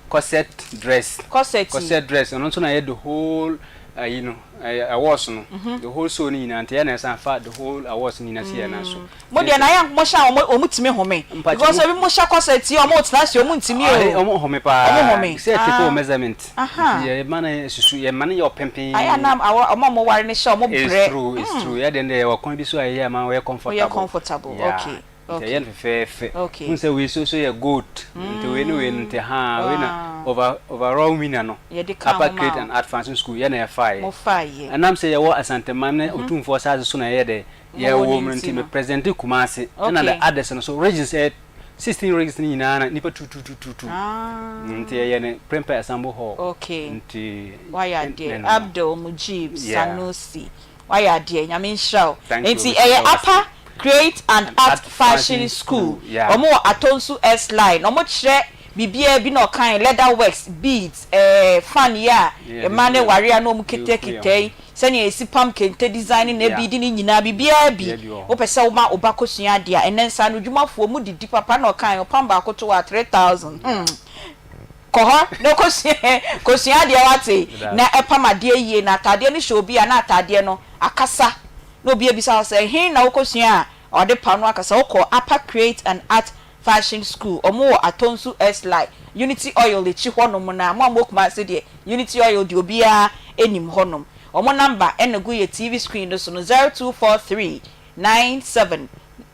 corset dress. Corset yi. Corset dress ɔno nso na yɛ the whole ayi no ɛyɛ awards no. The whole show no nyinaa nti yɛ na ɛsan fa the whole awards no nyinaa si yɛn nan so. Mo deɛ na yɛ mo hyɛ a wɔn wɔn tumi home. Mpakyɛ Because mo ebi mo hyɛ corset yi wɔn tena ase wɔn ntumi Ahe o. wɔn home paa. Wɔn home. Sɛ ɛte Ah. wɔ measurement. Aha. Nti yɛ ma no susu yɛ ma no yɛ ɔpɛnpɛn. Ayɛ a na awɔ wɔn a wɔn ware no hyɛ wɔn It's brɛ. true, it's true. Yɛ deɛ no deɛ yɛwɔ kwan bi so a yɛyɛ ama wɔyɛ comfortable. Wɔyɛ comfortable. Yeah. Okay. Nti Okay. ɛyɛ no fɛfɛɛfɛ. Okay. Wohu sɛ wei so so yɛ gold. Nti wei ne wei no nti haa wei na over overall winner no. Yɛde ka Upper ho Crate ma and Art Fashion School yɛ na yɛfaeɛ. Mo faeɛ. Ɛnam sɛ yɛwɔ Asanteman ne Otumfoɔ asase so na yɛyɛ dɛ Mowɔ yɛwɔ ne mu no nti nti no. me presente Kumasi ɛna Okay. the others no so regions ɛyɛ 16 regions no nyinaa na nipa tututututu. Ah. Nti yɛyɛ no Prempeh Assembly Hall. Okay. Nti Wayɛ adeɛ. ɛno no. Abdul Mujib Yeah. Sanusi. Wayɛ adeɛ. Nyame nhyira wo. Thank you. Nti Mr. ɛyɛ Lawrence. Upper Create and And Art Art Fashion Fashion School. School, yeah. Wɔn wɔ Atonsu S line. Wɔn kyerɛ biribiara bi na ɔkan leather works, beads, ɛɛ fan yi a Yeah, mmaa ne de ware a na wɔn de hu kitakita yɛn ho. yi, sɛnea yɛsi pam kente design ne Yeah. bead ne nyinaa biribiara bi. Biribiara bi wɔ hɔ. Wopɛ sɛ woma wo ba kɔsua adeɛ a, ɛnnɛ nsaanodwumafoɔ mu didi papa na ɔkan ɔpam baako to hɔ a 3000. Hmm. Kɔ hɔ na kɔsua kɔsua adeɛ wate na ɛpam adeɛ yie na ataadeɛ no hyɛ obi a na ataadeɛ no akasa na obi abisa wo sɛ he na wokɔsua a ɔde pa no akasa wokɔ Upper Create and Art Fashion School ɔmo wɔ Atonsu S-Line Unity Oil akyi hɔ nom na mo a mowɔ Kumasi deɛ Unity Oil deɛ obiara nim hɔ nom ɔmo number ɛna gu yɛ TV screen no so no 0243 97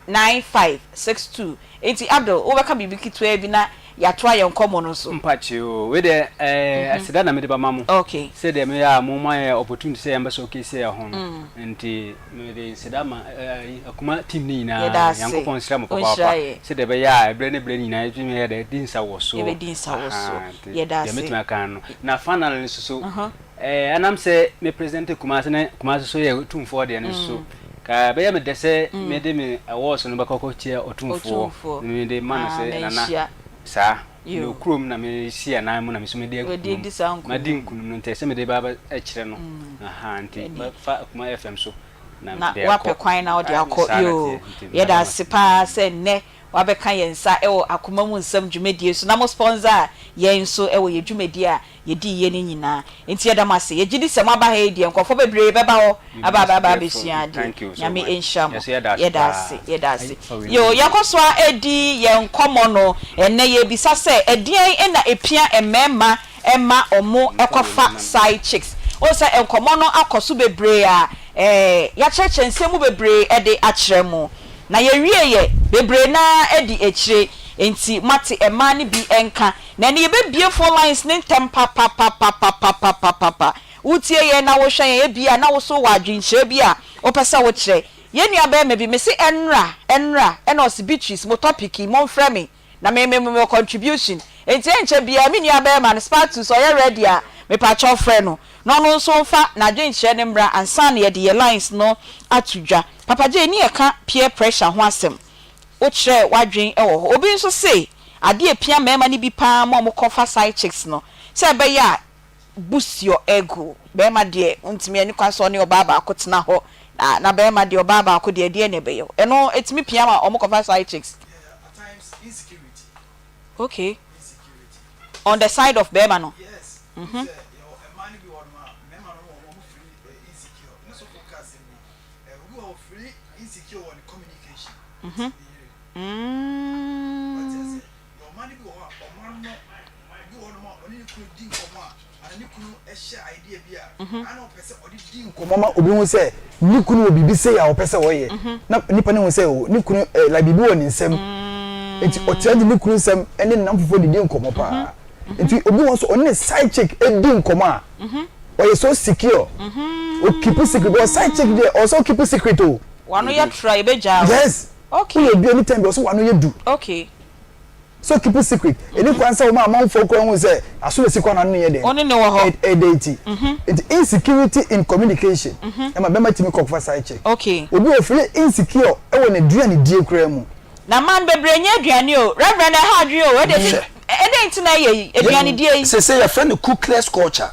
95 62 Enti Abdul wobɛka biribi ketewaa bi na yɛatoa yɛn nkɔmmɔ no so. Mpakyɛ oo, wei deɛ ɛɛ aseda na mede bɛma mo. Okay. Sɛdeɛ meyɛ a mo ma yɛ opportunity sɛ yɛn bɛ showcase yɛn ho no. Nti mede nseda ma ɛɛ Akuma team no nyinaa. Yɛda ase. Nyankopɔn nhyira mo Ɔnhyira papaapa. yɛn. Sɛdeɛ ɛbɛyɛ a ɛberɛ ne berɛ nyinaa yɛtumi yɛ dɛ di nsa wɔ so. Yɛbɛdi nsa wɔ so. Ahaa, nti Yɛda deɛ ase. mɛtumi aka no. Na finally nso so, Ɛɛ, ɛnam sɛ me presidente Kumasi ne Kumasi so yɛ Otumfoɔ deɛ no so, ka ɛbɛyɛ me dɛ sɛ mede me awards no bɛkɔ akɔkyia Otumfoɔ, na mede ma no sɛ Nana saa. Mewɔ kurom na mesi anan mu na me nso mede akunum, madi nkunim no nti ɛsɛ sɛ mede ba abɛkyerɛ no. Ahaa, nti mɛfa Akuma FM so na Na mede akɔ. woapɛ kwan na wode akɔ. Saa na Yoo, ɛteɛ, nti yɛda meda mo ase ase. paa sɛ nnɛ. wabɛka yɛn nsa wɔ Akoma Mu Nsɛm dwumadie so na mo sponsor yɛn nso wɔ yɛn dwumadie a yɛdiiɛ no nyinaa. Nti yɛda mo ase. Yɛgye di sɛ moaba ha yi deɛ nkurɔfoɔ bebree bɛba hɔ aba aba aba abɛsua adeɛ. Nyame nhyira mo. Yɛda ase, yɛda ase. Yoo, yɛkɔ so ara di yɛn nkɔmmɔ no. Ɛnnɛ yɛrebisa sɛ, ɛdeɛn na ɛpia mmarima ma wɔkɔfa side chicks? Wohu sɛ nkɔmmɔ no akɔ so bebree a, yɛakyerɛkyerɛ nsɛm mu bebree de akyerɛ mo. Na yɛwieeɛ, bebree no ara di akyire. Enti moate mmaa no bi nka. Na ɛnnɛ yɛbɛbue phone lines no ntɛm papapapapapapapa. Wotie yɛn na wohwɛ yɛn, ebia na wo nso wowɔ adwenkyerɛ bi a wopɛ sɛ wokyerɛ. Yɛn nua barima bi, mese ɛnnora, ɛnnora, ɛna ɔse Beatrice, mo topic yi, momfrɛ me na me me mewɔ contribution. Enti ɛnkyɛ biara me nua barima no, Spartus, ɔyɛ ready a, mepakyɛw frɛ no na ɔno nso mfa n'adwenkyerɛ no mmra ansa na yɛde yɛn lines no ato dwa. Papa Jay, ne yɛka peer pressure ho asɛm, wokyerɛɛ w'adwene wɔ hɔ. Obi nso se adeɛ a ɛpia mmarima no bi pa ara ma wɔkɔfa side chicks no, sɛ ɛbɛyɛ a boost your ego. Barima deɛ wontumi ɛni kwan sɛ ɔne ɔbaa baako tena hɔ na na barima deɛ ɔbaa baako deɛ ɛdeɛn na ɛbɛyɛ wo? Ɛno ɛtumi pia ma wɔn kɔfa side chicks. Yeah, at times insecurity. Okay. Insecurity. On the side of barima no. Yes. Mm -hmm. Sɛ yɛwɔ mmaa no bi wɔ hɔnom a mmarima no wɔn wɔn firi insecure. Ne sɔfo ka asɛm bi. Obi wɔ hɔ firi insecure wɔ ne communication. Mm -hmm. Ne yere. Mm. Wate ase. Yɛwɔ mmaa no bi wɔ hɔ a wɔn ano obi wɔ hɔnom a ɔne ne kunu di nkɔmmɔ a anaa ne kunu hyɛ idea bi a ana ɔpɛ sɛ ɔde di nkɔmmɔ ma obi hu sɛ ne kunu wɔ biribi sei a ɔpɛ sɛ ɔyɛ na nipa no hu sɛ o ne kunu eh, like biribi wɔ ne nsam nti ɔtaa de ne kunu nsɛm ne ne nnamfofoɔ didi nkɔmmɔ paa nti obi wɔ nso ɔne ne side chick di nkɔmmɔ a ɔyɛ so secure o keep secret because side chick deɛ ɔsɛ o keep secret o. Wano yɛ tra yɛbɛgyaa o. Yes. Okay. Woyɛ obi anytime bi ɔsɛ wano yɛ du. Okay. So keep it secret. Ɛni kwan sɛ wɔn amanfoɔ koraa hu sɛ aso na esi kwan na ano yɛ dɛn. Ɔne ne wɔ hɔ. Ɛdɛ nti. Nti insecurity in communication. Ɛma bɛma tumi kɔ kɔfa side chick. Okay. Obi wɔ feel insecure ɛwɔ n'aduane die koraa mu. Na man bebree nyɛ aduane o. Reverend ɛha adwene o. Ɛdɛ nti ɛdɛn nti na ɛyɛ yi aduane die yi. Sese yɛfrɛ no cookless culture.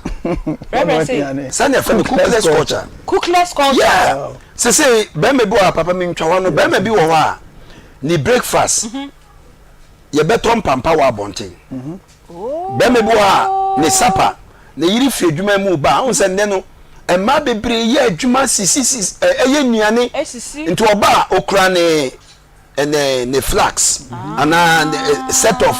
Reverend se. Sani yɛfrɛ no cookless culture. Cookless culture. Yeah. Sese bɛrima bi wɔ hɔ a papa mi ntwa hɔ no bɛrima bi wɔ hɔ a ne breakfast. Yɛbɛtɔ mpampa wɔ abɔnten. Bɛrima bi wɔ hɔ a ne sapa ne yere firi adwuma mu ba a, wohu sɛ nnɛ no mmaa bebree yɛ adwuma sisi sisi ɛyɛ nnuane nti ɔba a okura ne ne ne flax anaa ne set of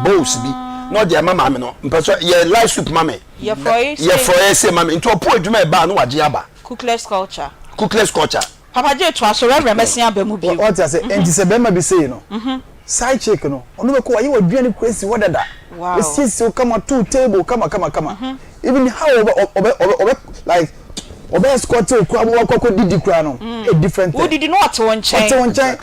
bowls bi na ɔde ama maame no mpɛ sɛ yɛ light soup ma me yɛ frɔyɛ se ma me nti ɔpo adwuma ɛba a na wagye aba. Cookless culture. Cookless culture. Papa J toa so, Reverend mɛsen aba mu bio. Wate ase? Enti sɛ bɛrima bi sei no, side chick no, ɔno bɛkɔ wayɛ w'aduane koraa asi hɔ dada. Wasiesie wo kama, to wo table kama kama kama. Even how ɔbɛ ɔbɛ ɔbɛ ɔbɛ like ɔbɛ escort wo koraa ma wakɔ akɔ didi koraa no, ɛyɛ different thing. Wodidi no ɔte wo nkyɛn. Ɔte wo nkyɛn.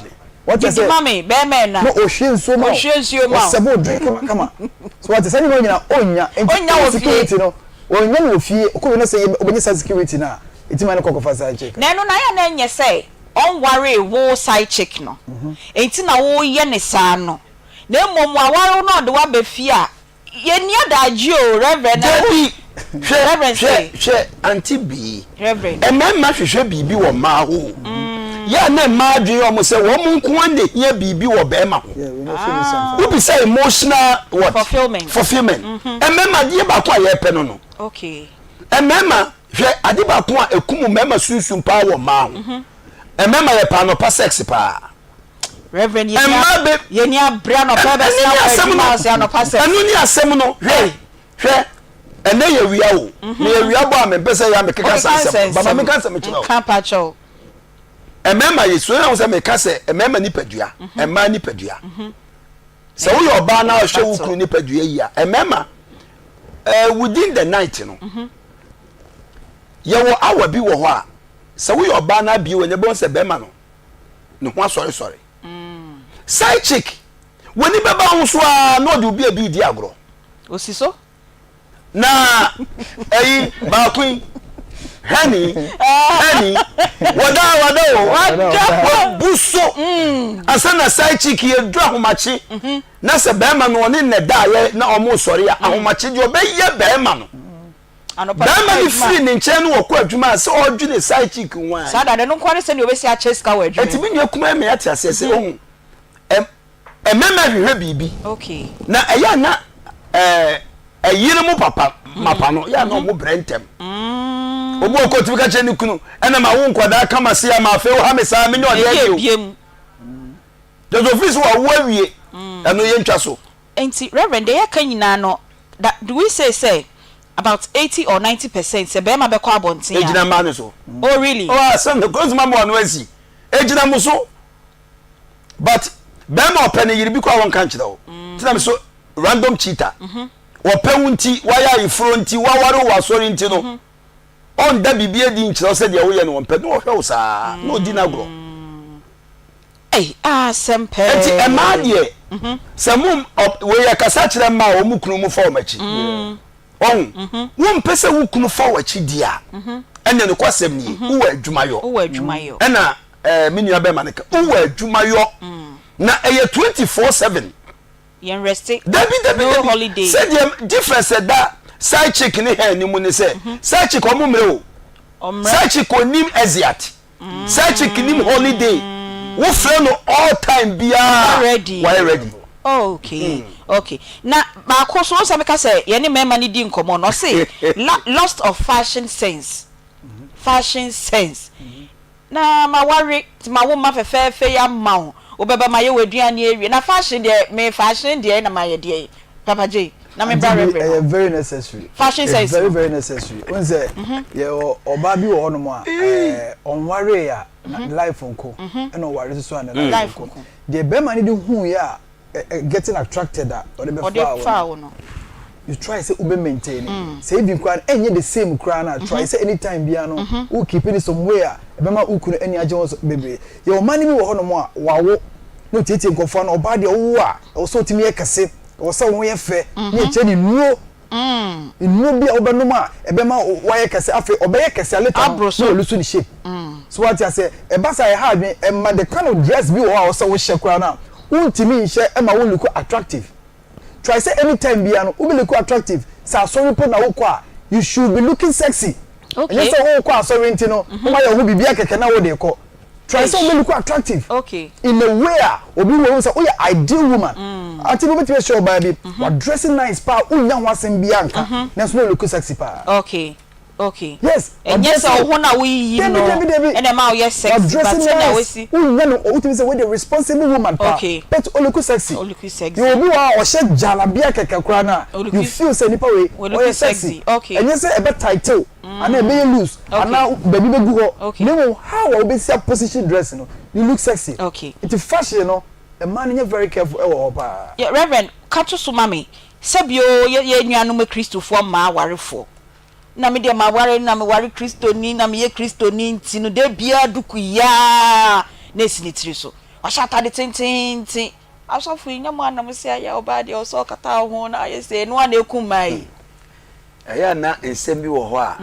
Wate ase? Didi ma me, bɛrima ɛna. Na ɔhwie nsuo ma wo. Ɔhwie nsuo ma wo. Ɔsɛbe wo drink kama kama. So wate? Saa nneɛma no nyinaa ɔnnya. Ɔnnya Enti wɔ fie. insecurity no, ɔnnya no wɔ fie. Ɔkɔ fie na sɛ ɔbɛnya saa security no a, Eti ma no kɔ kɔfa side chick. Na ɛno no ayɛ a na ɛnyɛ sɛ ɔnwaree wo side chick no nti na woreyɛ no saa no, na mmom waware wo na ɔde wo aba fie a, yɛnni adaagye o, Reverend. Na wo, Dabi! Hwɛ, Reverend hwɛ, se. hwɛ, Auntie Bee. Reverend. Mmarima hwehwɛ biribi wɔ mmaa hɔ o. Yɛ a na mmaa adwene yɛ wɔn sɛ wɔn nko ara na ehia biribi wɔ barima ho. Yeah, we know feel something. Wobisa emotional what? Fulfilment. Fulfilment. Mmarima adeɛ baako a yɛpɛ no no. Okay. Mmarima, hwɛ, ade baako a ɛkum mmarima sunsum paa wɔ mmaa ho. Mmarima yɛpɛ anɔpa sex paa. Reverend, yɛni Mmaa be. yɛni abere anɔpa ɛbɛsena Ɛno ne kɔ asɛm adwuma no. ase anɔpa sex. Ɛno ne asɛm no. Hwɛ, hwɛ, ɛnɛ yɛ wia o. Meyɛ wia bɔ a mempɛ sɛ yɛ a mekeka Wokeka saa nsɛm. Ba ma nsɛnsɛm. menka nsɛm nkyerɛ wo. Nka pakyɛw. Mmarima yɛ sua ho sɛ meka sɛ mmarima nipadua, mmaa nipadua. Sɛ woyɛ ɔbaa na ɔhwɛ wo kunu nipadua yi a, mmarima eh, within the night no, yɛwɔ hour bi wɔ hɔ a, sɛ woyɛ ɔbaa na abie w'ani bɛhu sɛ bɛrima no ne ho asɔresɔre. Side chick, w'ani bɛba ho so ara na ɔde obi a bi redi agorɔ. Osi so. Na ɛyi baako yi hɛni hɛni wɔda wɔda o wɔbu so mm. ansa na side chick yɛ duru ahomakye mhm. na sɛ bɛrima no ɔne nnɛ da yɛ na ɔmo sɔre a mm. ahomakye deɛ ɔbɛyɛ bɛrima no bɛrima no firi ne nkyɛn no wɔkɔ adwuma a sɛ ɔdwene side chick ho a saa da no nkoa ne sɛdeɛ ɔbɛsi akyɛ sika wɔ adwuma ɛtumi nua kuma mi ate aseɛ sɛ mhm. ohun. Mmarima hwehwɛ biribi. Na ɛyɛ a na ɛɛ ɛyere mu papa mapa no yɛ a na ɔmo brɛ ntɛm. Obi wɔ kɔ tumi ka kyerɛ ne kunu ɛna ma wo nkwadaa kama se ama afei wo ha me saa menyɛ ɔdeɛ bio. Kyerɛ sɛ ofiri so wawo awie ɛno yɛntwa so. Nti Reverend deɛ yɛka nyinaa no that do we say sɛ about 80 or 90 percent sɛ bɛɛma bɛkɔ abɔnten a. Egyina mmaa no so. Oh really? Oh asɛm no kuro ntoma mmoa no asi egyina mo so but bɛɛma ɔpɛ ne yere bi kɔ a wɔnka nkyerɛ wo mm. tina me so random cheater mm-hmm. wɔpɛ wo nti wayɛ ayeforo nti waware wo asɔre nti no mm-hmm. ɔnda biribi adi nkyerɛ wo sɛ deɛ woyɛ no wɔmpɛ na ɔhwɛ wo saa na ɔdi no agorɔ mm. Ei asɛm pɛɛ. Enti mmaa deɛ sɛ mo wei yɛ kasa kyerɛ mmaa a wɔn kunu mo fa wɔn akyi. Ɔho wo mpɛ sɛ wo kunu fa w'akyi di a ɛnna nokwasɛm nie wowɔ adwuma yɔ. Wowɔ adwuma yɔ. Ɛna ɛɛ me nua bɛrima no ka wowɔ adwuma yɔ na ɛyɛ 24/7. Yɛn reste. Dabi dabi No dabi holiday. sɛdeɛ difference ɛda side chick ne hen no mu ne sɛ side chick ɔmo mmerɛ o. Ɔmmerɛ. Side chick onim exeat. Side chick nim holiday wo frɛ no all time biaa wayɛ ready. Oh okay okay na baako so sɛ meka sɛ yɛne mmarima no di nkɔmmɔ no ɔse lost of fashion sense fashion sense na ma ware nti ma wo mma fɛfɛɛfɛ yi ama wo wobɛba ma yɛ w'aduane awie na fashion deɛ me fashion deɛ na mayɛ deɛ Papa J na me bra reverend ɛyɛ very necessary fashion sense very very necessary n sɛ mhm. yɛ ɔbaa bi wɔ hɔnom a ɛɛ ɔnwaree a na mhm. life nko mhm. ɛna ɔware soso a na life nko deɛ bɛrima no de hu yɛ a getting attracted a ɔde bɛ fa wo no you try sɛ wobɛ maintain mm. sɛ even koraa ɛnyɛ the same koraa na try sɛ anytime biara no wo keep it some way a ɛbɛma wo kunu ani agye ho bebree yɛ ɔman no bi wɔ hɔnom a wawo na otietie nkurɔfoɔ ano ɔbaa deɛ wowo a ɛwɔ sɛ otumi yɛ kɛse ɛwɔ sɛ wo ho yɛ fɛ ne ɛkyɛ ne nnuro nnuro bi a wobɛnom a ɛbɛma wayɛ kɛse afei ɔbɛyɛ kɛse a later no na ɔlusu ne shape so wate aseɛ ɛba saa ɛha adwene ɛma the kind of dress bi wɔ hɔ a ɔsɛ wohyɛ koraa no a wontumi nhyɛ ɛma wo look attractive try sɛ anytime biara no wobɛ look attractive sɛ asɔre po na wokɔ a you should be looking sexy ɛnyɛ sɛ wokɔ asɔre nti no woma yɛ ho biribi akɛkɛ na wode kɔ Try sɛ wobɛ look attractive in a way a obi hu sɛ woyɛ ideal woman. Ante bi wobɛtumi ahyia ɔbaa bi, wa dress nice paa, wonnya ho asɛm biara nka, nanso na ɔlook sexy paa. Okay, okay. Yes, wa Ɛnyɛ dress sɛ wo ho na woyiyi Dabi, no dabi, dabi. ɛna ɛma woyɛ Wa sexy, dress but sɛnea nice, wosi. wonnya no, wotumi sɛ wei deɛ responsible woman paa, Okay. but ɔlook sexy. Ɔlook sexy. Yɛwɔ obi wɔ hɔ a ɔhyɛ jalabia kɛkɛ koraa no a, Ɔlook you feel sɛ nipa wei, Ɔlook ɔyɛ sexy. sexy, okay. Ɛnyɛ sɛ ɛbɛ tight wo. anaa ɛbɛyɛ loose anaa baabi bɛgu hɔ na mmom how a wobɛsi a position dress no you look sexy nti fashion no mmaa no nyɛ very careful ɛwɔ hɔ paa. Yɛ Reverend ka to so ma me sɛ bio yɛ yɛ nuanom akristofoɔ mmaa awarefoɔ na me deɛ maware na meware kristoni na meyɛ kristoni nti no da biara duku yi ara na ɛsi ne tiri so wahyɛ atade tententen asɔfo yi nyɛ mo a na mo se ayɛ ɔbaa deɛ ɔsɛ ɔkata wo ho na ayɛ sei ɛno ara na ɛkum mmaa yi. Ɛyɛ a na nsɛm bi wɔ hɔ a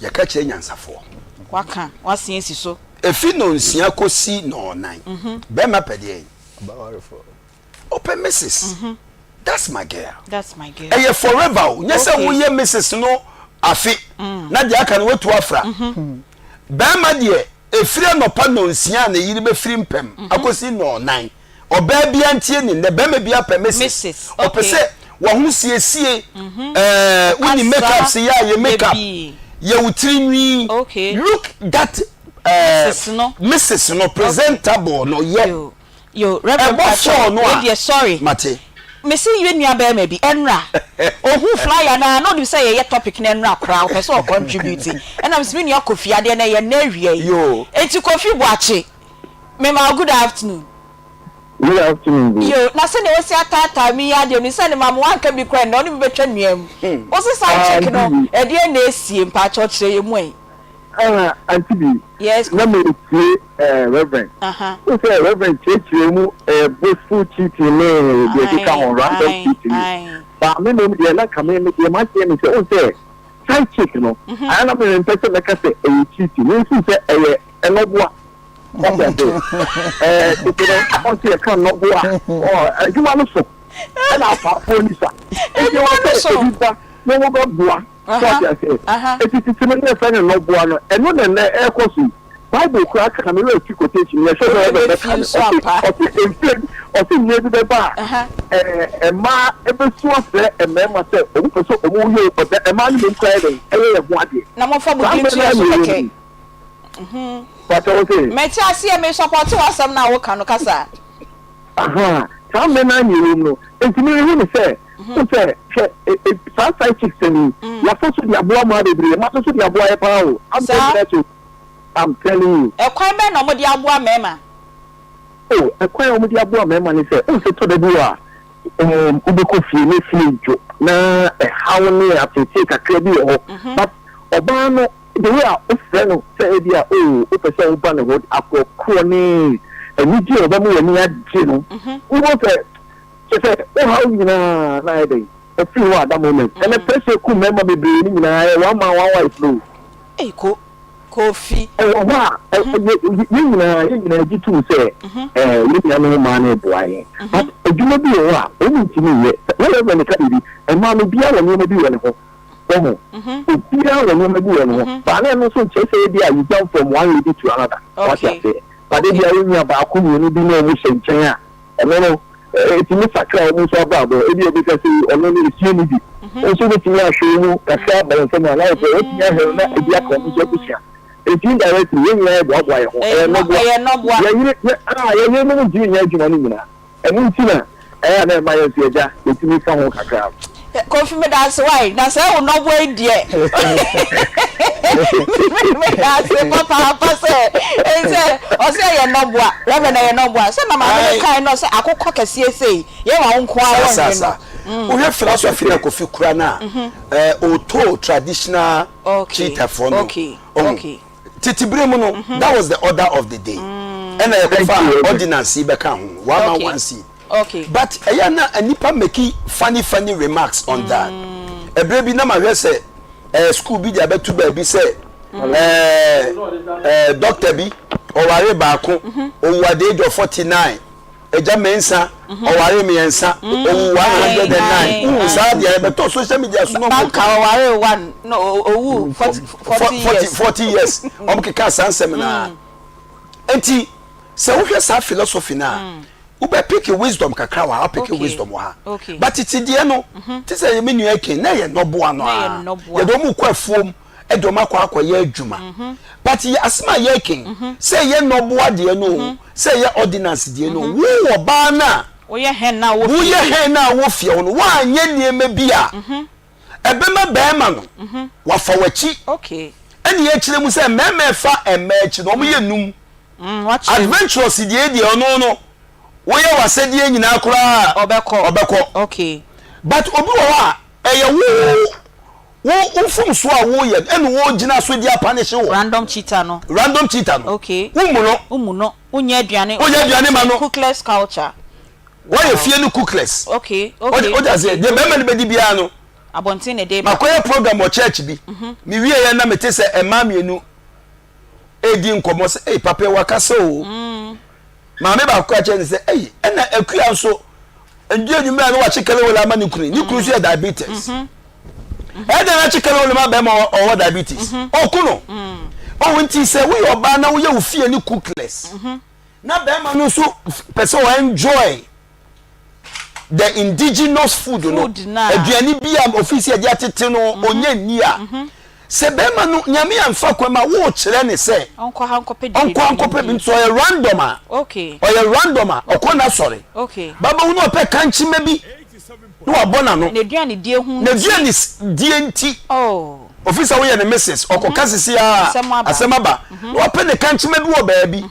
yɛka kyerɛ nyansafoɔ. Waka w'ase asi so. Ɛfiri nnɔnsia kɔsi nnɔnnan. Barima pɛ deɛn? Ɔpɛ Mrs. That's my girl. That's my girl. Ɛyɛ forever o. Nyɛ sɛ woyɛ Mrs. no afe na deɛ aka no woatu afra. Barima deɛ ɛfiri anɔpa nnɔnsia a ne yere bɛfiri mpam akɔsi nnɔnnan. Ɔbaa biara ntie ne nnɛ, barima biara pɛ Mrs. Ɔpɛ sɛ w'ahosiesie, ɛɛ wonni make up se yɛ a yɛ make up, yɛ wo tiri nwi, look that ɛɛ Mrs. no presentable no yɛ. Yo, Reverend Ɛbɔ Pacho, sɔɔ no wei a, deɛ sorry. mate. Mese yɛ nua barima bi, ɛnra, ɔhu flyer no a, na ɔnim sɛ yɛyɛ topic no ɛnra koraa, ɔpɛ sɛ ɔcontribute. Ɛna mese me nua Kofi, adeɛ no ɛyɛ nnɛ awia yi. Yo. Enti Kofi Boakye, Mema wo good afternoon. Good afternoon bro. Yo, na sɛnea wasi ataataa me yi adeɛ no, sɛ ne ma me wanka bi koraa nnɛ, ɔne me bɛtwa nnua mu. Wo se side chick no, ɛdeɛn na ɛresie? Mpakyɛw kyerɛ yɛn mu ɛ. Ah, Auntie Bi, Yes, na Kofi. meretie eh, Reverend. Aha. Wohu sɛ Reverend kyerɛkyerɛ mu eh, boastful cheating ne deɛ ɛkeka Ae, ho, random ae, cheating. ae. Ba me mmom deɛ na ka me me deɛ m'adwene ne sɛ, wohu sɛ side chick no, ayɛ na me mempɛ sɛ mɛka sɛ ɛyɛ cheating. Memfeel sɛ ɛyɛ ɛnɔboa. Wate ase? Ɛɛ tete no, ɔn sɛ yɛka nnɔboa a, ɔ adwuma no so ɛna apaafoɔ ni sa. Nti Adwuma ɛwɔ no sɛ so. ebi ba na wɔn bɛboa. So Aha, ate ase? aha. Eti tete no ne yɛfrɛ no nnɔboa no, ɛno na ɛnɛ ɛrekɔ so yi. Bible koraa ka, me werɛ afi quotation no, yɛhwɛ sɛ Reverend bɛka no, ɔse, ɔse mfeɛ bi, ɔse mmerɛ bi bɛba a, ɛɛ, mmaa bɛsu afrɛ mmarima sɛ wɔn pɛ sɛ wɔn yɛ ɔda, mmaa no mmom koraa yɛ dɛn, ɛyɛ yɛn ho adeɛ. Na momfa mo Saa din mmerɛ nto no yɛn ara so na yɛwɔ mu kɛkɛ. yi. Pakyɛ wo se? Mete aseɛ, me sɔpɔte w'asɛm no a woka no, kasa. Ahaa, saa mmerɛ no ara na yɛwɔ mu no, enti me mehu no sɛ, wohu sɛ, hwɛ, e, e, saa side chick sɛm yi, yɛafa so de aboa mmaa bebree, mmaa nso so de aboa yɛ paa o, I'm Saa. telling you, I'm telling you. Ɛkwan bɛn na wɔde aboa mmarima? Oh, ɛkwan a wɔde aboa mmarima ne sɛ, wohu sɛ tɔ da bi wɔ a, um, wobɛkɔ fie na fie dwo, na ɛhaw ne ateetee kakra bi wɔ hɔ, but ɔbaa no, The way a wofrɛ no sɛ ebia oh wopɛ sɛ woba ne hɔ akorɔkorɔ ne anigye a ɔbɛma w'ani agye no, wobɛhu sɛ kyerɛ sɛ wo haw nyinaa na ayɛ dɛn afiri hɔ at that moment. Ɛnɛ pressure ku mmarima bebree no nyinaa ɛyɛ one man one wife no o. Ei ko Kofi. Ɛwɔ hɔ a yɛn nyinaa yɛn nyinaa gye tom sɛ ɛɛ yɛn nuanom mmaa no reboa yɛn but adwuma bi wɔ hɔ a wɔn ntumi nyɛ. Na Reverend ka biribi, mmaa no obiara wɔ nneɛma bi wɔ ne ho. Wahu? Obiara wɔ nneɛma bi wɔ ne ho. But na ɛno nso nkyerɛ sɛ ebia you jump from one lady to another. Wate Okay. aseɛ? But Okay. ebia wonya baako mmienu bi na wɔn hyɛ nkyɛn a, ɛno no, ɛtumi sakra wɔn nso abrabɔ. Ebia obi ka sɛ ɔno no efie ni bi. Wo nso wobɛtumi ahwɛ mu kakra aba wo nsam a, na ayɛ sɛ woatumi ahwɛ no na ebi aka wɔn nso abusua. Enti indirectly, yɛn nyinaa yɛboaboa yɛn ho. Ɛyɛ Ɛyɛ nnɔ, nnɔboa. ɛyɛ nnɔboa. Yɛn yere, yɛ, ah, yɛn yerenom ntumi nyɛ adwuma no nyinaa. Ɛno nti na ɛyɛ a na ɛma yɛn nso yɛgya yɛtumi fa ho kakra no. Kofi medase wai na sɛ wo nɔboa yi deɛ medase papaapa sɛ sɛ ɔsɛ ɛyɛ nɔboa Reverend ɛyɛ nɔboa sɛ na maame no kae no sɛ akokɔ kɛseɛ sei yɛ ma wo nko ara wɔnwe no. Wohwɛ philosophy na Kofi kura no a ɔtoo traditional cheetah foɔ no. Okay. Tete bere mu no, that was the order of the day. Ɛna yɛkɔfa ordinance yi bɛka ho, one man one seed. But ɛyɛ na nnipa make funny funny remarks on that. Ɛberɛ bi na mahwɛ sɛ ɛɛ school bi de abɛto baabi sɛ ɛɛ ɛɛ doctor bi ɔware baako, owu at the age of 49. Agya Mensah ɔwaree mmiɛnsa, owu 109. Wohu saa deɛ ɛbɛtɔ social media so na ɔmo Banka ɔwaree one na owu 40 years. 40 years. Ɔmo keka saa nsɛm naa. Nti sɛ wohwɛ saa philosophy no a, wobɛ pick wisdom kakra wɔ ha, wo pick wisdom wɔ ha. But tete deɛ no, te sɛ me nua Ken, na ɛyɛ nnɔboa no ara. Yɛde ɔmo kɔ afuom. de wɔn akɔ akɔyɛ adwuma mhm. but yɛ asɛm a yɛreka yi mhm. sɛ ɛyɛ nnɔboa deɛ no o mhm. sɛ ɛyɛ ordinance deɛ no o wo wɔ baa no a woyɛ hɛn na woyɛ hɛn na wɔ fie hɔ no woanyɛ nneɛma bi a ɛbɛma bɛrima no wafa w'akyi ɛne yɛkyerɛ mu sɛ mmarima ɛfa mmaa akyi no wɔn yɛ num mm, adventurous deɛ deɛ ɔno no woyɛ w'asɛdeɛ nyinaa koraa ɔbɛkɔ ɔbɛkɔ but obi wɔ hɔ a ɛyɛ wo Wo wo mfomsoɔ a woyɛ no ɛna wɔgyina so de apanehye wo. Random cheater no. Random cheater no. Okay. Wo mmu no. Wo mmu no. Wonyɛ aduane. Wonyɛ aduane ma no. Cookless culture. Wɔyɛ fie no cookless. Okay okay. O ti aseɛ deɛ bɛrima no bɛdi biara no. Abɔnten na ɛde ba. Makɔyɛ program wɔ church bi. Mhm. Me wie yɛ na mete sɛ mmaa mmienu edi nkɔmɔ sɛ ee papa yi wakasa o. Mm. Maame baako ka kyerɛ no sɛ, Ei, ɛna Akua nso, ndua anwummerɛ a na wakye kelewele ama ne kunu, ne kunu nso yɛ diabetes. Ɛyɛ dɛn na akye kelewele ma bɛrima ɔwɔ diabetes? Ɔku no. Ɔwɔ nti sɛ woyɛ ɔbaa na woyɛ wo fie ne cookless, na bɛrima no nso pɛ sɛ ɔ enjoy the indigenous food no, aduane bi a ofisi ɛde atete no mhm. ɔnyɛ nni a mhm. sɛ bɛrima no nyame amfa kwan ma wokyerɛ ne sɛ ɔnkɔ ha nkɔpɛ nkɔpɛ bi nti ɔyɛ random a ɔyɛ random a ɔkɔ n'asɔre babawu no ɔpɛ kankyima bi na wabɔ n'ano n'aduane die nti oh. ofi sɛ woyɛ ne mrs ɔkɔka mhm. sisi a asɛm aba na wapɛ ne kankyima bi wɔ baabi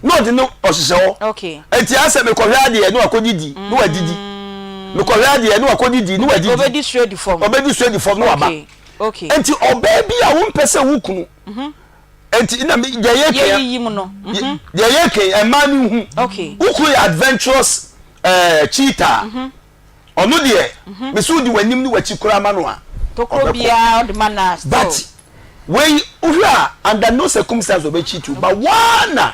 na ɔde no ɔhyehyɛ hɔ eti asɛ mekɔhwɛ adeɛ na wakɔdidi na wadidi mm. mekɔhwɛ adeɛ na wakɔdidi na wadidi ɔbɛdi straight fam ɔbɛdi straight fam na waba eti ɔbaa bi a wompɛ sɛ wo kunu mhm. eti na deɛ yɛ kɛn mhm. deɛ yɛ kɛn ɛmaa ne hu wo kunu yɛ adventurous ɛɛ eh, cheater mhm. ɔno deɛ mesi wodi w'anim ne w'akyi koraa ma no a tokuro biara ɔde ma na still but wei wohwɛ a under no circumstance ɔbɛ cheat you but waa na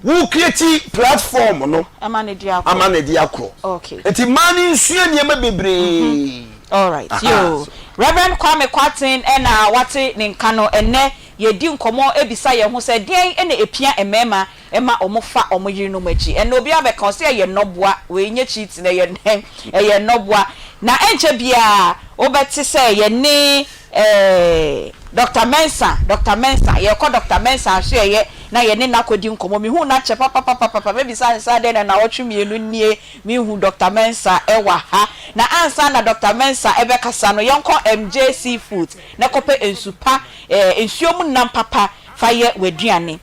wo create platform no ama ne de akorɔ ama ne de akorɔ okay nti mmaa no nsua nneɛma bebree. Mm -hmm. All right, yo. Reverend Kwame Kwaten ɛna wate ne nka no ɛnɛ. Yɛredi nkɔmmɔ bisa yɛn ho sɛ, deɛn na ɛpia mmarima ma wɔfa wɔn yerenom akyi? Ɛnnɛ obiara bɛka, ɔse ɛyɛ nnɔboa, wei nyɛ cheating, ɛyɛ dɛn? Ɛyɛ nnɔboa. Na ɛnkyɛ biara wobɛte sɛ yɛne eh, Doctor Mensah, Doctor Mensah, yɛrekɔ Doctor Mensah ahwɛeɛ na yɛne no akɔdi nkɔmmɔ. Mehuu no akyɛ papapapapa, mɛbisa no sɛ adɛn na nnawɔtwe mmienu nie menhu Doctor Mensah wɔ ha. Na ansa na Doctor Mensah bɛkasa no, yɛnkɔ MJ Seafoods na kɔpɛ nsu pa, eh, nsuo mu nam papa fa yɛ w'aduane.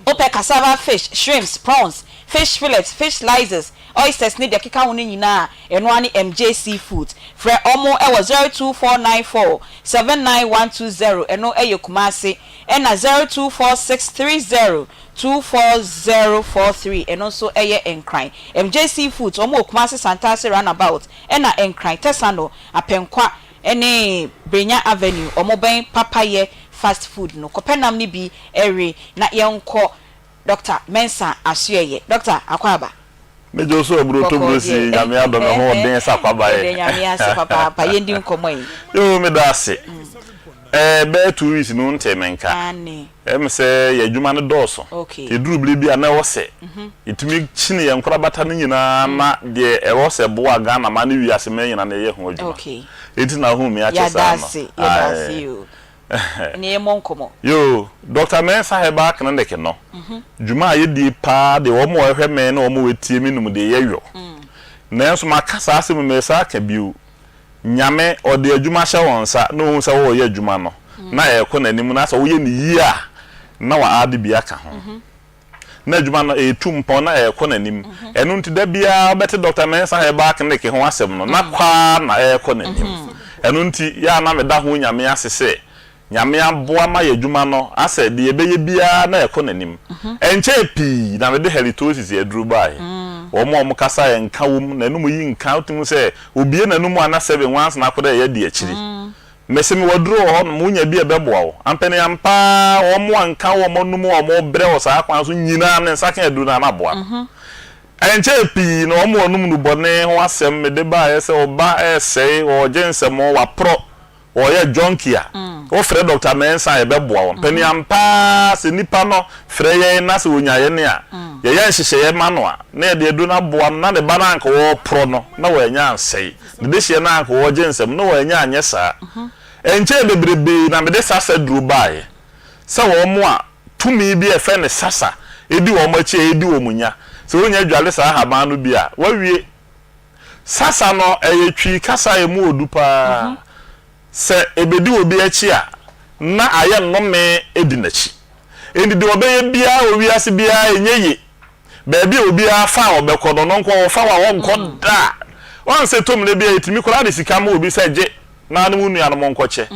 Wopɛ cassava fish, shrimps, prawns, fish fillets, fish slices, oysters ne deɛ ɛkeka ho no nyinaa a, ɛno ara ne MJ Seafoods. Frɛ wɔn wɔ 02494 79120, ɛno yɛ Kumasi, ɛna 024630 24043, ɛno nso yɛ Nkran. MJ Seafoods, wɔn wɔ Kumasi Santase Runabout, ɛna Nkran, Tesano, Apɛnkwa, ne Brenya Avenue, wɔbɛn Papayɛ Fast Food no. Kɔpɛ nam no bi we na yɛnkɔ Dɔkta Mensah asoɛeɛ. Dɔkta, akwaaba. Me gye wo so aburo Bɔkɔɔ toburo si deɛ. Nyame adɔ me ho den sɛ akwaba Yɛda ɛ. Nyame ase papaapa. Yɛndi nkɔmmɔ yi. Yoo meda ase. Ɛɛ bɛyɛ 2 weeks ni wo ntee me nka. Aane. Ɛyɛ me sɛ yɛn adwuma no dɔɔso. Okay. Nti ɛduru bere bi a na ɛwɔ sɛ yɛtumi kyini yɛn nkorabata no nyinaa na deɛ ɛwɔ sɛ ɛboa Ghana man ne wiase man nyinaa no yɛyɛ ho adwuma. Okay. Enti na wohuu me akyɛ Yɛda saa no. ase, yɛda ase Ae. oo. Ɛneɛ yɛmmɔ nkɔmmɔ. Yoo, Doctor Mensah Herbal Clinic no, dwuma a yɛdie paa deɛ wɔn a wɔhwɛ me ne wɔn a wɔtie me nim deɛ yɛyɔ. Nanso maka saa asɛm yi meresan aka bio, Nyame ɔde adwuma hyɛ wo nsa na ohu sɛ woreyɛ adwuma no na ɛrekɔ n'anim na sɛ woyɛ no yie a na wa add bi aka ho. Na adwuma no ɛretu mpɔn na ɛrekɔ n'anim. Ɛno nti da biara wobɛte Doctor Mensah Herbal Clinic ho asɛm no na kɔ ara na ɛrekɔ n'anim. Ɛno nti yɛ a na meda ho Nyame ase sɛ Nyame aboa ma yɛadwuma no asɛ deɛ yɛbɛyɛ biara na ɛkɔ n'anim. Ɛnkyɛɛ pii na mede halitosis aduro baeɛ. Wɔn a wɔkasa a nka wɔ mu, n'anum yi nka, wotumi hu sɛ obue n'anum a na sɛbe nwansena akɔda ɛyɛ adi akyiri. Mese mewɔ aduro wɔ hɔnom, wonya bi a ɛbɛboa wo. Ampaneampa ara wɔn a nka wɔ wɔn anum a wɔbrɛ wɔ saa kwan so nyinaa ne nsa ka aduro no a na aboa no. Ɛnkyɛɛ pii na wɔn a wɔnom nnubɔne ho asɛm mede baeɛ sɛ ɔba resɛe, ɔregye nsɛmɔ, waporɔ. wɔyɛ junkie a, wofrɛ Dɔkta Mensah a yɛbɛboa wɔn. Panin ampa ara sɛ nipa no frɛ yɛn na sɛ ɔnya yɛn a, yɛyɛ nhyehyɛeɛ ma no a, na yɛde aduro no aboa no na ne ba no a anka wɔreporɔ no na wannya ansɛe, ne dehyeɛ no a anka wɔregye nsam no na wannya anyɛ saa. Ɛnkyɛɛ bebrebee na mede sasa duro baeɛ sɛ wɔn a tumi bi a yɛfrɛ no sasa di wɔn akyi a ɛredi wɔn nya, sɛ wɔnya dwale saa ahaban no bi a, wɔawie. Sasa no, ɛyɛ Twi kasa a emu wɔ du paa. Sɛ ebedi obi akyi a, na ayɛ nnome di n'akyi. Enti deɛ ɔbɛyɛ biara wɔ wiase biara ɛnyɛ ye. Baabi a obiara fa a ɔbɛkɔ no, ɔno nko ara ɔfa hɔ a ɔnkɔ da. Woahu sɛ ɛtɔ mmerɛ bi a yɛtumi koraa de sika ma obi sɛ gye na ne wo nuanom nkɔkyɛ.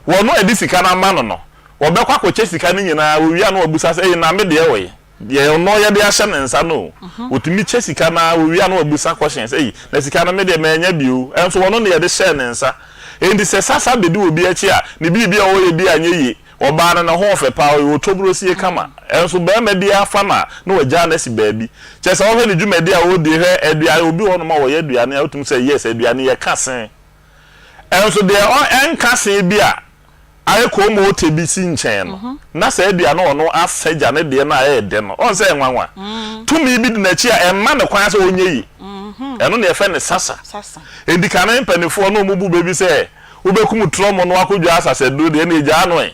Wɔn a ɛde sika no ama no no, wɔbɛkɔ akɔkyɛ sika no nyinaa, wɔwie a na wɔabisa sɛ, ei na me deɛ wɔ he? Deɛ ɔno yɛde ahyɛ ne nsa no o, ɔtumi kyɛ sika no ara, ɔwie a na wabisa question sɛ, ei, na sika no me deɛ mannya bi o, ɛnso ɔno na yɛde hyɛɛ ne nsa. Enti sɛ sasa bɛdi obi akyi a, ne biribi a ɔreyɛ bi anyɛ yie. Ɔbaa no, ne ho ɔfɛ paa, ɔyɛ ɔtɔburosie kama, ɛnso barima biara fa no a, na wagyaa no asi baabi. Kyerɛ sɛ wohwɛ ne dwumadi a ɔredi, hwɛ aduane, obi wɔ hɔnom a ɔyɛ aduane a, wotumi sɛ yes, aduane yɛka se. Ɛnso deɛ ɛnka se bi a, ayɛ koomoote bi si nkyɛn no, na saa dua no ɔno asa gya ne deɛ no a ɛyɛ dɛ no, ɔn sɛ ɛyɛ nwanwa. Tumi bi di n'akyi a ɛmma no kwan sɛ ɔnyɛ yie. Ɛno na yɛfrɛ no sasa. Enti kane mpanimfoɔ no wɔbu bɛ bi sɛ, wobɛkum trɔmo na wakɔdwa asasaduro deɛ, ɛnna gyaa no ɛ.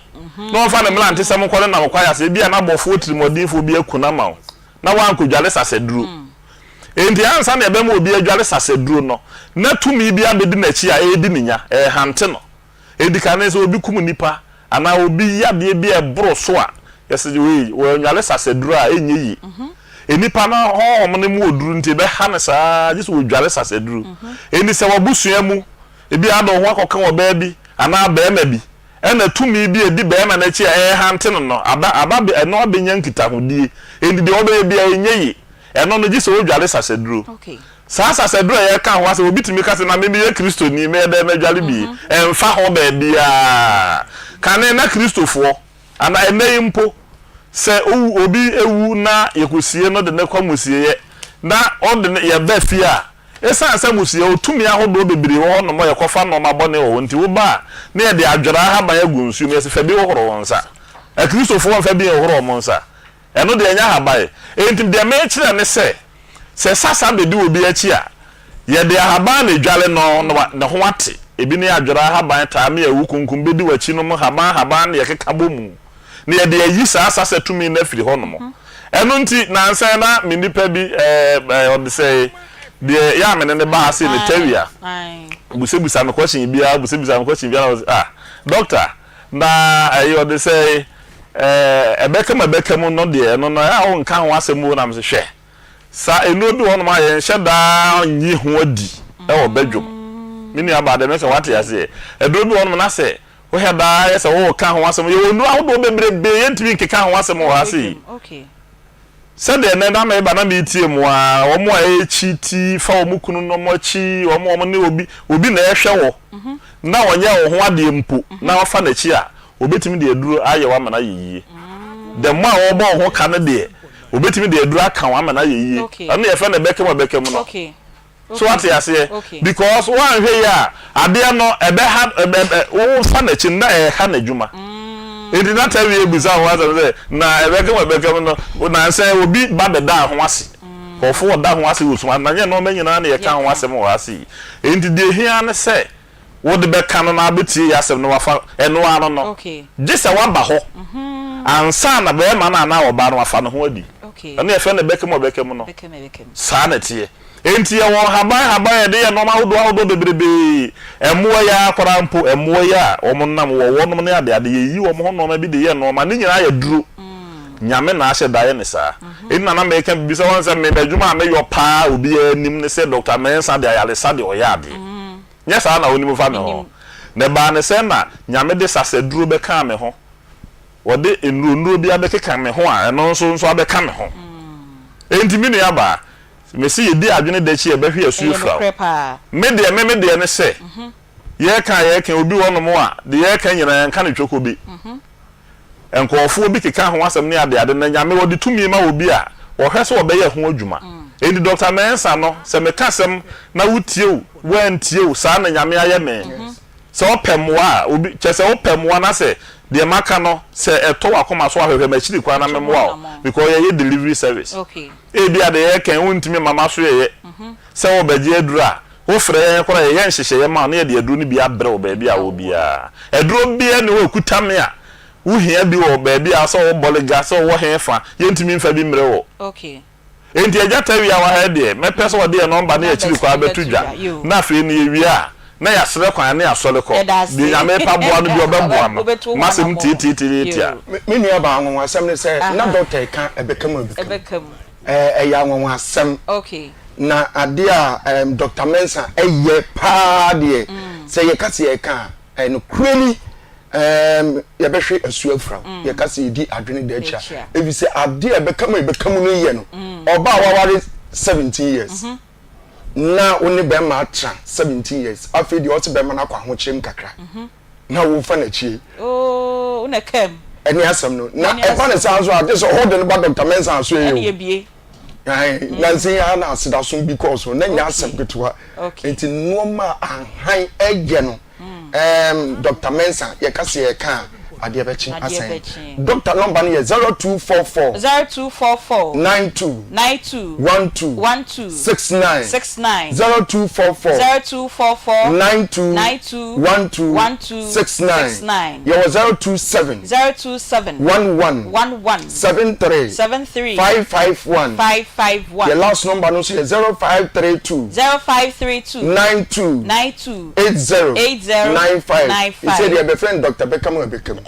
Na ɔmfa ne mmerantesɛm nkɔ ne nam kwaeɛ ase, ebia na abɔfoɔ tirimuɔdenfoɔ bi aku no ama wo, na woankɔdware sasaduro. Enti ansa na yɛbɛma obi adware sasaduro no, na tumi bi abɛdi n'akyi a ɛredi ne nya, ɛrehante no. Edi kan no, sɛ obi kum nipa anaa obi yɛ adeɛ bi a ɛboro so a, yɛsɛ wei, wɔanwale sasaduro a, ɛnyɛ yie. Nnipa no honhom no mu oduru nti, ɛbɛha no saa ara gye sɛ wɔdware sasaduro. Enti sɛ w'abusua mu, ebi a wode wo ho akɔka ɔbaa bi anaa barima bi, ɛna tumi bi a ɛdi barima no akyi a ɛrehante no no aba, aba, ɛno abɛnya nkitahodie. Enti deɛ ɔbɛyɛ biara ɛnyɛ yie. Ɛno no, gye sɛ wodware sasaduro. Saa sasaduro a yɛreka ho asɛm, obi tumi ka sɛ, Na me meyɛ Kristoni, mɛyɛ dɛn madware bi? Ɛmfa ho baabiara. Kane na Kristofoɔ, anaa ɛnnɛ yi mpo, sɛ obi wu na yɛkɔsie no de no kɔ amusieeɛ, na ɔde no, yɛba fie a, Esiane sɛ mmusua wɔ tumi ahodoɔ bebree wɔ hɔnom a yɛkɔfa nnoɔma bɔne wɔ hɔ nti, woba a, na yɛde adwera ahaban agu nsuo mu, yɛse fa bi hohoro wo nsa. Akristofoɔ mfa bi nhohoro wɔn nsa. Ɛno deɛ ɛnyɛ ahaban. Enti deɛ merekyerɛ ne sɛ, sɛ sasa bɛdi obi akyi a, yɛde ahaban na ɛdware no na ne ho ate. Ebi ne adwera ahaban, taame, awu, kunkum bɛdi w'akyi nom, nhaban nhaban na yɛkeka bɔ mu na yɛde ayi saa sasa tumi no afiri hɔnom. Ɛno nti, nnansa yi na me nipa bi, ɛɛ, ɛɛ, ɔde sɛ, deɛ yɛ a me ne no ba ha sei no, Tawia, ɔbisabisa me question biara, ɔbisabisa me question biara, na ɔse, ah, doctor, na ɛyi, ɔde sɛ, ɛɛ, ɛbɛka mu ɛbɛka mu no deɛ, ɛno no, ɛyɛ a wonka ho asɛm o, na mese, hwɛ, sa nnuro bi wɔ hɔnom a yɛnhyɛ da nyi ho adi wɔ badwam. Me nuabaa, deɛ meka woate aseɛ? Aduro bi wɔ hɔnom na sɛ Wohwɛ daa yɛ sɛ woreka ho asɛm. Yɛwɔ nnuru ahodoɔ bebrebe, yɛntumi nkeka ho asɛm wɔ ha sei. Sɛdeɛ nnɛ na mereba na meretie mo ara, wɔn a ɛrekyi ti fa wɔn kununom akyi, wɔn a wɔne obi, obi na ɛrehwɛ wɔ, na ɔnyɛ wo ho adeɛ mpo, na wafa n'akyi a, wɔbɛtumi de aduro ayɛ wo ama no ayɛ yie. The more a wɔbɔ wo ho ka no deɛ, wɔbɛtumi de aduro aka wo ama no ayɛ yie. Ɛno na yɛfrɛ no ɛbɛka mu ɛbɛka mu no. So wate aseɛ? Because woanhwɛ yie a, adeɛ no ɛbɛha, ɛbɛ, ɛ, wofa n'akyi no na ɛreha n'adwuma. Enti na Tawia bisa ho asɛm sɛ, na ɛbɛka mu ɛbɛka mu no, nansa yi obi ba bɛdaa ho ase. Nkurɔfoɔ ɔda ho ase wɔ sum ase, na nyɛ nneɛma nyinaa na yɛka ho asɛm wɔ ha sei. Enti deɛ ɛhia ne sɛ wode bɛka no na abɛtie yɛn asɛm na wafa, ɛno ara no no. Gye sɛ woaba hɔ ansa na barima no anaa ɔbaa no wafa ne ho adi. Ɛno yɛfrɛ no ɛbɛka mu ɛbɛka mu no. Saa na ɛteɛ. Enti yɛwɔ nhaban nhaban a yɛde yɛ nnoɔma ahodoɔ ahodoɔ bebrebee. Mmoa yi ara koraa mpo, mmoa yi a wɔnam, wɔwɔ nom ne adeade, yɛyi wɔn ho nnoɔma bi de yɛ nnoɔma. Ne nyinaa yɛ duro. Nyame na ahyɛ da ayɛ no saa. Enti na na meka biribi sɛ, wɔn sɛ me m'adwuma a meyɔ paa a obiara nim ne sɛ Doctor Mensah de ayaresa deɛ ɔyɛ adeɛ. Nyɛ saa na wonim fa me ho? Na ɛbaa no sɛ na Nyame de sasaduro bɛkaa me ho. Wɔde nnuro nnuro bi abɛkeka me ho a ɛno nso nso abɛka me ho. Enti me nuabaa, mese yɛdi adwene da akyi a ɛbɛhwe asuo Ɛyɛ fira wo. nokorɛ paa. Me deɛ me me deɛ ne sɛ, yɛreka a yɛreka yi, obi wɔ hɔnom a, deɛ yɛreka nyinaa yɛnka no twokobi. Nkurɔfoɔ bi keka ho asɛm ne adeade, na Nyame ɔde tumi ma obi a, ɔhwɛ sɛ ɔbɛyɛ ho adwuma. Enti Doctor Mensah no, sɛ meka asɛm na wotie o, woantie o, saa na Nyame ayɛ me. Sɛ wopɛ mmoa a, obi, kyerɛ sɛ wopɛ mmoa na sɛ deɛ maka no, sɛ ɛtɔ w'akoma so a, hwehwɛ m'akyiri kwan na memmoa wo, because yɛyɛ delivery service. Ebia deɛ yɛreka yi, wontumi mma m'asoɛeɛ sɛ wobɛgye aduro a, wofrɛ yɛn koraa a, yɛyɛ nhyehyɛeɛ ma wo na yɛde aduro no bi abrɛ wo baabi a wowɔ biara. Aduro biara nni hɔ a ɛkuta me a wohia bi wɔ baabi a, sɛ wowɔ Bolga, sɛ wowɔ hefa, yɛntumi mfa bi mmrɛ wo. Enti Agya Tawia wɔ ha yi deɛ, mɛpɛ sɛ ɔde yɛn nɔmba ne akyiri kwan bɛto dwa, na afei no yɛwie a, na yɛasrɛ kwan ne yɛasɔre kɔ. Deɛ Nyame repɛ aboa no biara, ɔbɛboa no. M'asɛm tiatiatiatia. Me nua baa anwanwasɛm ne sɛ na dɔkta reka ɛbɛka mu ɛbɛka mu. Ɛyɛ anwanwasɛm. Na adeɛ a Dɔkta Mensah yɛ paa deɛ sɛ yɛka sɛ yɛreka a, ɛyɛ nokorɛ ni yɛbɛhwe asuo afura wo. Mm. Yɛka sɛ yɛdi adwene da akyi a, ɛfiri sɛ adeɛ a ɛbɛka mu a ɛbɛka mu no yɛ no, mm. ɔbaa waware 17 years. Mm -hmm. Na wo ne bɛrima atra 17 years. Afei deɛ ɔte bɛrima no akɔ ahokyerɛ mu kakra. Mm -hmm. Na wofa n'akyie. Oh, na ɛka mu. Ɛne asɛm no. Na ɛba ne saa nso a, gye sɛ ɔde no ba Dr. Mensah aso yɛ o. Ɛne ebie. Mm. Nansi yi ara na asedasom bi kɔɔ so na nyɛ asɛm ketewa. Nti nneɛma a ahan ɛyɛ no. Ɛɛm Doctor Mensah yɛka sɛ yɛka a adeɛ bɛkye asan. Doctor nɔmba no yɛ 0244. 0244. 92. 92. 12. 12. 69. 69. 0244. 0244. 92. 92. 12. 12. 69. 69. Yɛwɔ 027. 027. 11. 11. 73. 73. 551. 551. Yɛ last number no nso yɛ 0532. 0532. 92. 92. 80 80 95 95. Sɛ deɛ bɛfrɛ no Doctor Beckham a Beckham.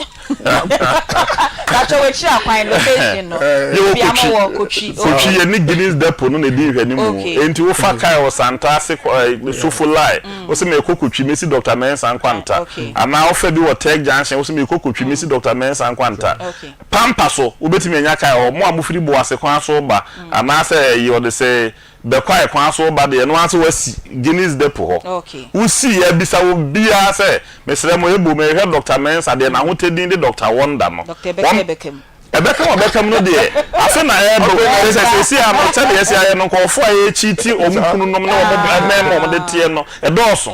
Pacho w'akyiri akwan location no. Yɛwɔ Baabi a Kotwi. mowɔ Kotwi. Kotwi Okay. yɛne Guinness Depot no na ɛdi nhwɛanimu. Okay. Enti wofa kaa wɔ Santase kɔ ɛ Sofo line, wose merekɔ Kotwi mɛsi Doctor Mensah Nkwanta. Okay. Anaa wofa bi wɔ Tech Junction wose merekɔ Kotwi mɛsi Doctor Mensah Nkwanta. Okay. Pampa so wobɛtumi anya kaa wɔ hɔ. Mo a mofiri Boase kwan so reba anaasɛ ɛyi ɔde sɛ Bɛkwae kwan so reba deɛ, ɛno ara sɛ woasi Guinness Depot hɔ. Wosii a, bisa obiara sɛ, Mesrɛ mo, Ebo, merehwɛ Dɔkta Mensah deɛ n'ahotɛ din de Dɔkta Wonder no. Dɔkta Ɛbɛka Wɔn, Ɛbɛka mu. Ɛbɛka mu abɛka mu no deɛ, afe na ɛreba o. Kyerɛ sɛ seesei ara no, sɛdeɛ asi ayɛ no, nkurɔfoɔ a ɛrekyiti wɔn kununom ne wɔn mmarima a wɔde teɛ no, ɛdɔɔso.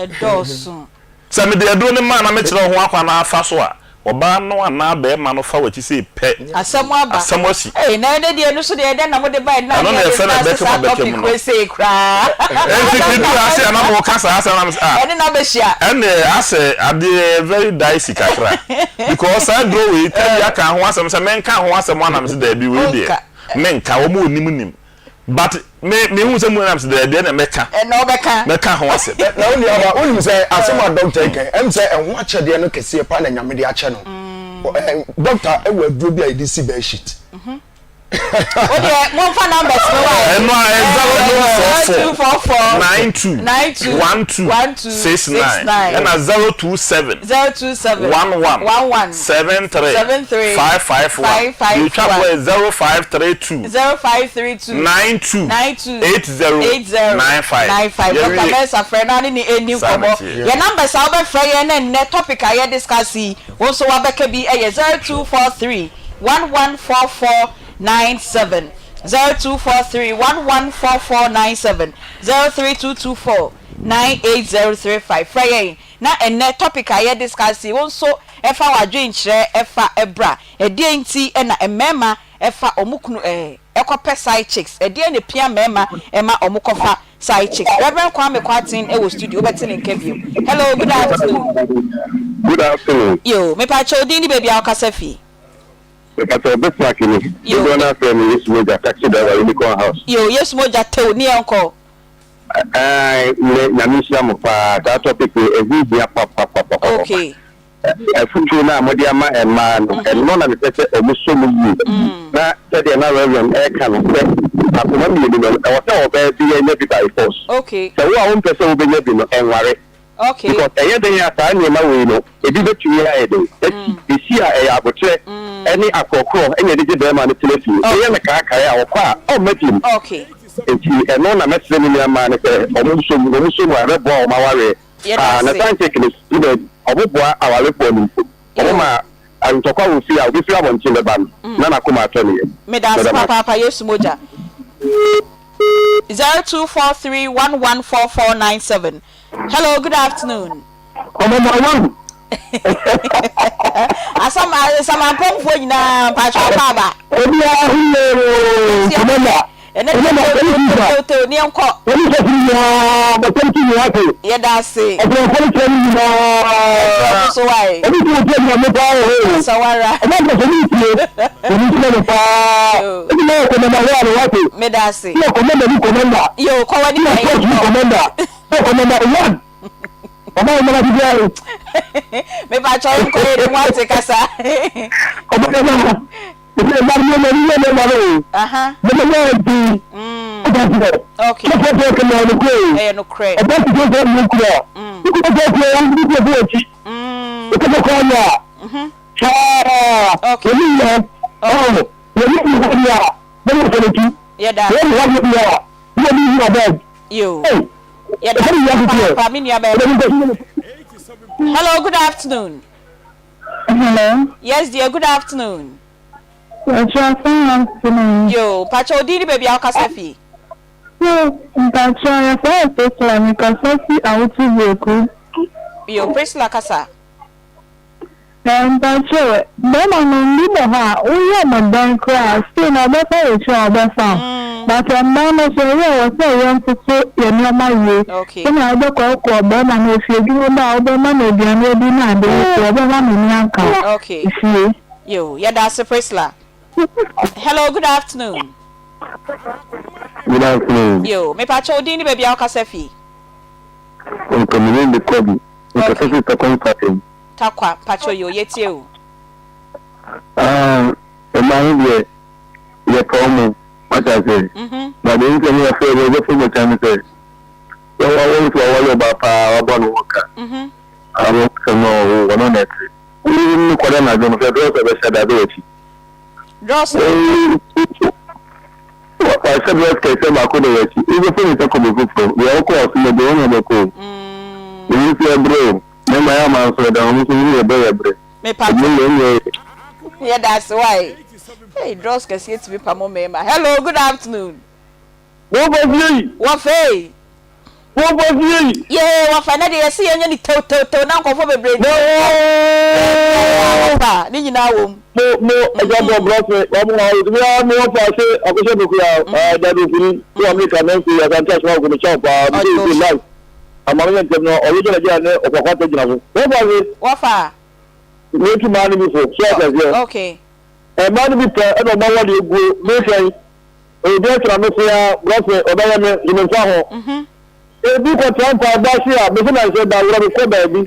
Sɛ mede aduro no ma na mekyerɛ wo ho akwan na afa so a, ɔbaa no anaa barima no fa w'akyi sei pɛ, Asɛm aba. asɛm asi. Ei, na ɛnɛ deɛ ɛno so deɛ ɛdɛn na mode bae nnɛ a Ɛno ne na yɛde yɛfrɛ no starte ɛbɛka mu saa abɛka topic mu no. wei sei koraa. Enti meduu ase a na moreka saa asɛm no na mese ah, Ɛne no abɛhyia. ɛnneɛ asɛ adeɛ yɛ very dicey kakra. Because saa aduro wei, Tavia kaa ho asɛm sɛ menka ho asɛm a na mese daabi wei deɛ Wonka. menka, wɔn a wɔnim nim. But me me hu sɛ mu nam sɛ dɛbi ɛna mɛka. Ɛna ɔbɛka. Mɛka ho asɛm. Na wo nua ba wonim sɛ asɛm a doctor yi kan ɛm sɛ ɛho akyɛdeɛ no kɛseɛ paa na nyame de akyɛ no doctor ɛwɔ aduro bi a yɛde si bed sheet. Wo deɛ momfa numbers no wa. Ɛno a ɛ 0244 92 12 69 ɛna 027 11 73 551 Deɛ ɛtwa toɔ yɛ 0532. 0532 92 92 80 80 95 95 Dr. Yɛwie. Mensah frɛ na ne ne ɛnni Saa na nkɔmmɔ. ɛteɛ. Yɛn numbers a wobɛfrɛ yɛn na nnɛ topic a yɛ discuss yi wo nso wabɛka bi yɛ 0243 114497 0243 114497 03224 98035 frɛ yɛn na ɛnnɛ topic a yɛ discuss yi wo nso ɛfa w'adwenkyerɛ fa bra. Ɛdeɛn nti na mmarima ɛfa ɔmo kunu ɛɛ ɛkɔ pɛ side chicks ɛdeɛn na epia mmarima ɛma ɔmo kɔ fa side chicks Rev Kwame Kwarteng ɛwɔ studio wobɛte ne nka bio Hello good afternoon. Good afternoon. Yoo mepakyɛw din ne baabi a wokasa fi. Mepakyɛw Bismarck ni, Yoo. dodoɔ no ara frɛ me Yesu Mogya, taxi driver, Unicorn House. Yoo Yesu Mogya tew ne yɛnkɔ. Ae nnɛ Nyame nhyira mo paa, saa topic wei ɛho hia papapapapapa. Okay. Afotuo no a mode ama mmaa no, ɛno na mepɛ sɛ wɔn sɔ mu yie. Na sɛdeɛ na Rev. reka no sɛ akoma mmienu no, ɛwɔ sɛ ɔbaa biara nya bi by force. Sɛ wo a wompɛ sɛ wobɛnya bi no, nware. Because ɛyɛ dɛn a saa nneɛma wei no, ebi bɛtumi ayɛ dɛn asi. Ɛsi a, ɛyɛ aboterɛ ne akorɔkorɔ na ɛde gye barima no tena fie. Woyɛ no kaakae a, ɔkɔ a, ɔmma bio. Enti ɛno na mɛsrɛ me nua mmaa no sɛ wɔnsɔ mu. Wɔsɔ mu a, ɛbɛboa wɔn awareɛ. Yɛda Ah, na ase. scientific no so dɛ ɔmo boa awarefoɔ no mpo. Ɔmo ma ntɔkwa wɔ fie a obi firi abɔnten bɛba no na n'akoma atɔ ne yam. Meda ase Meda mo ase. papaapa Yesu mogya. 0243114497 Hello good afternoon. Ɔmama wahu. Asam Asamampɔnfoɔ nyinaa mpakyɛ ɔkɔ aba. Obiara ho yɛ oo kɔmanda. Ɛnɛ deɛ tew tew tew ne yɛnkɔ. Wɔn sɔfo nyinaa bɛtɛm ti nyinaa te. Yɛda ase. Ɔbrɛfo no kyerɛ no nyinaa. Ɛbrɛfo so wae. Obi ti wɔn nyame paa wɔ hɔ o. Sawara. Ɔmo nkɔsɔ ne ntie. Wɔn nkyerɛ no paa. Ebi na yɛ kɔmanda hɔ a na wate. Meda ase. Yɛ kɔmanda ni kɔmanda. Yo kɔ wani na yɛ kɔmanda. Kɔmanda. Yɛ kɔmanda one. Ɔmo ayɛ mmanase biara o. Mepa kyɛw nkɔ yɛ ne mu ate kasa. Ɔmo yɛ mmanase. Ebi mma no yɛ yɛ yɛ mma no o. Mma no yɛ nti. Ɔba ti dɛ. Okay. Sɔfo sɛ kɛmɛ ɛyɛ nokorɛ o. Ɛyɛ nokorɛ. Ɔba ti sɛ sɛ ɛyɛ nokorɛ a. Wokɔ sɛ kura wɔn bi sɛ akyi. Wokɔ sɛ kɔ yɛ a. Saa. Okay. Wɔn yɛ. Ɔɔ. Wɔn yɛ hɔ bi a. Wɔn yɛ sɛ n'akyi. Yɛ da. Wɔn yɛ hɔ bi a. Wɔn yɛ hɔ bɛɛ. Yo. Yɛ da. Papa mi nua bɛɛ. Hello, good afternoon. Hello. Yes dear, good afternoon. Mpakyɛ fine afternoon. Yo, mpakyɛ wo din ne baabi a wokasa fi? Yo, mpakyɛ yɛfrɛ me Priscilla, mekasa fi Awutu Breku. Yo, Priscilla kasa. Eh, mpakyɛ, bɛma no bi wɔ hɔ a, woyɛ ɔmo dɛn koraa, still na ɔbɛfa w'akyi a ɔbɛfa wo. But mmaa no nso ɛyɛ a ɛwɔ sɛ yɛntoto yɛn nneɛma yie sɛnea wobɛkɔɔkɔɔ barima no ofi adwuma ba a wobɛma no aduane adi ne ade nso ɔbɛma n'ani aka wo fie. Yo, yɛda ase Priscilla. Hello, good afternoon. Good afternoon. Yo, mepakyɛ wo din ne baabi a wokasa fi? Nka me din de Kwabi. Mekasa fi Tarkwa Nkwapim. Tarkwa, mpakyɛ yo, yɛtie wo. Ah, mmaa no deɛ yɛpɛ wɔn, wate aseɛ. Na deɛ nti a ne yɛfrɛ no yɛbɛfrɛ mu kyɛn ne sɛ, sɛ wɔwɔ nso wɔware ɔbaa paa wabɔ ne ho ka, a wɔsɛ no ɔwo ɔno na ɛte. Wo ne kɔda anadwo no sɛ drɔs a bɛhyɛ da bɛ w'akyi. Drɔs no. Wahyɛ drɔs kɛseɛ baako da w'akyi. Wobɛfrɛ ne sɛ kɔbɛ foforɔ. Deɛ ɔkɔ ɔsom deɛ wɔn na bɛkɔ o. Ɛyi nso ɛbrɛ o. Mɛma yɛ ama nso ɛda wɔn nso yɛ bɛ yɛ brɛ. Mepa. Ɛmu yɛ nyɛ. Yɛda ase wae. Hey, drugs kɛseɛ tumi pamo mmarima. Hello, good afternoon. Wɔfa fie yi. Wɔfa ei. Wɔfa fie yi. Yee, wɔfa na deɛ yɛsi yɛnyɛ ne tew tew tew na nkɔfo bebree di. Wɔfa ne nyinaa wɔ mu. Mo mo ɛgya bɔ brɔfe wɔn mo wɔn mi a mo wɔfa ase akɔhyɛ mi kura ɛɛ dabi ofini tí wɔn mi ka mɛ nfi asante asoma ɔkò mi kyɛw paa mi sɛ ebi life ama mi yɛ ntɛm no ɔyɛ gyina gyina ne ɔkɔkɔ atɛ gyina so wɔfa ase. Wɔfa. Wɔn ti maa ne bi fo so ɔsɛ Okay. Mmaa no bi pɛ na ɔma wɔde aguo mehwɛ yi obi atena me se a brɔfe ɔbɛyɛ me de me nfa ho ebi kɔtena mpaebɔ ase a mese na nsɛ da worɔ mekɔ baabi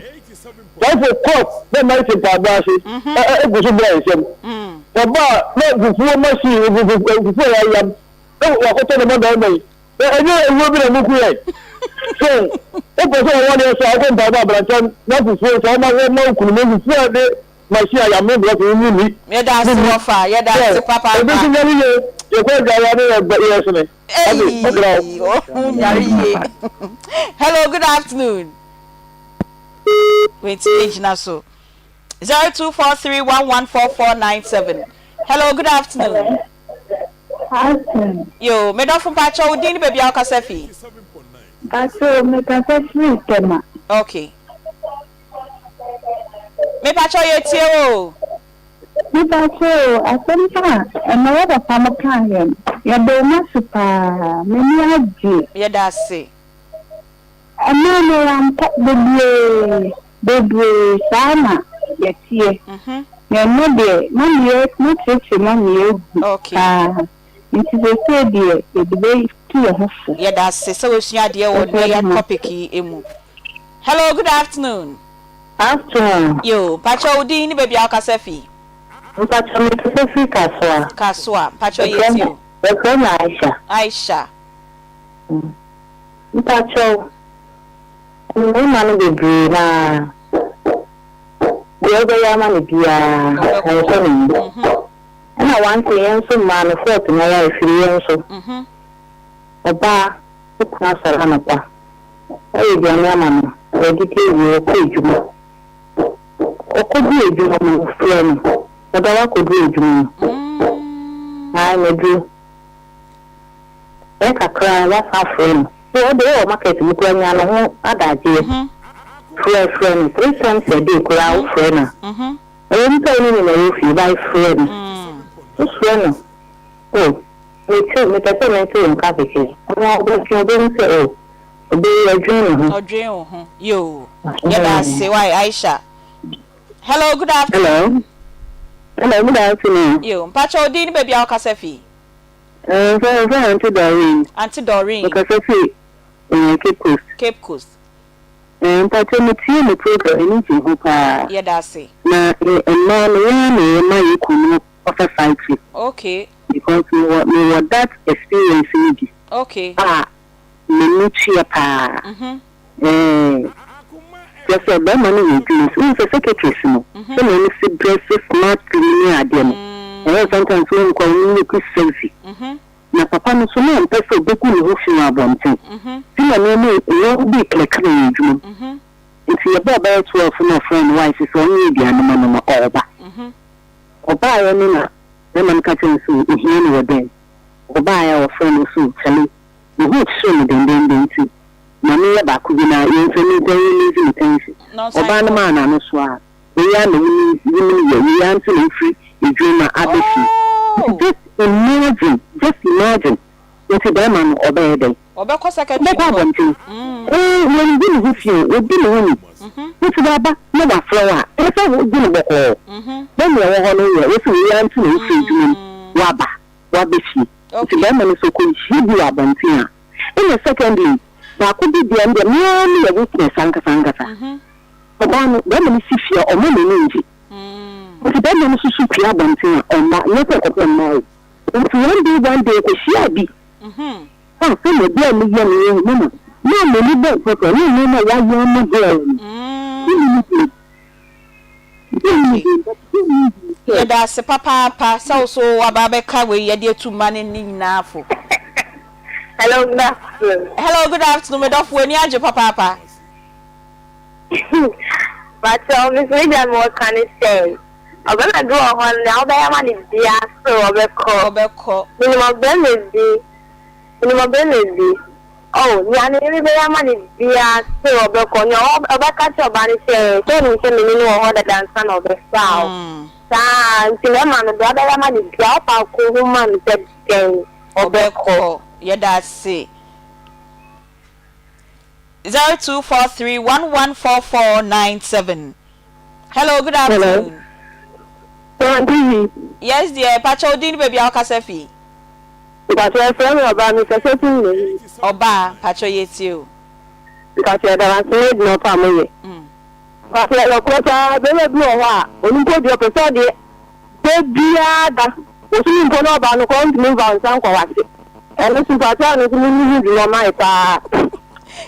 sɔfo kɔ na mmaa te mpaebɔ ase egu so brɛ nsɛm ɔba na fufuo machine fufuo a yɛayam na wakɔtɔ ne ma barima yi na ɛnyɛ ewuo bi na muku yɛn so wopɛ sɛ wɔwɔ deɛ so a wokɔ mpaebɔ abrantɛm na fufuo sɛ ɔma wɔma wo kunu mu fufuo a de Mahyia ya me brɔfo wo nni. Yɛda ase wɔfa, yɛda ase papaapa. Ebi nso nyare yie, yɛkɔ adwareɛ ne yɛ yɛ sene. Ade, ɔkra o. Eii, nyare yie. Hello, good afternoon. Wait, gyina so. 0243114497. Hello, good afternoon. Afternoon. Yo, medɔfo mpakyɛ wo din ne baabi a wokasa fi. Mpakyɛ mekasa firi Tema. Okay. Mepakyɛw yɛtie wo o. Mepakyɛw o, asɛm no a ɛnɛ wo papa no kaeɛ no, yɛda wɔn ase paa, m'ani agye. Yɛda ase. Ɛmaa no yɛ ampa, bebree, bebree saa na yɛteɛ. Na ɛnnɛ deɛ, na meyɛ, moakyerɛkyerɛ mu ama yɛahu paa. Nti seesei deɛ yɛde bɛtu yɛn ho fo. Yɛda ase sɛ wasua adeɛ wɔ nnɛ yɛ topic yi mu. Hello, good afternoon. Afternoon. Yo, mpakyɛ wo din ne baabi a wokasa fi? Mpakyɛ me kasa firi Kasoa. Kasoa, mpakyɛ yɛ tie o. Yɛfrɛ me Aisha. Aisha. Mpakyɛ mmarima no bebree naa deɛ wobɛyɛ ama no biara ɔnsɔ n'ani. Ɛna one thing yɛn nso mmaa no fault no ara ɛfiri yɛn nso. Ɔbaa wo kunu asɔre anɔpa wayɛ aduane ama no wadidi awie ɔkɔ adwuma ɔkɔduru adwuma mu no frɛ no ɔdɔ wakɔduru adwuma mu ae maduru ɛyɛ kakra wasan afrɛ no wo deɛ wowɔ market mu koraa nya ne ho adagyeɛ frɛ frɛ no three times a day koraa wofrɛ no a Ɛwom sɛ wo ne no na ɛwɔ fie, but frɛ no. Wofrɛ no, Oh, mete, mepɛ sɛ mente wo nka kɛkɛ. Ɔno ara ɔbɛdwen, ɔbɛhu sɛ, oh, ɔbɛ yi, ɔdwen ne ho. Ɔdwen wo ho. Yoo. Yɛda ase, wai, Aisha. Hello, good afternoon. Hello. Hello, good afternoon. Yoo, mpakyɛ wo din ne baabi a wokasa fi? Eh, mfrɛ, mfrɛ Auntie Doreen. Auntie Doreen. Mekasa fi eh, Cape Coast. Cape Coast. Eh mpakyɛw me tie mo program m'ani gye ho paa. Yɛda ase. Na mmaa no yɛn ara na yɛ ma yɛ kunu no kɔfa side chick. Okay. Because me wɔ me wɔ that experience no bi. Okay. A m'ani tua paa. Mhm. Eh kyerɛ sɛ bɛrima no yɛ adwuma nti wohu sɛ secretaries no sɛnea wɔn si dress smartly ne adeɛ no ɛyɛ sometimes wɔn nkɔ wɔn look sexy. Mhm. Na papa no nso, na ɔmpɛ sɛ obegu ne ho fi wɔ abɔnten. Nti na nneɛma nneɛma bi reklɛklɛ wɔ adwuma mu. Nti yɛbɔɔ bɛyɛ 12 na ɔfrɛɛ ne wife sɛ ɔnyɛ aduane ma no na ɔreba. Ɔbaeɛ no na bɛrima no ka kyerɛɛ no sɛ ohia no wɔ dɛm. Ɔbaeɛ a ɔfrɛɛ no sɛ kyale, ne ho rekyere no dendenden nti ma menyɛ baako bi na yɛmfa mu mfa release ne tension. Na ɔnsan Ɔbaa no nkɔ. maa n'ano so a. Wei ara na wonim wonim yɛ, wei ara nti na wofiri adwuma mu aba fie. Nti Oh! just imagine, just imagine, nti barima no ɔbɛyɛ dɛn? Ɔbɛkɔ secretary Ɔbɛkɔ no hɔ. abɔnten. Ee, wandi ne ho fi o, wadi ne ho ni. Nti waba na wafrɛ wo a, ɛsɛ sɛ wogye no bɔkɔɔ. Na nea ɛwɔ hɔ no yɛ, wose wei ara nti na wofiri adwuma mu waba, waba fie. Nti Okay. barima no sɛ ɔkɔhyia bi wɔ abɔnten a, ɛna secondly, baako bi deɛ, ɛno deɛ me ara meyɛ witness ankasa ankasa. Ɔbaa no, barima no si fie a, ɔmma n'ani nngye. Nti barima no susu pue abɔnten a, ɔmma, nyɛ sɛ ɔkɔpɛ mmaa o. Nti one day one day, ɔkɔhyiaa bi. Ah, sɛdeɛ girl no yɛ no yɛ, mama, na m'ani bɔ mpɔtɔ, ne nneɛma a wayɛ ama girl no. Wonni ne bio. Wonni ne bio, but girl no hu sɛ. Yɛda ase papaapa sɛ wo so waba abɛka wei yɛde atu mma no ne nyinaa fo. Hello, good afternoon. Hello, good afternoon, me dɔfo, w'ani agye papaapa. Pakyɛw me so me deɛ mewɔ ka ne sɛ. Ɔbarima bi wɔ hɔ no, nea wobɛyɛ ama no biara so ɔbɛkɔ. Ɔbɛkɔ. Menim ɔbarima bi, menim ɔbarima bi, oh, nea ne yere bɛyɛ ama no biara so ɔbɛkɔ. Nea ɔbɛka akyerɛ ɔbaa no sɛ, sɛ wonim sɛ me ne no wɔ hɔ dada ansa na ɔbɛfa wo. Saa ara nti mmarima no, deɛ wobɛyɛ ama no biara, wofa ko ho ma no sɛ dɛn, ɔbɛkɔ. Ɔbɛkɔ. Yɛda ase. 0243114497 Hello, good afternoon. Hello. Auntie. Yes dear, pakyɛ wo din ne baabi a wokasa fi. Mpakyɛ yɛfrɛ me ɔbaa mekasa fi Nnehi. Ɔbaa, pakyɛ yɛtie o. Mpakyɛ yɛda wo ase ne adwuma pa a moyɛ. Mpakyɛ ɛyɛ nokorɛ paa bɛrima bi wɔ hɔ a ɔno mpo deɛ ɔpɛ sɛ ɔdeɛ da biara da bosome mpo na ɔbaa no koraa ɔntumi mfa nsa nkɔ wase ɛno nso mpakyɛ ɛno nso monni ho dwuma mae paa.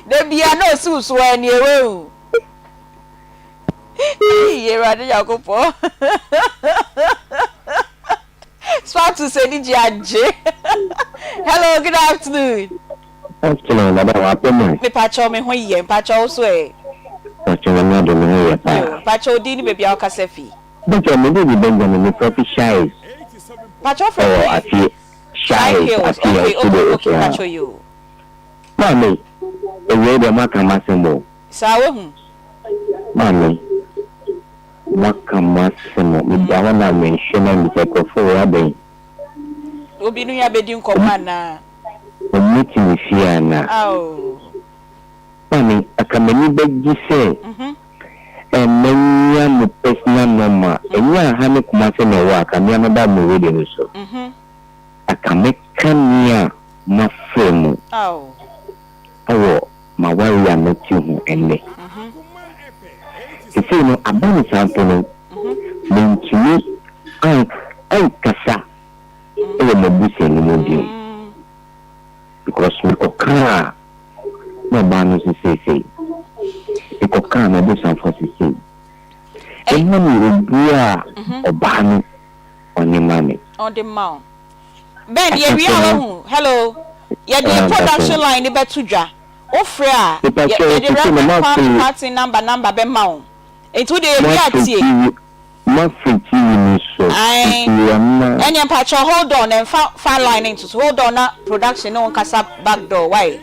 Da biara na ɔsi wo so ɛneɛ wahu. Eii Awurade Nyankopɔn. Spartus anigye agye. Hello, good afternoon. Afternoon, madam, wapɛ mu. Mepakyɛw me ho yɛ, mpakyɛw wo so ɛ? Mpakyɛw nyame adom me ho yɛ paa. Yo, mpakyɛw wo din ne baabi a wokasa fi? Mpakyɛw me din de Benjamin, me frɛ fi Shires. Mpakyɛw frɛ fi? Ɛwɔ afie, Shires, afie, okay, okay, okay, mpakyɛw yo. Maame, ewiei deɛ moaka m'asɛm o. Saa wahu. Maame, moaka m'asɛm o, meda hɔ na mehwɛ na mebisa nkurɔfoɔ wei adɛn? Obi ne abɛdi nkɔmmɔ anaa? Wɔte me fie anaa? Ao. Maame, anka m'ani bɛgye sɛ eh, manya mo personal number. Ɛnyɛ aha ne Kumasi na ɛwɔ a, anka me ara mɛba mo radio no so. Anka mɛka nea mafrɛ mu Ao. wɔ m'awareɛ a mate ho ɛnnɛ. Seesei no, aba no saa mpo no, mentumi ankasa wɔ m'abusua no mu bio because mekɔkaa na ɔbaa no nso seesei, mekɔkaa m'abusuafoɔ seesei. Ɛma me obuo a ɔbaa no ɔne ma me. Ɔde ma wo. Ben, yɛwie a wahu. Hello. Yɛde yɛn production line no bɛto dwa. Wofrɛ a, yɛde Reverend Kwame Kwarteng number number bɛma wo. Nti wo deɛ yɛwie a tie. Moafiri TV no so Ae. nti yɛmma. Ɛneɛ mpakyɛw hold on ɛnfa fa line no nto so hold on na production ne wo nkasa back door wai.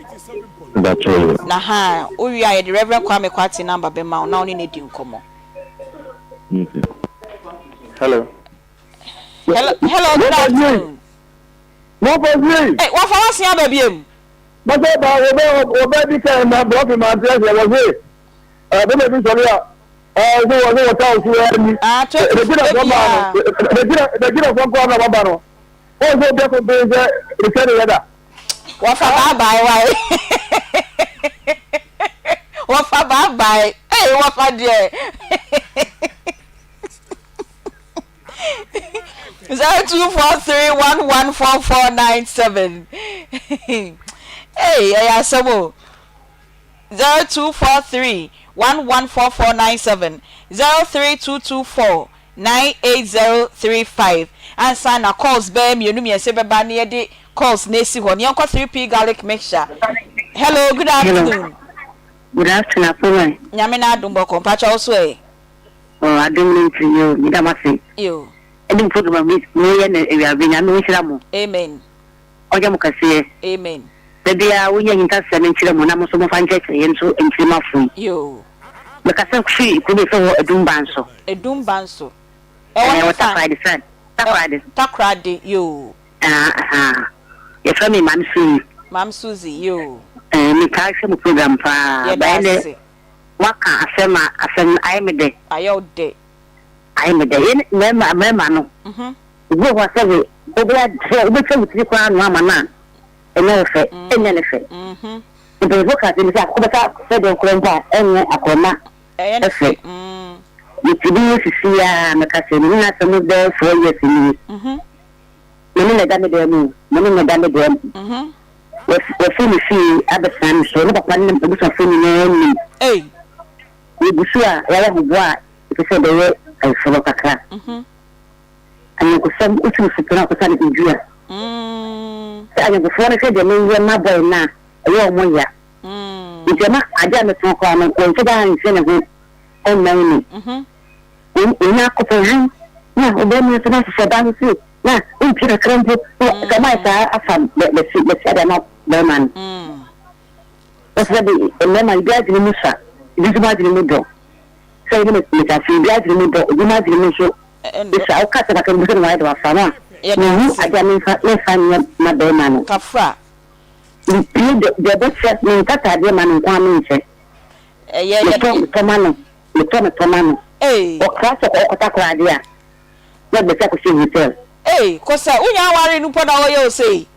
Mpakyɛw yo. Na haa wo wie a yɛde Rev Kwame Kwarteng number bɛma wo na wo ne no adi nkɔmmɔ. Hello. Hello, hello, good afternoon. Mɔfɔsiri. Hey, wɔfa w'ase aba biom. Mɔsɛ ba wɔbɛ wɔbɛ di kan na brɔfi ma ante aseɛ wɔse ɛɛ bɛbɛ bi sɔre a ɛɛ sɛ wɔse wɔta ɔso ɛni. Ah, 24 da biara. Bɛgyina fɔ nko ara na wɔba no. Wɔn sɛ obi akɔmpe sɛ resɛ ne yɛ da. Wɔfa bye bye why? Wɔfa bye bye. Hey, wɔfa deɛ. 0243114497 Hey, ɛyɛ asɛm o. 0243114497 0322498035 ansa na calls bɛyɛ mmienu mmiɛnsa bɛba na yɛde calls no asi hɔ no yɛnkɔ 3P garlic mixture. Hello, good afternoon. Good afternoon, Apoman. Nyame n'adom bɔkɔ mpakyɛ wo so ɛ? Oh adom no nti yoo meda mo ase. Yoo. Ɛne mo program a mo yɛ no awiaberɛ Nyame ɔnhyira mo. Amen. Ɔnyɛ mo kɛseɛ. Amen. Da biara wonya ahintasɛm nkyerɛ mo na mo nso momfa nkyerɛkyerɛ yɛn nso nkyirimafo yi. Yoo. Mekasa firi kuro bi a yɛfrɛ hɔ Adum Banso. Adum Banso. Ɛwɔ hefa? Takoradi side. Takoradi. Takoradi yoo. Ah ahaa. Yɛfrɛ me Maame Suzy. Maame Suzy yoo. Ɛɛ metaa hwɛ mo program paa. Yɛda ase. Woaka asɛm a asɛm no ayɛ me dɛ. Ayɛ wo dɛ. Ayɛ me dɛ. Yɛn mmarima mmarima no, obi wɔ hɔ a sɛbe wobɛyɛ sɛ wobɛtwa wo tiri koraa anoa ama no a, ɛnyɛ wo fɛ, ɛnyɛ ne fɛ. Mpanyinfoɔ ka asɛm bi sɛ akokɔ bɛka sɛ dɛn koraa mpo a, ɛnyɛ akorɔma fɛ. Mete bi ho sisi ara meka sɛ me ne no asɛm bɛyɛ four years nie. Me ne no da me dan mu o, me ne no da me dan mu. Wafiri ne fie abɛtena me so, ne papa ne n'abusuafoɔ nyinaa nim. Yɛgu so a yɛayɛ ahoboa a ɛsɛ sɛ yɛbɛyɛ ayeforɔ kakra. Ayɔnkosɛm, wotu no fo pɛ na wakɔsa no nnua. Sɛ ayɔnkofoɔ no hwɛ deɛ meyɛ ma boy no a, ɛyɛ wɔn ya. Nti ɛma adeɛ a metɔn koraa no, wɔnhyɛ da nhwɛ ne ho mmɛn me. Wɔnya akɔpɛ hann. Na ɔbarima nso n'ahyehyɛ ba nso sei, na wontwi kakra mpo, na sɛ ɔmayɛ saa afa bɛsi bɛsi ade ama barima no. Wɔsɛ sɛ de mmarima ebi adwene mu sa, ebi nso adwene mu dɔ. Sɛ ebi mesase ebi adwene mu dɔ, ebi mu adwene mu nso esa. Woka sɛ kakra mpo sɛ na wayɛ de wafa no a, mehu ade a memfa memfa nyɛ ma barima no. Kafra. Mepie deɛ deɛ ɔbɛhyɛ, menka ataadeɛ ma no nko ara menhyɛ. Ɛyɛ Metɔ metɔ ma no. Metɔ metɔ ma no. Ei. Ɔkra sɛ ɔkɔta koraa adeɛ a, na ɔde bɛsi akɔhyɛ hotel. Ei, Kosa, wonya aware no mpo na wɔyɛ wo sei?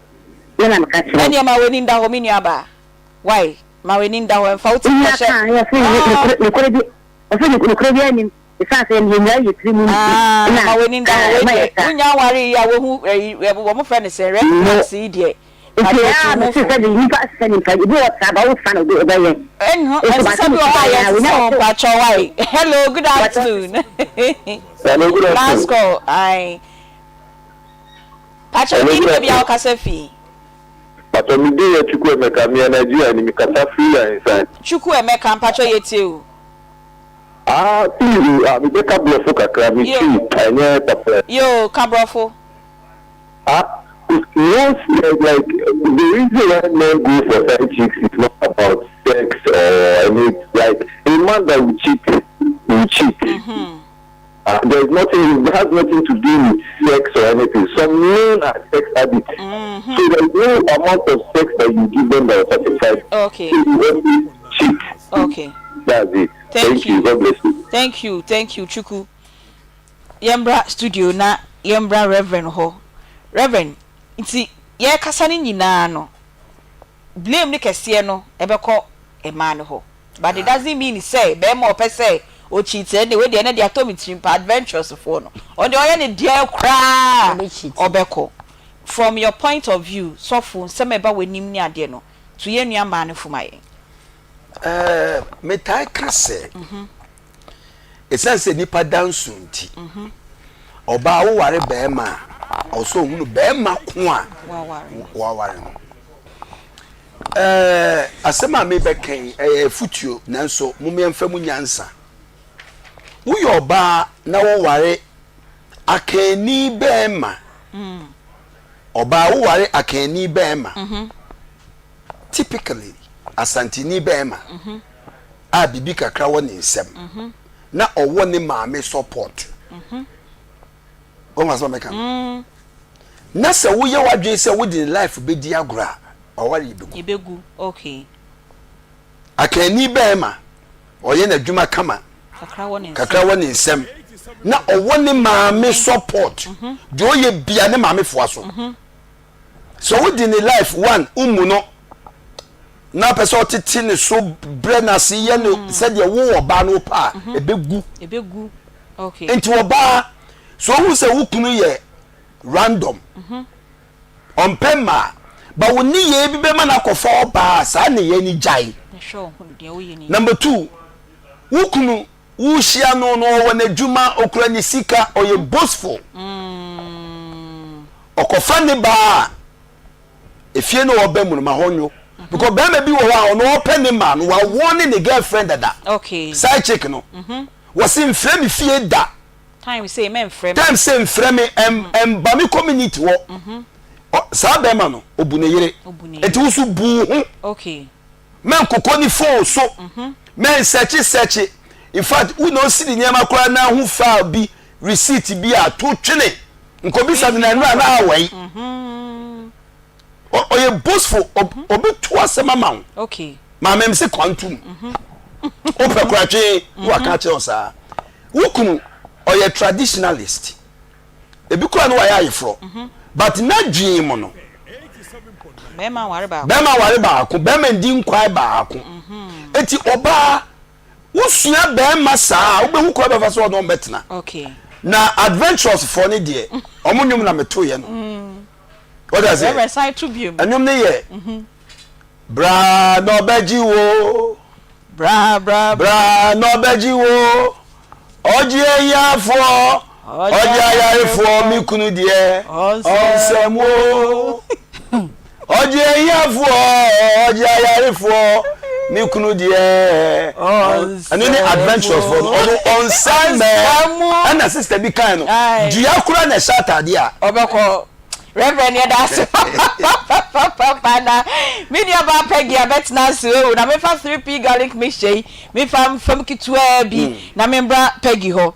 Me na meka kyerɛ wo. Ɛnneɛ ma w'ani nda hɔ, me nuabaa. Wai, ma w'ani nda hɔ, mfa wo ti Wonya nkɔhyɛ. ka a, ɔse Ah. nokorɛ bi, ɔse nokorɛ biara nnim, ɛsiane sɛ yɛn nyinaa yɛ tiri mu nti Ah, na ma w'ani nda hɔ, wei ɛma deɛ, yɛ saa. wonya aware yi a woahu ɛyi, wɔfrɛ no sɛn, red Mo. flags yi deɛ, Nti aa mese sɛ de nipa sesa nipa ebi wɔ saa ba wo fa na obi ɔbɛyɛ. Ɛnho ɛnsesa bi wɔ hɔ a yɛnsesa wɔn mpakyɛw wai hello good afternoon. Hello good afternoon. Last call ayi. Pakyɛw din ne baabi a wokasa fi. Pakyɛw me din yɛ Chukwu Emeka meyɛ Nigeria ni me kasa firi Ahinsan. Chukwu Emeka mpakyɛw yɛtie o. Ah please o ah me bɛka brɔfo kakra me twi ɛnyɛ papa. Yoo ka brɔfo. Ah most like like the reason why men go for side chicks is not about sex or any like a man that will cheat will cheat. Mm-hmm. Uh, there's nothing it has nothing to do with sex or anything. Some men are sex addicts. Mm-hmm. So there's no amount of sex that you give them that will satisfy. Okay. So you always cheat. Okay. That's it. Thank, Thank you. you. God bless you. Thank you. Thank you, Chuku. Yɛmbra studio na yɛmbra Reverend hɔ. Reverend, ntsi yɛrekasa no nyinaa no, blame no kɛseɛ no ɛbɛkɔ mmaa no hɔ. But it doesn't mean sɛ bɛrima a ɔpɛ sɛ ɔ cheat ɛnde wei deɛ ɛnɛ deɛ atɔ me tirim paa, adventurous foɔ no, ɔno deɛ ɔyɛ ne deɛ koraa a ɔbɛkɔ. From your point of view, sɔfo, nsɛm a ɛba w'anim ne adeɛ no, to yɛn nua mmaa no fo ma yɛn. Ɛɛ, metaa ka sɛ, Esiane sɛ nnipa da nso nti, ɔbaa woware barima a, ɔwɔ sɛ ohunu barima ko a waware no. Ɛɛ asɛm a mebɛka yi ɛyɛ afutuo nanso mommɛmfa mu nyansa. Woyɛ ɔbaa na woware akanni barima, ɔbaa woware akanni barima, typically Asanteni barima. a biribi kakra wɔ ne nsam na ɔwɔ ne maame support wɔn asɛm a mɛka no mm. na sɛ woyɛ w'adwene sɛ wode ne life bɛdi agorɔ a ɔware yɛ bɛgu yɛbɛgu okay akanni bɛrima ɔyɛ n'adwuma kama kakra wɔ ne nsam na ɔwɔ ne maame support mhm. deɛ ɔyɛ bia ne maame foa so mhm. Sɛ wodi ne life one womu no na pɛ sɛ ɔtete ne so brɛ no ase yɛ no mm. sɛdeɛ wo ɔbaa no wopɛ a mhm. ɛbɛgu ɛbɛgu okay. nti ɔbaa so wohu sɛ wo kunu yɛ random mhm. ɔmpɛ mmaa ba wo nneyɛɛ bi bɛma no akɔfa ɔbaa saa nneyɛɛ no gyae number two wo kunu Wohyia no no ɔwɔ n'adwuma, okura ne sika, ɔyɛ boastful. Ɔkɔfa ne baa a, efie no ɔba mu no ma hɔ nwo. Because bɛrima bi wɔ hɔ a ɔno ɔpɛ ne maa no, wawɔ ne ne girlfriend dada. Okay. Side chick no. Wɔsi nfrɛ me fie da. Time say mɛnfrɛ me. Time say nfrɛ me, ɛmba me community hɔ. Saa bɛrima no, obu ne yere. Eti wo so bu wo ho. Okay. Mɛnkokɔ ne phone so, mɛnsɛkye sɛkye. In fact, wo na osi ne nneɛma koraa na ahu file bi, receipt bi a, to twene. Nkɔbisa no na nnora na awɛe. Ɔyɛ boastful, obi to asɛm ama wo. Okay. Maame mse kwantum. Wopɛ koraa twe na waka akyerɛ wo saa. Wo kunu, ɔyɛ traditionalist. ebi koraa no wayɛ ayeforɔ mhm. but n'adwene mu no bɛrima ware baako bɛrima ware baako bɛrima ndi nkwae baako mhm. eti ɔbaa wosua bɛrima saa wobɛhu kora bɛfa so ɔno ɔmbɛtena na adventurous foɔ ne deɛ ɔmo nnwom na metoyɛ no mm. wɔde ase ɛnwom ne yɛ mhm. Bra na ɔbɛgye wo. Bra bra bra na ɔbɛgye wo. Ɔgye ahiafoɔ, ɔgye ayarefoɔ, me kunu deɛ ɔnsɛm wo. Ɔgye ahiafoɔ, ɔgye ayarefoɔ. Me kunu deɛ ɛno ne adventurous fo no ɔno ɔnsɛn mɛ ɛna sister bi kan no dua kura na ɛhyɛ ataadeɛ a. Ɔbɛkɔ Reverend yɛda ase papapapapa na me nua baa Peggy abɛtena ase o na mefa 3P garlic mixture yi mefa mfam ketewaa bi na membra Peggy hɔ.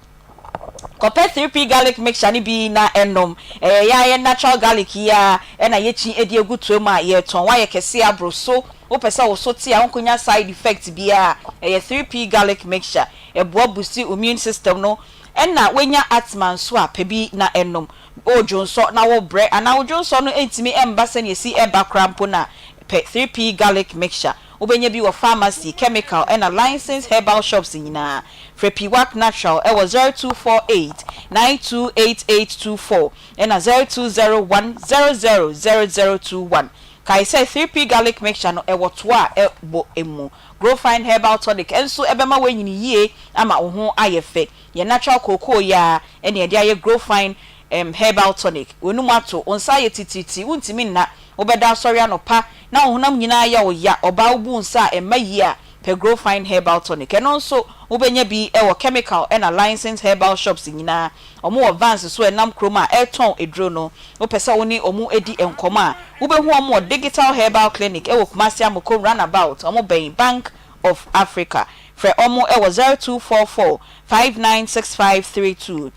Kɔpɛ 3P garlic mixture no bi na nom. Ɛyɛ yɛn ara yɛn natural garlic yi ara na yɛkyi de agu toa mu a yɛtɔn. Woayɛ kɛse aboro so, wopɛ sɛ wo so te a wonkɔnya side effect biara a, ɛyɛ 3P garlic mixture. Ɛboa boosti wo immune system no. Ɛna woanya asthma nso a, pɛ bi na nom. Woredwonsɔ na worebrɛ anaa wo dwonsɔ no ntumi mba sɛnea ɛsi ba koraa mpo no a, pɛ 3P garlic mixture. Wobɛnya bi wɔ pharmacy, chemical ɛna licensed herbal shops nyinaa. Frɛ Piwak Natural wɔ 0248 928824 ɛna 0201 000021. Kae sɛ 3P Garlic Mixture no ɛwɔ toa a ɛbɔ mu. Growfine Herbal Tonic nso ɛbɛma woanyini yie ama wo ho ayɛ fɛ. Yɛn natural cocoa yi ara na yɛde ayɛ Growfine Herbal Tonic. W'anum ato, wo nsa ayɛ titiritii, wontumi nna, wobɛda asɔre anɔpa na wo honam nyinaa yɛ wo ya, ɔbaa wobu wo nsa a ɛmma yie a, pɛ Growfine Herbal Tonic. Ɛno nso wobɛnya bi wɔ chemical ɛna licensed herbal shops nyinaa. Wɔn wɔ vans so a ɛnam kurom a ɛretɔn aduro no. Wopɛ sɛ wo ne wɔn di nkɔmmɔ a, wobɛhu wɔn wɔ Digital Herbal Clinic wɔ Kumasi Amokom Runabout, wɔn bɛn Bank of Africa. Frɛ wɔn wɔ 0244 596532.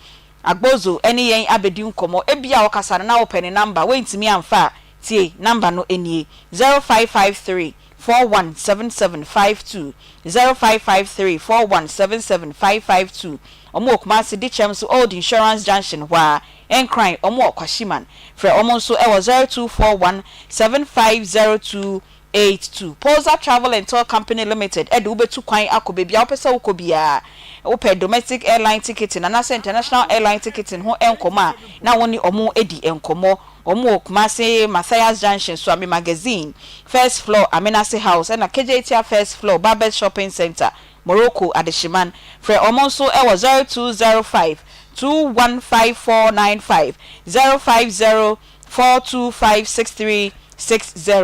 Agbozo ne yɛn abɛdi nkɔmmɔ. Ebia ɔkasa no na wopɛ ne number, woantumi amfa a, tie, number no nie, 0553 417752, 0553 4177552. Wɔn wɔ Kumasi, Dikyɛm so Old Insurance Junction hɔ ara, Nkran, wɔn wɔ Kwashiman. Frɛ wɔn nso wɔ 0241 7502 82. Polza Travel and Tour Company Limited de wo bɛtu kwan akɔ baabi a wopɛ sɛ wokɔ biara. Wopɛ domestic airline ticketing anaasɛ international airline ticketing ho nkɔmmɔ a, na wo ne wɔn adi nkɔmmɔ. Wɔn wɔ Kumasi, Mathias Junction, Suame Magazine, First Floor, Amenase House, ɛna Kejetia First Floor, Barbers Shopping Centre, Morocco, Adehyeman. Frɛ wɔn nso wɔ 0205 215495, 050 4256360.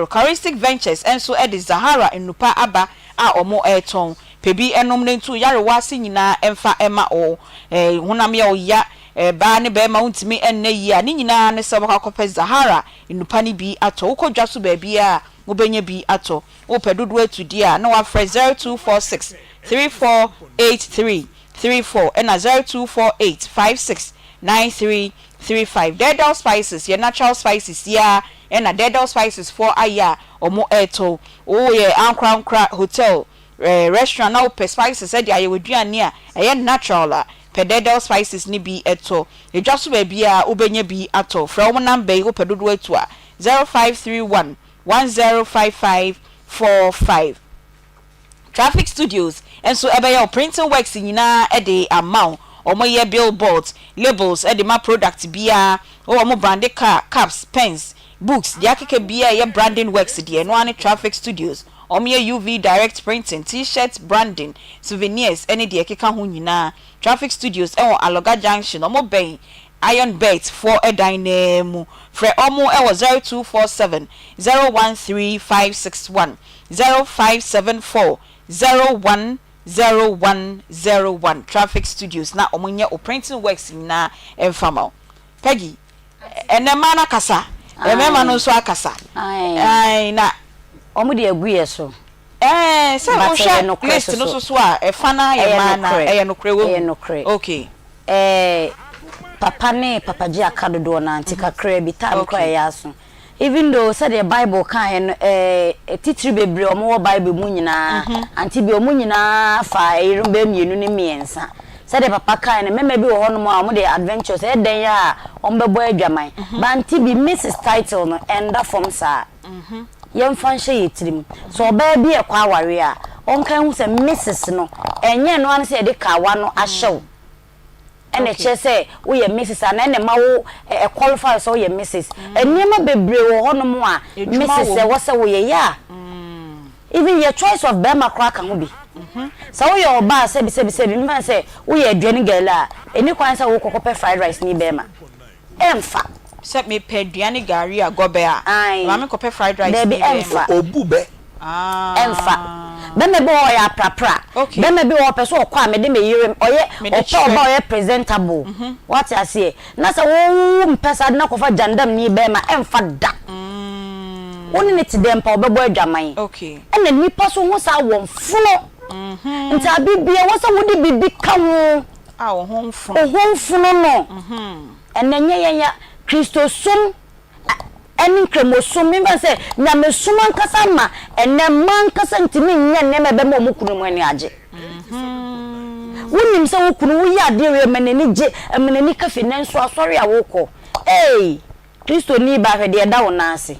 Charistic Ventures nso de Zahara nnupa aba a wɔretɔn. Pɛ bi nom na ntu nyarewa ase nyinaa mfa mma wo. Honam yɛ wo ya, baa ne barima wontumi nna yie a, ne nyinaa ne sɛ wobɛkɔ akɔpɛ Zahara nnupa no bi atɔ. Wokɔ dwa so baabiara a, wobɛnya bi atɔ. Wopɛ dodoɔ atu deɛ a, na woafrɛ 0246 3483 34 ɛna 0248 56 9335 Dɛɛdɛw spices yɛ natural spices yi ara ɛna Dɛɛdɛw spices foɔ ayɛ a ɔmo ɛɛtɔ wo yɛ ankorankora hotel eh restaurant na wo pɛ spices ɛde ayɛ w'aduane a ɛyɛ natural a pɛ Dɛɛdɛw spices no bi tɔ edwa so baabiara wo bɛnya bi atɔ frɛ wɔn number yi wo pɛ dodoɔ atu a 0531 1055 45. Traffic Studios nso bɛyɛ wo printing works nyinaa de ama wo. Wɔyɛ billboards, labels de ma product biara. Wɔ wɔn brande car, cups, pens, books, deɛ akeka biara a ɛyɛ branding works deɛ, ɛno ara ne Traffic Studios. Wɔyɛ UV direct printing, T-shirt branding, souvenirs ne deɛ ɛkeka ho nyinaa. Traffic Studios wɔ Alɔga Junction, wɔbɛn Iron Bet foɔ dan no ara mu. Frɛ wɔn wɔ 0247 013 561. 0574 010101 Traffic Studios na wɔn nyɛ wo printing works nyinaa mfa ma wo. Peggy, ɛnɛ mmaa no akasa, mmarima no nso akasa. Ae, na. Wɔn de agu yɛ so. Ɛɛ, sɛ wohwɛ list no so so a, ɛfa no ara yɛ mmaa no a, ɛyɛ nokorɛ wahu. Ɛyɛ nokorɛ. Okay. Ɛɛ, papa ne papagye aka dodoɔ no ara nti kakraa bi, time koraa ɛyɛ aso. Even though sɛdeɛ Bible kaeɛ no, eh, atitire bebree a wɔwɔ Bible mu nyinaa, ante bi, wɔn nyinaa faa ɛyerenom bɛyɛ mmienu ne mmiɛnsa. Sɛdeɛ papa kaeɛ no, mmarima bi wɔ hɔnom a wɔde adventures, ɛyɛ dɛn a wɔbɛbɔ adwaman. But ante bi, Mrs. Title no, ɛnda fam saa. Yɛmfa nhyɛ yɛn tirim. Sɛ ɔbaa bi rekɔ awareɛ a, ɔnka nhu sɛ Mrs. no, ɛnyɛ ɛno ara ne sɛ yɛde kawa no ahyɛ wo. ɛna ɛkyerɛ sɛ woyɛ Mrs anaa ɛna ɛma wo ɛ qualify sɛ woyɛ Mrs. Nneɛma bebree wɔ hɔnom a Mrs ɛwɔ sɛ woyɛ yeah. Even yɛ choice of bɛrima koraa ka ho bi. Sɛ woyɛ ɔbaa sɛbi sɛbi sɛbi mfa no sɛ woyɛ aduane girl a, ɛni kwan sɛ wokɔ kɔpɛ fried rice ni bɛrima. Ɛmfa. Sɛ mepɛ aduane gari a gɔbɛ a, Ae. ma menkɔpɛ fried rice Daabi ni bɛrima. ɛmfa. Obu bɛ. Ɛmfa. Bɛrima bi wɔ hɔ a ɔyɛ aprapra. Bɛrima bi wɔ hɔ ɔpɛ sɛ ɔkɔ a mede me yere ɔyɛ ɔpɛ ɔba ɔyɛ presentable. Wate aseɛ? Na sɛ wo wo mpɛ saa de na kɔfa gyandamni bɛrima ɛmfa da. Wo ne no te dɛn mpo a ɔbɛbɔ adwaman. Ɛna nnipa nso ho saa wɔn fono. Nti abe biara ɛwɔ sɛ wode biribi ka ho. A wo ho mfono. Wo ho mfono no. Ɛnɛ nyɛ yɛn ya Kristosom ɛne Nkramosom, memfa no sɛ nyamesom ankasa ma ɛnnɛ mmaa ankasa ntumi nyɛ nneɛma a ɛbɛma wɔn kununom ani agye. Wonim sɛ wo kunu woyɛ adeɛ wei ɛma n'ani gye, ɛma n'ani ka fi, nanso asɔre a wokɔ, ei, Kristoni ba hwɛ deɛ ɛda wo nan ase,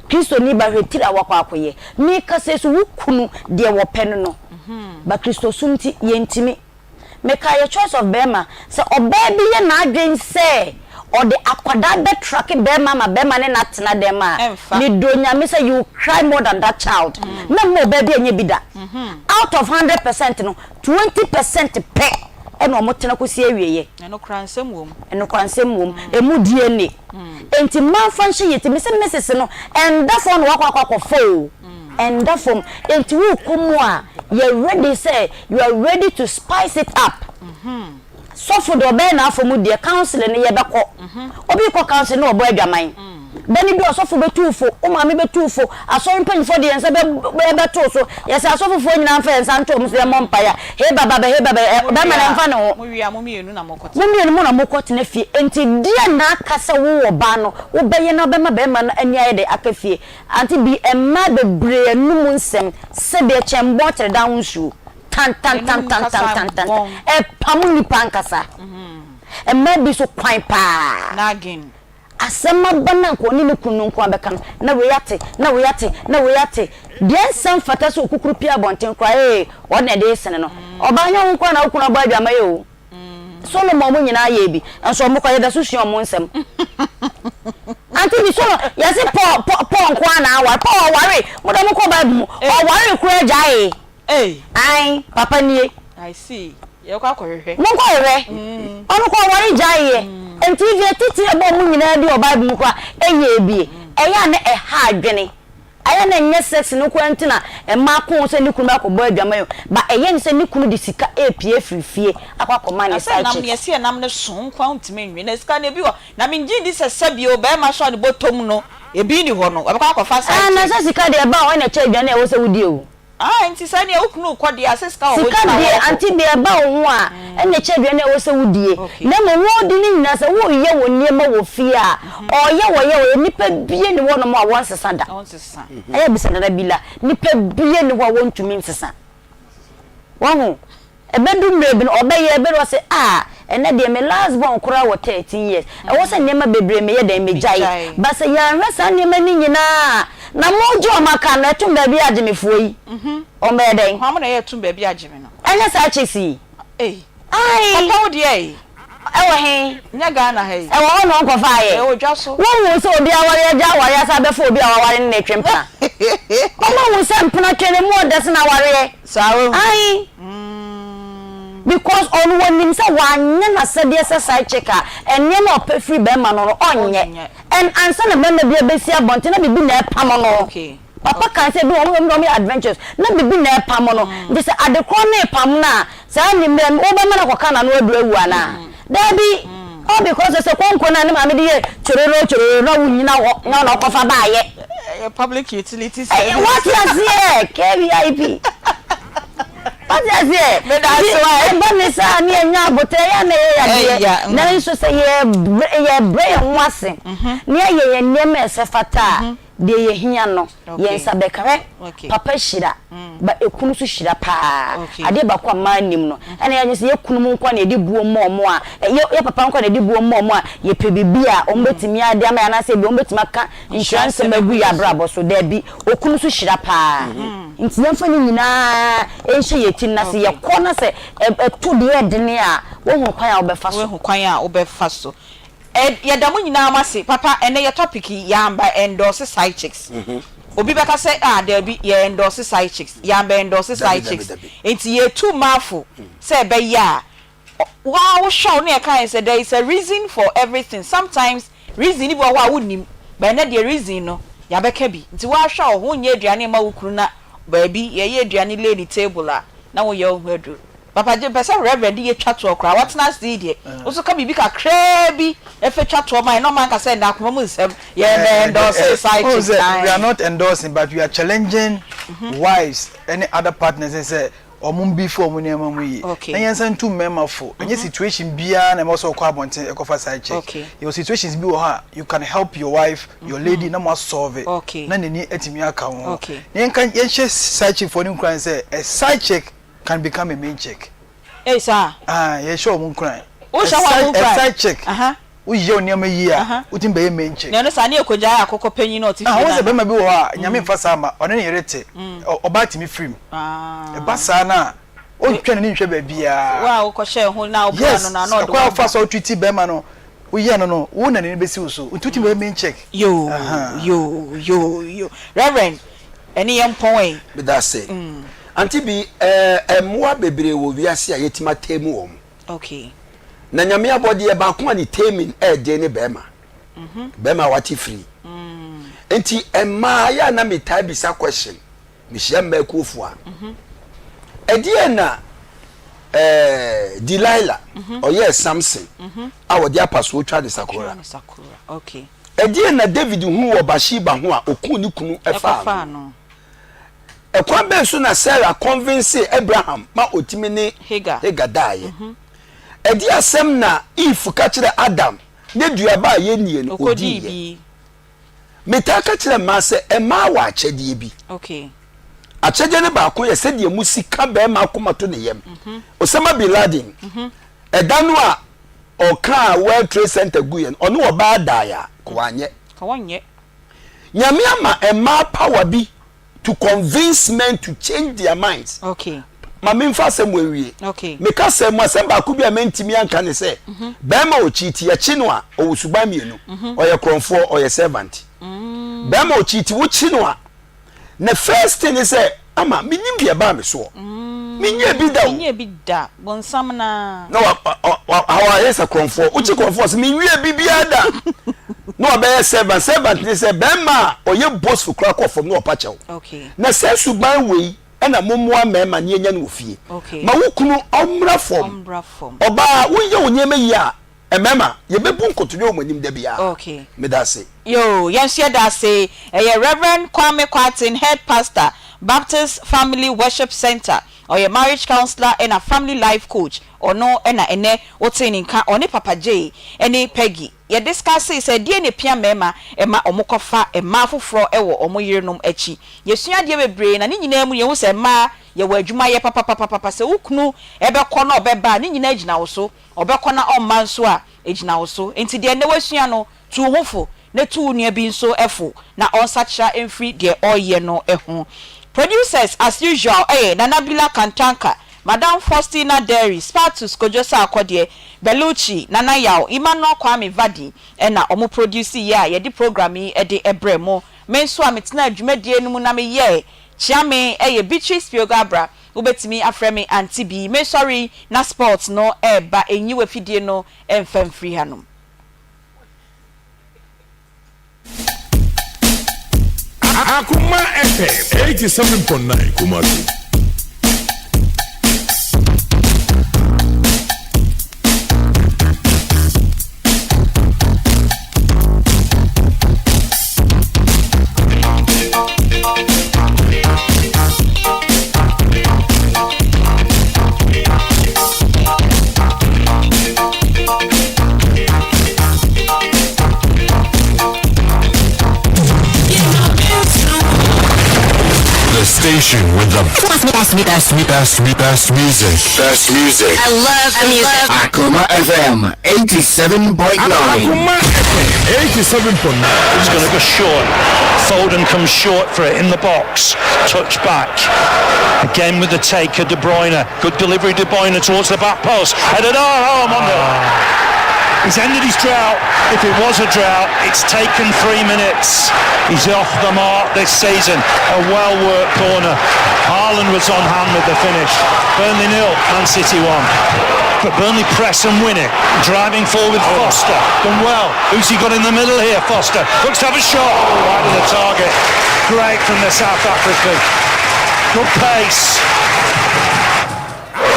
Kristoni ba hwɛ tiri a wakɔ akɔyɛ. Mekasa yi so wo kunu deɛ wɔpɛ no no, ba Kristosom nti yɛntumi. Meka yɛ choice of bɛɛma. Sɛ ɔbaa bi yɛ n'adwen sɛ ɔde akwadaa bɛ trake bɛɛma ama bɛɛma ne no atena dɛm a, me dɔ Nyame sɛ you will cry more than that child. Mɛmma ɔbaa bi anyɛ bi da. Out of 100% no, 20% pɛ ɛna ɔmo tena kɔsi awieɛ. Ɛnokora nsɛm wɔ mu. Ɛnokora nsɛm wɔ mu. Ɛmu DNA. Enti mma nfa nhyɛ yɛ ti. Mese Mrs no, ɛnda fam na wakɔ akɔ akɔfa o. Ɛnda fam. Enti worekɔ mu a, yɛ ready sɛ you are ready to spice it up. Sɔfo deɛ ɔbɛyɛ n'afa mu deɛ, counselling no yɛbɛkɔ. Obi rekɔ counselling na ɔbɔ adwaman. Da no bi ɔsɔfo bɛtu wo fo, wo maame bɛtu wo fo, asɔre mpanyinfoɔ de yɛn nsa bɛto wo so. Yɛsɛ asɔfofoɔ nyinaa mfa yɛn nsa nto wɔn so yɛmmɔ mpaeɛ a, hei baba hei baba, bɛrima no ɛmfa ne ho. Mo wie a, mo mmienu na mokɔtena. Mo mmienu mo na mokɔtena fie. Enti deɛn na aka sɛ wo ɔbaa no wobɛyɛ na wobɛma bɛrima no ani ayɛ dɛ aka fie? Ante bi mmaa bebree anum nsɛm sɛdeɛ kyɛnbɔn kyerɛdan ho nsuo tantantantantantantan ɛpam nnipa ankasa. Mmaa bi nso kwan paa. Asɛm aba no a anka ɔne ne kunu no nko ara bɛka no, na wei ate, na wei ate, na wei ate. Deɛ nsɛm mfata sɛ okukuru pue abɔnten koraa ee, ɔno na ɛde resene no. Ɔbaa nyɛ wo nko ara na wo kunu abɔ adwaman oo. Solomon mo nyinaa yɛɛ bi nso ɔmo kɔ yɛda so sua ɔmo nsɛm. Ante bi Solomon yɛse Paul Paul Paul nko ara na aware Paul ɔwaree mo deɛ mo kɔ bible mu ɔwaree koraa gyaee ae papa nie. I see yɛkɔ akɔhwehwɛ. Monkɔ hwehwɛ ɔno kɔ ɔware gyaeɛ nti even atitire ɛbɔ ɔmo nyinaa bi wɔ bible mu koraa ɛyɛɛ bi ɛyɛ a na ɛha adwene. Ɛyɛ na ɛnyɛ sex no nkoaa nti na mmaa ko sɛ ne kunu bɛakɔbɔ adwaman o, but ɛyɛ ne sɛ ne kunu de sika repue afiri fie akɔ akɔma Na ne sɛ side nam chick. no yɛse ɛnam no so nkoaa wontumi nwe na sika no ebi wɔ na mengye ndi sɛ sɛbi o barima so a ne bɔtɔm no ebi nni hɔ no ɔbɛkɔ akɔfa Ah side na chick. sɛ sika deɛ ɛba a hɔ na ɛkyɛ aduane a ɛwɔ sɛ wodi o. Ah nti sɛ neɛ wo kunu rekɔ deɛ a sɛ sika wɔ hɔ Sika nti na deɛ wɔrekɔ. ante deɛ ɛba wo ho a ɛna ɛkyɛ aduane a ɛwɔ sɛ wodie na mmom wodi ne nyinaa sɛ woreyɛ wo nneɛma wɔ fie a ɔyɛ wɔyɛ wɔyɛ nipa bie ni hɔ nom a wɔnsesa da ɛyɛ bisa nana bi la nipa bie ni hɔ a wɔntumi nsesa wahu ɛbɛdu mmerɛ bi no ɔbɛyɛ ɛbɛdu ɔsɛ a ɛnɛ deɛ me last born koraa wɔ 13 years ɛwɔ sɛ nneɛma bebree meyɛ dɛn megyae ba sɛ yɛanhwɛ saa nneɛma no nyinaa na mogye wɔn aka no ɛtom baabi agye me foɔ yi Wɔn bɛyɛ dɛn? Hwan mo na ɛyɛ tum baabi agye me no? Ɛnyɛ saa chicks yi. Ei. Ae. Papa wo deɛ ei. Ɛwɔ he? Nyɛ Ghana ha yi. Ɛwɔ hɔ na wɔn kɔfaa yɛ. Ɛwɔ dwa so. Wonhuu sɛ obi aware agya aware asan abɛfa obi a waware no na ɛtwe mpena? Wɔn ahu sɛ mpena twe no mu ɔdɛ sen awareɛ. Saa wahu. Ae. Because ɔno wɔnim sɛ wanyɛ n'asɛdeɛ sɛ side chick a, nneɛma a ɔpɛ firi bɛrima no no ɔnyɛ. And ansa na bɛrima bi abɛsi abɔnten na biribi na ɛpamo no. Okay. Papa kan sɛ ebi wɔ hɔ wɔn wɔn yɛ adventures na bibi na ɛpam no nti sɛ ade korɔ no repam no a saa anwummerɛ no wobɛma no akɔka n'ano aduru awu anaa daabi all because sɛ konko no a ne maame de yɛ kyororo kyororo na wonyina hɔ na ɔna ɔkɔfa baayɛ Ɛyɛ public utility service. Wate aseɛ KVIP wate aseɛ Meda ase nti wae. ɛba ne saa ne yɛnya aboterɛ yɛ a na ɛyɛ yadeɛ Ɛya, mm. nanso sɛ yɛbrɛ yɛbrɛ yɛn ho ase na yɛayɛ yɛn nneɛma a ɛsɛ fata a Deɛ yɛhia no, yɛn nsa bɛka. Hwɛ, papa hyira, ba ekunu nso hyira paa. Adeɛ baako a mmaa nnim no, ɛna yɛadwene sɛ yɛn kununom nko ara na yɛde buo ma wɔn a, yɛ yɛn papa nko ara na yɛde buo ma wɔn a, yɛpɛ biribi a wɔbɛtumi ade ama yɛn anaasɛ ebi wɔbɛtumi aka nhyira nsɛm agu yɛn abrabɔ so. Daabi, okunu nso hyira paa. Nti yɛmfa ne nyinaa nhyɛ yɛn tirim na sɛ yɛkɔ na sɛ ɛto deɛ ɛdene a, woahunu kwan a wobɛfa so. Woahu kwan a wobɛfa so. Ɛ yɛda mo nyinaa mo ase papa ɛnɛ yɛ topic yi yɛanba endorse side chicks obi bɛka sɛ ah daabi yɛ endorse side chicks yɛanba endorse side chicks nti yɛtu mmaa fo sɛ ɛbɛyɛ a waa wohwɛ wo ne ɛka yɛn sɛ there is a reason for everything sometimes reason no bi wɔ hɔ a wonnim but ɛnɛ deɛ reason no yɛabɛka bi nti woahwɛ wo ho nyɛ aduane mma wo kunu na. baabi yɛyɛ aduane lay ne table a na woyɛ wo ho aduru. Papa Jim pɛ sɛ Reverend yɛ twa toɔ koraa watena ase yi deɛ wo nso ka biribi kakraa bi fa twa toɔ ma yɛn na ɔma nka sɛ nnɛ akoma mu nsɛm yɛn bɛ endorse side Wohu chick sɛ we are ae. not endorsing but we are challenging wives ne other partners ne sɛ wɔn mbeef wɔn nneɛma mu yie Okay. na yɛnsan ntu mmarima fo. Ɛnyɛ situation biara na ɛma sɛ ɔkɔ abɔnten ɛkɔfa side chick. Okay. Yɛwɔ situations bi wɔ hɔ a you can help your wife, your lady na mo asɔlve Okay. na n'ani atumi aka wo ho. Okay. Na yɛnka yɛnhyɛ side chick foɔ no nkuran sɛ a side chick can become a main chick. Ei saa. Ah, yɛhyɛ wɔn nkuran. Wohyɛ wɔn nkuran. A side chick. Woyɛ wo nneɛma yie a, wotumi bɛyɛ main chick. Na ɛno saa ne yɛkɔgyae akokɔ panyin na ɔte fie no Ah, wohu sɛ anaa? bɛrima bi wɔ hɔ a, Nyame mfa saa mma, ɔne ne yere te, ɔbaa tumi firi mu. Ɛba saa no a, ɔntwa n'ani nhwɛ baabiara. Wo a wokɔhyɛɛ ho na woboa Yes, no no a, na ɔde wo ɛkwan a aba. wofa so a wotreati bɛrima no, woyɛ no no, wo na n'ani bɛsi wo so. Nti wotumi bɛyɛ main chick. Yoo, yoo, yoo, yoo. Reverend, ɛne yɛn mpɔn ɛ. Meda ase. Auntie Bi, ɛɛ, mmoa bebree wɔ wiase a yɛtumi atame wɔn. Okay. Na Nyame abɔdeɛ baako a ne taming ɛyɛ den ne bɛɛma. Bɛɛma a wate firi. Nti mmaa yɛ a na metaa bisa question, mehyia mmaa akuofo a, ɛdeɛn na ɛɛ Delilah ɔyɛɛ Samson a ɔde apasoɔ twa ne sakora? Ɛdeɛn na David huu wɔ Bathsheba ho a ɔkuu ne kunu faa no? Ɛkwan bɛn so na Sarah kɔnvensee Abraham ma otumi ne Hagar daeɛ? Ɛdeɛn asɛm na Eve ka kyerɛɛ Adam ne duaba a yɛnnie no ɔdiiɛ? Metaa ka kyerɛ mmaa sɛ mmaa wɔ akyɛdeɛ bi. Akyɛdeɛ no baako yɛ sɛdeɛ mosi ka barima akoma to ne yam. Osama bin Laden, ɛda no a ɔkaa World Trade Center guiɛ no, ɔne ɔbaa daeɛ a, ka wanyɛ. Nyame ama mmaa power bi to convince men to change their minds. Okay. Ma me nfa asɛm wɔ nwie. Okay. Me ka sɛ mo asɛm baako bi a mɛntumi anka ne sɛ, mm-hmm. bɛrima ɔkyiiti yɛkyi no a ɔwɔ suban mmienu. Mm-hmm. Ɔyɛ korɔnfoɔ, ɔyɛ servant. Mm. Bɛrima ɔkyiiti wokyi no a, na first thing ne sɛ ama menim deɛ ɛbaa me soɔ. Mm. Menyɛ bi da o. Menyɛ bi da. Bonsam na. Na wa wa wa ayɛ sɛ korɔnfoɔ. Wokyi korɔnfoɔ sɛ menwie biribiara da. Na wabɛyɛ servant. Servant ne sɛ bɛrima a ɔyɛ boastful koraa kɔ fam na ɔpa kyɛw. Okay. Na saa suban wei ɛna mommoa mmarima ne yɛnya no wɔ fie. Okay. Ma wo kunu ɔmmra fam. Ɔmmra fam. Ɔbaa woyɛ wo nneɛma yie a mmarima yɛbɛbu nkotodwe wɔ mo anim da biara. Okay. Meda ase. Yoo, yɛn nso yɛda ase. Ɛyɛ Rev. Kwame Kwarteng, Head Pastor, Baptist Family Worship Centre. Ɔyɛ marriage counsellor ɛna family life coach. Ɔno na ɛnnɛ wotee ne nka, ɔne Papa Jay ne Peggy. Yɛ discussee sɛ ɛdeɛn na ɛpia mmarima ma wɔkɔfa mmaa foforɔ wɔ wɔn yerenom akyi. Yɛsua adeɛ bebree na ne nyinaa mu no yɛhu sɛ mmaa yɛwɔ adwuma yɛ papapapapa. Sɛ wo kunu bɛkɔ na ɔbɛba a ne nyinaa gyina wo so. Ɔbɛkɔ na ɔmma nso a ɛgyina wo so. Enti deɛ nnɛ woasua no, tu wo ho fo na tu wo nua bi nso fo na ɔnsakyera mfiri deɛ ɔreyɛ no ho. Producers as usual yɛ Nana Bila Kantanka, Madam Faustina Derry, Spartus Kojo Sarkodie, Bellucci, Nana Yaw, Emmanuel Kwame Vadi na wɔn produce yɛ a yɛde program yi de brɛ mo. Me nso a metenaa dwumadie no mu na meyɛɛ Kyeame yɛ Beatrice Piogo-Abra, wobɛtumi afrɛ me Auntie Bee. Mesɔre yi na sports no reba, nyi w'afidie no mfa mfiri hanom. Akoma FM 87.9 Kumasi. The station with the best, best, best, best, best music. Best music. I love the music. Akoma FM 87.9. Akoma FM 87.9. It's going to go short. Foden comes short for it in the box. Touch back. Again with the taker, De Bruyne. Good delivery, De Bruyne towards the back post. Headed oh, oh, on ah. He's ended his drought. If it was a drought, it's taken three minutes. He's off the mark this season. A well-worked corner. Haaland was on hand with the finish. Burnley nil, Man City one. But Burnley press and win it. Driving forward, oh. Foster. Done well. Who's he got in the middle here? Foster. Looks to have a shot. Right of the target. Great from the South African. Good pace.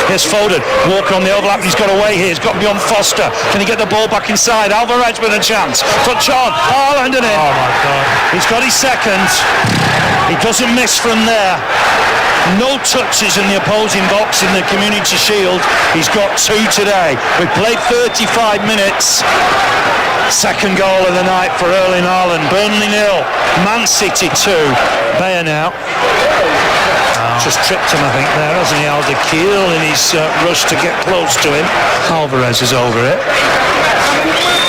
Here's Foden, Walker on the overlap, he's got away here, he's got beyond Foster. Can he get the ball back inside? Alvarez with a chance. Touch on, Haaland and in. Oh my God. He's got his second. He doesn't miss from there. No touches in the opposing box in the Community Shield. He's got two today. We played 35 minutes. Second goal of the night for Erling Haaland. Burnley nil, Man City 2. Bayer now. Just tripped him, I think, there, hasn't he? Aldakhil in his uh, rush to get close to him. Alvarez is over it.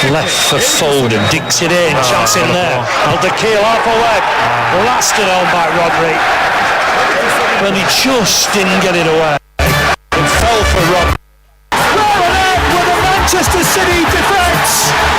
Left for Foden, digs it in, oh, chance in there. Aldakhil half away, blasted on by Rodri. But he just didn't get it away. It fell for Rodri.